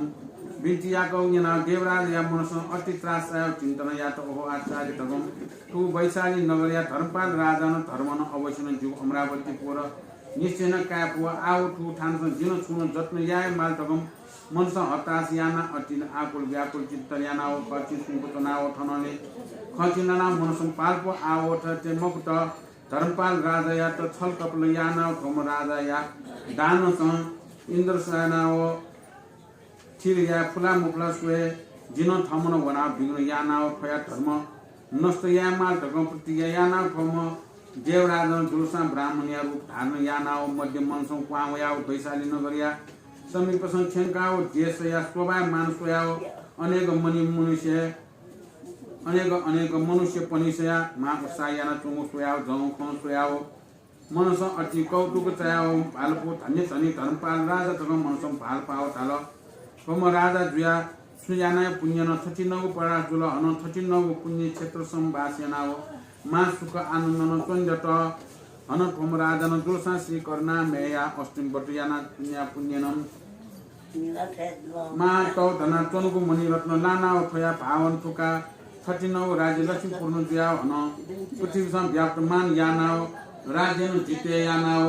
बिन्ति याकव न्यनाव देवराजया मनसं अति त्रास चायाव चिन्तन यात। ओहो आश्चर्य धकं थुगु वैशाली नगरया धर्मपाल राजानं धर्मनं अवश्यनं जिगु अमरावतीपुर निश्चयनं कायेफु। आव थुगु थानसं जिनं छुं नं जतन यायेमाल धकं मनसं हताश यानाव अतिनं आकुल व्याकुल चित्त यानाव खचिं सुम्क च्वनाव थनंलि खचिं लानाव मनसं पाल्प आव थथे मखुत। धर्मपाल राजायात छलकपट यानाव थ्वम्ह राजाया दानसं इन्द्रसेनाव थिर याये फुला मफुला स्वये। जिनं थःम्हं वनाव विघ्न यानाव थ्वया धर्म नष्ट यायेमाल धकं प्रतिज्ञा यानाव थ्वम्ह देवराजं जुलसां ब्राह्मणया रूप धारण यानाव मध्यमलसं क्वहां वयाव वैशाली नगरया समीपसं थ्यंकाव देशया शोभायमान स्वयाव अनेक मनि मनुष्य, अनेक अनेक मनुष्यपनिसया महाउत्साह यानाच्वंगु स्वयाव जं खँ स्वयाव मनसं अति कौतुक चायाव भालपु धन्य धन्य धर्मपाल राजा धकं मनसं भालपाव धाल। थ्वम्ह राजा जुया छु यानाया पुण्यनं थथिंगु परास जुल, हनं थथिंगु पुण्य क्षेत्रसं बास यानाव महासुख आनन्दनं च्वनेदत। हनं थ्वम्ह राजानं जुलसां श्री करुणामयया अष्टमी व्रत याना पुण्या पुण्यनं मातौ धना च्वंगु मणिरत्न लानाव थ्वया भावन थुका थथिंगु राज्य लक्ष्मीपूर्ण जुयाव हनं पृथ्वीसं व्याप्तमान यानाव राज्यनं जिते यानाव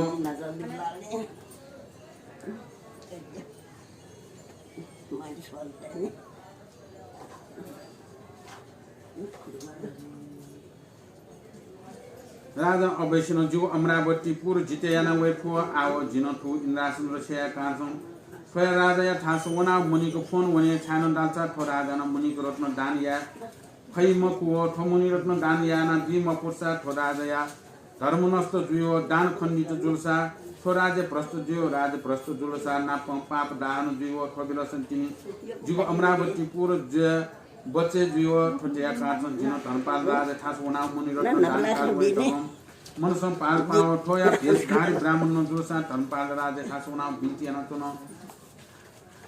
राजा अवश्यनं जिगु अमरावती पुर जिते याना वये फु। आव जिनं थ्व इन्द्रासन रक्षाया कारणसं थ्वया राजाया थासं वनाव मणिक फ्वं वने छाय्‌नं धालसा थ्व राजानं मणिक रत्न दान याये फइ मखु। व थ्व मणिरत्न दान याना जुइ मफुसा थ्व राजाया धर्म नष्ट जुइ व दान खण्डित जुलसा थ्व राज्य भ्रष्ट जुइ व राज्य भ्रष्ट जुलसा नाप पाप दाहन जुइ व थ्व बेलसं तिनि जिगु अमरावती पुर जे बचे जुइ व थ्व जया कारणसं जिनं धर्मपाल राजा थासं वनाव मणिरत्न दान याये वये धकं मनसं भालपाव थ्वया भेषधारी ब्राह्मणनं जुलसा धर्मपाल राजा थासं वनाव बिन्ति यानाच्वन।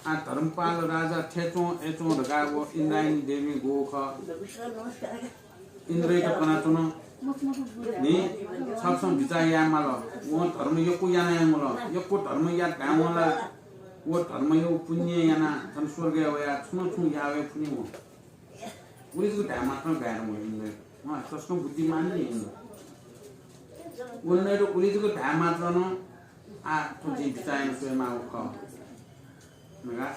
आ धर्मपाल राजा थथे च्वं, अथे च्वं धकाव इन्द्रायणी देवीं ग्वःगु खः। इन्द्रयात कनाच्वन। नि छपसं बिचाः याये माल। वं धर्म यक्व याना यानावल। यक्व धर्म यात धायेवं ला व धर्मया पुण्य यानाः थन स्वर्गय् वयाः छुं न छुं याः वये फुनि वं। उलि जक धाये मात्रं गाय् नं वं इन्द्र। वं तसकं बुद्धिमान नि इन्द्र। व इन्द्रयात उलि जक धाये मात्रं आ थ्व जिं बिचाः याना स्वये माःगु खः। धकाः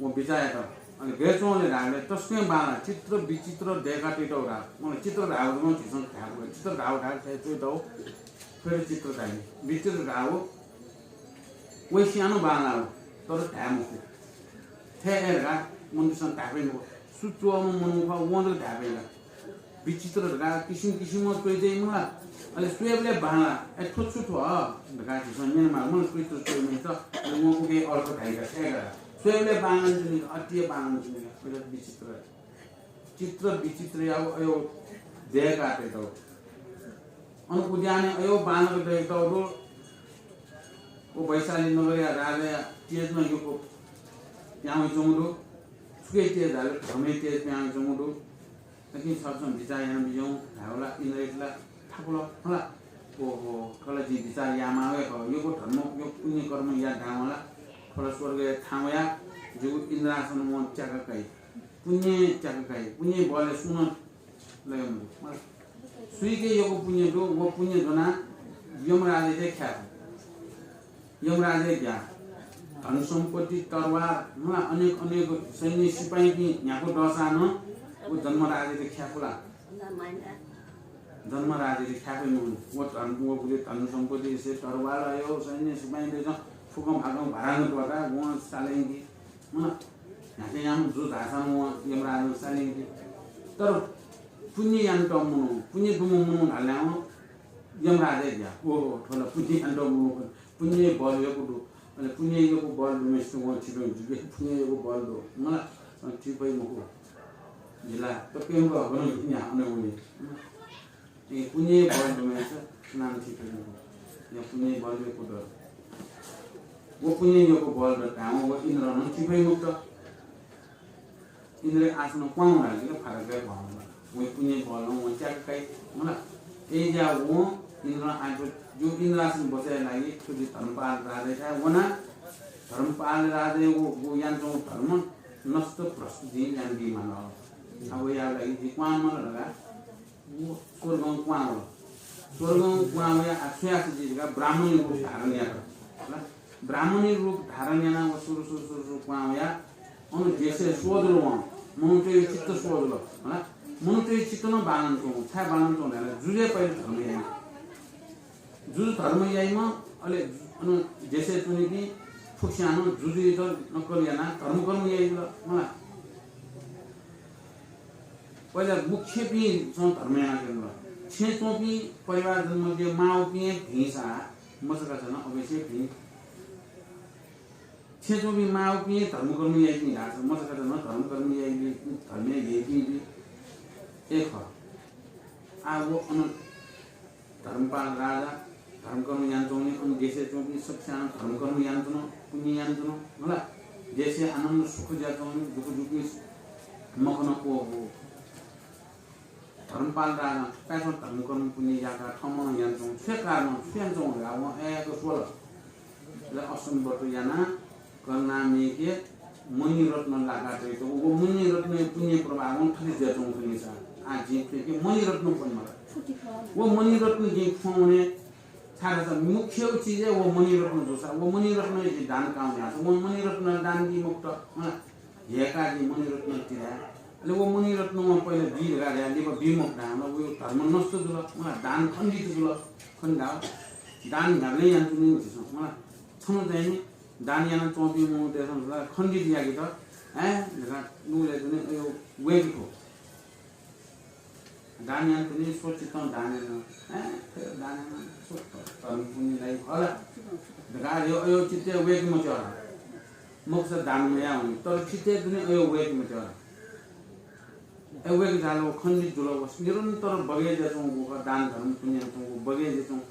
वं बिचाः यात। अले गय् च्वं ले धाःबलय् तसकं बांलाः, चित्र विचित्र दय्‌का तइतःगु धाः। वं चित्र धाःगु जक झीसं धाःगु, चित्र धाःगु धाःगु थथे च्वइतःगु, फेर चित्र धाइ, विचित्र धाःगु वइसे यानाः बांलाः, तर धाये मखु। थथे हे धकाः मनूतय्‌सं धाये फइ मखु। सु च्वःम्ह मनू खः, वं जक धाये फइ ला? विचित्र धकाः किसिम किसिमं च्वइतइ मला। अले स्वयेबलय् बांलाः, ए, थ्व छु थ्व धकाः झीसं न्यने माःगु, मला, विचित्र च्वइम्ह त, अले वं उकिया अर्थ धाइ का, थथे धकाः। स्वयेबलय् बांलाः नि च्वनी का, अति हे बांलाः नि च्वनी का, अले विचित्र। चित्र विचित्रयागु अय् दय्‌का तइतःगु। अन उद्यानय् अय् बांलाक तइतःगु दु। व वैशाली नगरया राजाया तेज नं यक्व पिहां वइच्वंगु दु। छुकिया तेज धाःबलय् धर्मया तेज पिहां वइच्वंगु दु। अकिं छपसं बिचाः यानाबिज्याहुँ धायेवं ला इन्द्रयात ला थाकुल खला। ओहो, थ्व ला जिं बिचाः यायेमाःगु हे खः। यक्व धर्म, यक्व पुण्य कर्म यात धायेवं ला थ्व ला स्वर्गय् थाहां वयाः जिगु इन्द्रासन वं त्याका काइ। पुण्य त्याका काइ। पुण्य बलय् सुं नं लगे मजू। सुइके यक्व पुण्य दु, व पुण्य ज्वनाः यमराजायात ख्याये फु। यमराजायात ग्याः। धन सम्पत्ति, तरवार, मला, अनेक अनेक सैन्य सिपाइँपिं न्ह्याक्व दःसां नं व जन्मराजायात ख्याये फु ला? जन्मराजायात ख्याये फइ मखु। व धन, व गुलि धन सम्पत्ति, से तरवार, अय् सैन्य सिपाइँपिन्सं फुकं फाकं भारांगत वता वं सालय् कि, मला, न्ह्याथे याःम्ह जु धाःसां वं यमराजां सालय् कि। तर पुण्य यानातःम्ह मनू, पुण्य दुम्ह मनू धाःसा वं यमराजायात ग्याः। ओहो, थ्व ला पुण्य यानातःम्ह मनू खः। पुण्य बल यक्व दु। अले पुण्य यक्व बल दुम्हय्‌सित वं थी फइ मखु। पुण्य यक्व बल दु। मला, अ, थी फइ मखु। जिला त प्यंगू हकनं न्ह्याः अन वनी। ए, पुण्य बल दुम्हय्‌सित सुनानं थी फइ मखु। या पुण्य बल यक्व दु। व पुण्य यक्व बल दु धायेवं व इन्द्रं नं थी फइ मखुत। इन्द्रया आसनं क्वहां वनाः जिं फारक गय् भ्वां वल। वं पुण्य बलं वं त्याका काइ, मला। अय्‌जुयाः वं इन्द्रं आः थ्व जिगु इन्द्रासन बचय् यायेगु लागि थ्व जि धर्मपाल राजायाथाय् वनाः धर्मपाल राजाया व, व यानाच्वंगु धर्म नष्ट भ्रष्ट जिं यानाबी माल। अब यायेगु लागि जि क्वहां माल धकाः व स्वर्गं क्वहां वल। स्वर्गं क्वहां वयाः आः छु याये जि धकाः ब्राह्मणी रूप धारण यात। हला? ब्राह्मणी रूप धारण यानाः व सुरु सुरु सुरु सुरु क्वहां वयाः अन देशय् स्वदल वं। मनूतय् चित्त स्वदल। हला? मनूतय् चित्त नं बांलानाच्वंगु। छाय् बांलानाच्वंगु धाःसा जुजुया पहिले धर्म याइम्ह। जुजु धर्म याइम्ह, अले अन देशय् च्वनीपिं फुक्कसियां नं जुजुयात नक्कल यानाः धर्मकर्म याइगु ला, हला? पहिला मुख्यपिन्सं धर्म यानाच्वंगु ला। छेँय् च्वंपिं परिवारजन मध्ये माःपिं हे भिंसा मचाका नं अवश्य भिं। देशय् च्वंपिं माःपिं धर्मकर्म याइपिं धाःसा मचाकात नं धर्मकर्म याइपिं, धर्मय् ल्ह्यइपिं जुइ। ए खः। आः व अन धर्मपाल राजा धर्मकर्म यानाच्वंगुलिं अन देशय् च्वंपिं सकसिनं धर्मकर्म यानाच्वन, पुण्य यानाच्वन, होला। देशय् आनन्द सुख जुयाच्वंगुलिं दुःख जूपिं मखन व। धर्मपाल राजां थुकाय् च्वं धर्मकर्म पुण्य याकाः थःम्हं यानाच्वंगु छु हे कारण, छु यानाच्वंगु धकाः वं अय्‌क स्वल। अले असंवत यानाः करुणामयके मणिरत्न लाकाः तयातःगु। व मणिरत्नया पुण्य प्रभावं थथे जुयाच्वंगु खनिसा आः जिं थुके मणिरत्न फ्वने माल। व मणिरत्न जिं फ्वने छाय्‌धाःसा मुख्य चिज हे व मणिरत्न जूसा व मणिरत्न जिं दान काःगु धाःसा व मणिरत्न दान बी मखुत। अँ, हेकाः जिं मणिरत्न तिराये। अले व मणिरत्न वं पहिला बी धकाः धया, लिपा बी मखु धाःसा व धर्म नष्ट जुल, वं दान खण्डित जुल। खण्डित धाःसा दान न्ह्याबलें यानाच्वनी नि झीसं। वं छन्हु चाहिँ नि दान यानाच्वंपिं मनूतय्‌सं ला खण्डित याकेत, हैं, धकाः नुगलय् च्वने, अय्, वय्‌के फु। दान यानाच्वनी, स्वचित्तं दान याना। हैं, थथे दान याना, स्व धर्म पुण्य लाइ खला धकाः अय्, अय् चित्तय् वय्‌के मच्वः। मखुसा दान मयाः वनी, तर चित्तय् च्वनी अय् वय्‌के मच्वः। अय् वय्‌के धाःसा व खण्डित जुल, व निरन्तर बगय् जुयाच्वंगु खः, दान धर्म पुण्य यानाच्वंगु बगय् जुयाच्वंगु,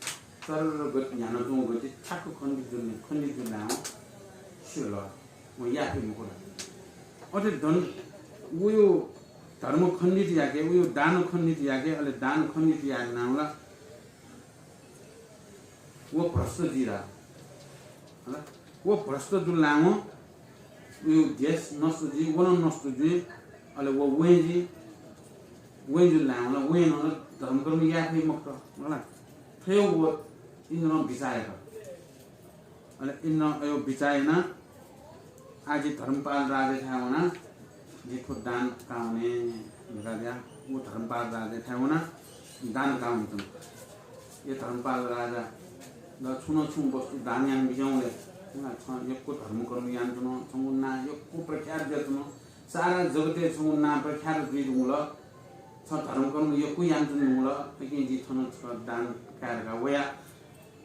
तर गति न्ह्यानाच्वंगु गति ठ्याक्क खण्डित जुल, खण्डित जुल धाःसा सिल। वं याये फइ मखु ला? अथे धन, उयो धर्म खण्डित याके, उयो दान खण्डित याके, अले दान खण्डित याके नां ला व भ्रष्ट जुइ ला? हला? व भ्रष्ट जुल धाःसा उयो देश नष्ट जुइ, व नं नष्ट जुइ, अले व वहेँ जुइ, वहेँ जुल धाःसा वहेँ नं धर्मकर्म याये फइ मखुत, हला? थ्व व इन्द्रं बिचाः यात। अले इन्द्रं अय् बिचाः यानाः आः जि धर्मपाल राजायाथाय् वनाः जि थ्व दान काः वने धकाः धयाः व धर्मपाल राजायाथाय् वनाः दान काः वनाच्वन। ए धर्मपाल राजा, ल छुं न छुं वस्तु दान यानाबिज्याहुँले, छं यक्व धर्मकर्म यानाच्वन, छंगु नां यक्व प्रख्यात जुयाच्वन, सारा जगतय् छंगु नां प्रख्यात जुइ धुंकल, छं धर्मकर्म यक्व यानाच्वने धुंकल, अकिं जि थन छकः दान काये धकाः वया।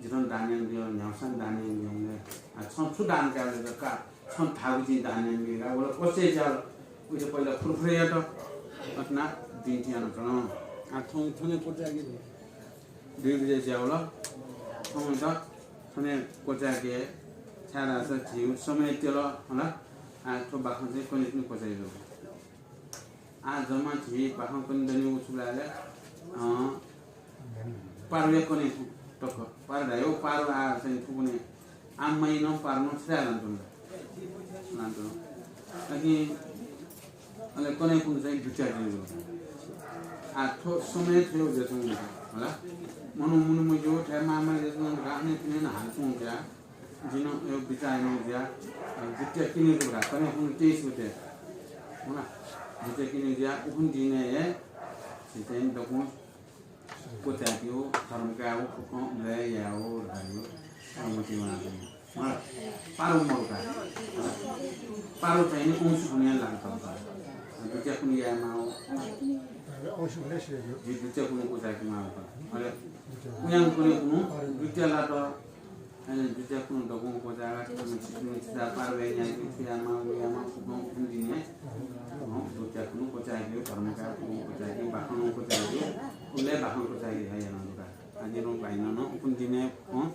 जिं थन दान यानाबिज्याहुँ, न्ह्यागुसां दान यानाबिज्याहुँले। आ, छं छु दान काये धकाः का, छं धाःगु जिं दान यानाबी धकाः वल क्वचाय् ज्याल। उइत पहिला फुरफुर यात, अथे यानाः बिन्ति यानाच्वन। आ, थौं थन क्वचाय्‌के दुई बजे ज्या वल। थौं त थन क्वचाय्‌के, छाय्‌धाःसा झीगु समय तेल हला। आ, थ्व बाखं चाहिँ कन्हय् थुनी क्वचाय्‌के। आः जम्मा झी बाखं कन्हय् दनिगु छु धाःसा, अँ, पारुया कन्हय् तक। पारु धाःगु, पारु आः चाहिँ थुकुन्हु आम्मां नं पारुं नं छथाय् लानाच्वन। लानाच्वन। अकिं अले कन्हय्‌कुन्हु चाहिँ दुत्याः जुइ। आः थ्व समय थ्व जुयाच्वंगु हला। मनू मुने मज्यू, थथे माःमाः जुयाच्वन धकाः अन थुने नं हालाच्वंगु जुया। जिं नं अय् बिचाः यानागु जुया, अ, दुत्याः क्यनेगु धकाः कन्हय्‌कुन्हु तेइस गते। हला, दुत्याः क्यनेगु जुया, उखुन्हु दिनय् हे झी चाहिँ दक्वं क्वचाय्‌केगु, धर्म कायेगु, फुक्कं उबलय् यायेगु धकाः अनुमति वनाच्वन। हला, पारु मरु का। पारु चाहिँ नि औंसीकुन्हु लाःगु का। दुत्याः कुन्हु याये माःगु। औंसीकुन्हु सिधय्। जि दुत्याः कुन्हु क्वचाय्‌के माःगु का। अले उयां कन्हय्‌कुन्हु दुत्याः लात। अले दुत्याः कुन्हु दक्वं क्वचाय्‌काः छिकपिं छिकपिं छिकपिं पारु याये न्याय्‌के छु याये माः, व याये माः, फुक्कं उखुन्हु दिनय्, अँ, दुत्याः कुन्हु क्वचाय्‌केगु, धर्म कायेगु, फुक्कं क्वचाय्‌केगु, बाखं नं क्वचाय्‌केगु, उबलय् बाखं क्वचाय्‌केगु धकाः यानागु का। आः निद्वः भाइनं नं उखुन्हु दिनय्, अँ,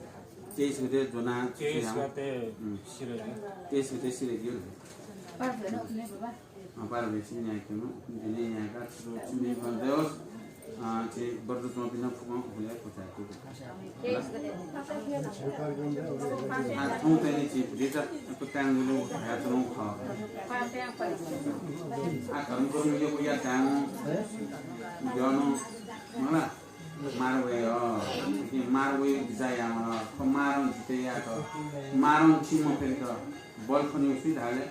तेइस गते ज्वनाः छु यायेमाः। तेइस गते, उम्। सिधय्। तेइस गते सिधय्। पारु भ्वय् नं उखुन्हु बाबा। अँ, पारु भ्वय् सिधय् न्याय्‌केनु, उखुन्हु दिनय् न्याय्‌काः छु छु मिल बन दयोस्। अँ, झी व्रत च्वंपिं नं फुक्कं उबलय् क्वचाय्‌केगु। आः थौं चाहिँ नि झी भतिचा क्वचाय्‌केगु धयाच्वनागु खः। आः धर्मकर्म यक्व याये धायेवं, ज्यानं, मला, मार वये, अँ, मार वये बिचाः यायेमाल। थ्व मारं जितः यायेत, मारं छिं मफय्‌केत, बल फ्वनेगु सुइ धाःले,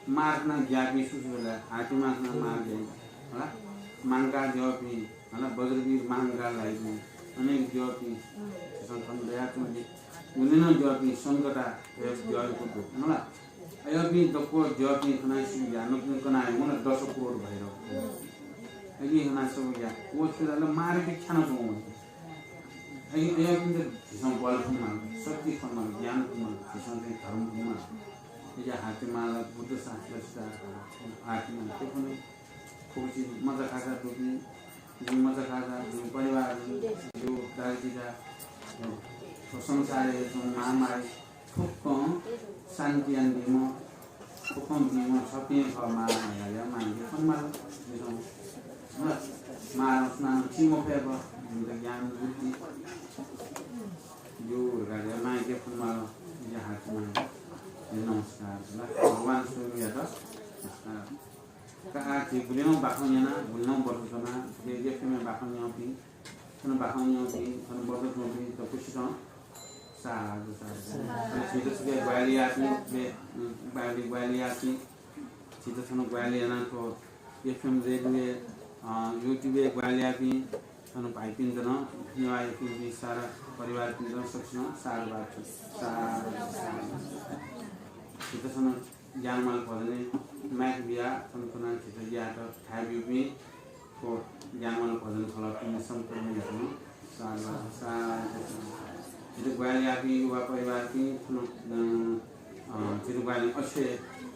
मार खनाः ग्याःपिं सु सु ला, हाथीमां खनाः मार ग्याइ, हला, मांकाः ग्याःपिं, हला, बज्रवीर महांकाल धाइपिं, अनेक ग्याःपिं, झीसं थन दयाच्वंपिं, गुलिं नं ग्याःपिं, संकटा, ग्याःपिं कुतु, हला, अय्‌पिं दक्व ग्याःपिं खनाः सु ग्याः, नकतिनि कनाः हे, हला, दश क्रोध भैरव। अय्‌पिं खनाः सु ग्याः, व छु धाःसा मारय् ख्यानाच्वंगु। अय्‌पिन्त झीसं बल फ्वनेमाल, शक्ति फ्वनेमाल, ज्ञान फ्वनेमाल, झीसं चाहिँ धर्म फ्वनेमाल। या हातिमाला बुद्ध शास्त्र सिद्धान्त हातिमाला, थुकुन खुकुची मचा खाचा दुपिं, जिं मचा खाचा, जिं परिवार, जिं दाजुकिजा, थ्व संसारय् च्वंगु महामारी फुक्कं शान्ति यानादीम्ह, फुक्कं बीम्ह छपिं खः मां, मांया, मांके खनेमाल। जिं मां सुनानं थी मफय्‌क, जिमित ज्ञान बुद्धि ब्यू धकाः मांके खनेमाल। या हातिमाला, नमस्कार। भगवान स्वयंयात नमस्कार। का आः झी गुलिं नं बाखं न्यना, गुलिं नं ब्वति च्वना, थुके एफएमय् बाखं न्यंपिं, थन बाखं न्यंपिं, थन ब्वति च्वंपिं दक्वसितं साधु, साधु। झीत थुके ग्वाहालि याःपिं, थुके, उम्, ग्वाहालि, ग्वाहालि याःपिं, झीत थन ग्वाहालि यानाः थ्व एफएम रेडियोय्, अ, YouTube-य् ग्वाहालि याःपिं थन भाइपिन्त नं, नेवाः एफएम सारा परिवारपिन्त नं सकसितं साधुवाद छु। साधु, साधु। झीत थन ज्ञानमाला भजनय् माइक बियाः थन कनाः झीत यायेत थाय् ब्यूपिं थ्व ज्ञानमाला भजन खलःपिं सम्पूर्णयात नं साधुवाद, साधु, साधु। झीत ग्वाहालि याःपिं युवा परिवारपिं थन, अ, अ, झीत ग्वाहालि अथे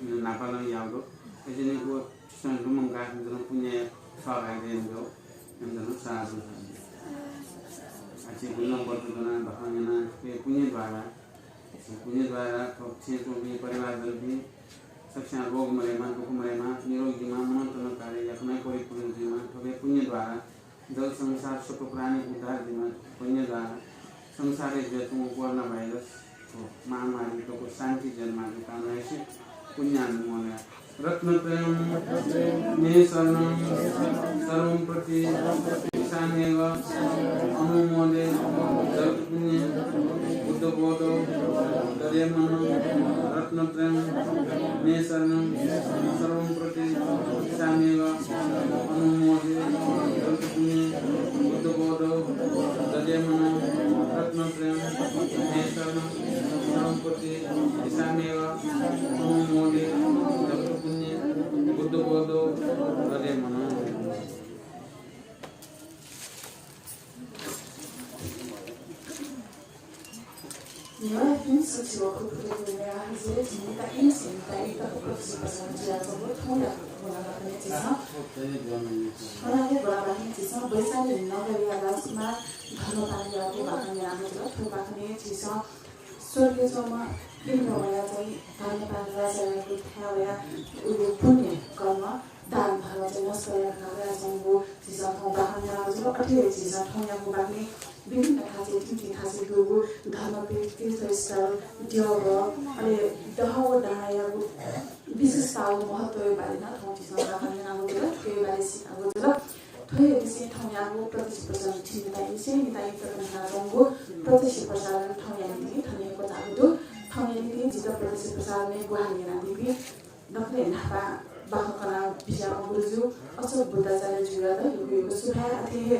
न्हापालं याःगु दु। अय्‌जूगुलिं व छिसं लुमंकाः छिमित नं पुण्यय् सहभागी यायेगु दु। इमित नं साधु, साधु। आः झी गुलिं नं ब्वति च्वना, बाखं न्यना, थुके पुण्य द्वारा, झी पुण्य द्वारा थ्व छेँय् च्वंपिं परिवारजनपिं सकसियां रोग मदयेमा, दुःख मदयेमा, निरोगी जुइमा, मनोकामना याकनं परिपूर्ण जुइमा, थुके पुण्य द्वारा जगत संसार सत्त्व प्राणी उद्धार जुइमा, पुण्य द्वारा संसारय् जुयाच्वंगु कोरोना भाइरस, थ्व महामारी दक्व शान्ति जन्मा जुइ कामना यासें पुण्यानुमोदन। रत्नत्रयं मे शरणं सर्वं प्रतिदिशाम्यघम्। अनुमोदे जगत्पुण्यं बुद्धबोधौ दधे मनम्। रत्नत्रयं मे शरणं सर्वं प्रतिदिशाम्यघम्। अनुमोदे जगत्पुण्यं बुद्धबोधौ दधे मनम्। रत्नत्रयं मे शरणं सर्वं प्रतिदिशाम्यघम्। अनुमोदे जगत्पुण्यं बुद्धबोधौ दधे मनम्। नेवाः एफएम सच्छि व खुकुतय् न्यनाः हाजिर जिमित इमिसं इमित इमित खुकुतय् प्रसारण जुयाच्वंगु थौंया बाखनय् झीसं, थौंया बाखनय् झीसं वैशाली नगरया राजकुमार धर्मपालयागु बाखन न्यनागु जुल। थ्व बाखनय् झीसं स्वर्गय् च्वंम्ह इन्द्रया चाहिँ धर्मपाल राजायागु थाय् वयाः उगु पुण्य कर्म दान धर्म चाहिँ नष्ट यानाः वयाच्वंगु झीसं थौं बाखन न्यनागु जुल। अथे हे झीसं थौंयागु बाखनय् विभिन्न थासय्, थीथी थासय् दुगु धर्मपीठ, तीर्थस्थल, द्यः, अले दह व दानयागु विशेषता व महत्वया बारे नं थौं झीसं बाखन न्यनागु जुल, थ्वया बारे सीकागु जुल। थ्व हे विषयय् थौंयागु प्रत्यक्ष प्रसारण झी मितानिसें, मितानित कनाच्वंगु प्रत्यक्ष प्रसारण थौंया निंतिं थन हे क्वचाःगु दु। थौंया निंतिं जितः प्रत्यक्ष प्रसारणय् ग्वाहालि यानादीपिं दकलय् न्हापां बाखं कना बिज्याःम्ह गुरुजु अशोक बुद्धाचार्यजुयात यक्व यक्व सुभाय्। अथे हे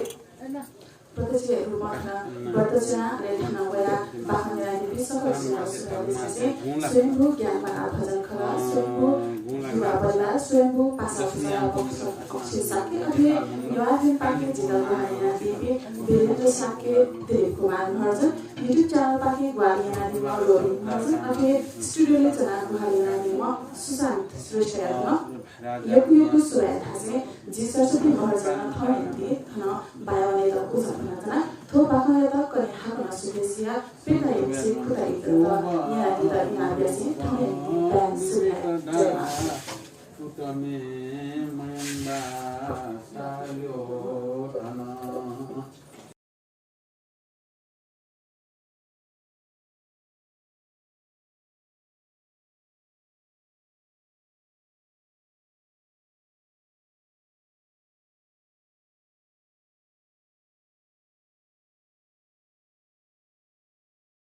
प्रत्यक्ष रूपं थन व्रतछिना अले थन वयाः बाखं न्यनादीपिं सकलसित सुभाय् देछासें स्वयम्भू ज्ञानमाला भजन खलः, स्वयम्भू युवा परिवार, स्वयम्भू पासा शाक्य, अथे नेवाः एफएमपाखें जितः ग्वाहालि यानादीपिं वीरेन्द्र शाक्य, दिलीप कुमार महर्जन, YouTube च्यानलपाखें ग्वाहालि यानादीम्ह रोबिन महर्जन, अथे हे स्टुडियोय् च्वनाः ग्वाहालि यानादीम्ह सुशान्त श्रेष्ठयात नं यक्व यक्व सुभाय् धासें जि सरस्वती महर्जनं थौंया निंतिं थन बाय् वनेत उजं फ्वनाच्वना। थ्व बाखंयात कन्हय् हाकनं सुथय् सियाः प्यता यंसें खुताय् तक न्यनादीत इनाप यासें थौंया निंतिं बाय् सुभाय्। जय मां।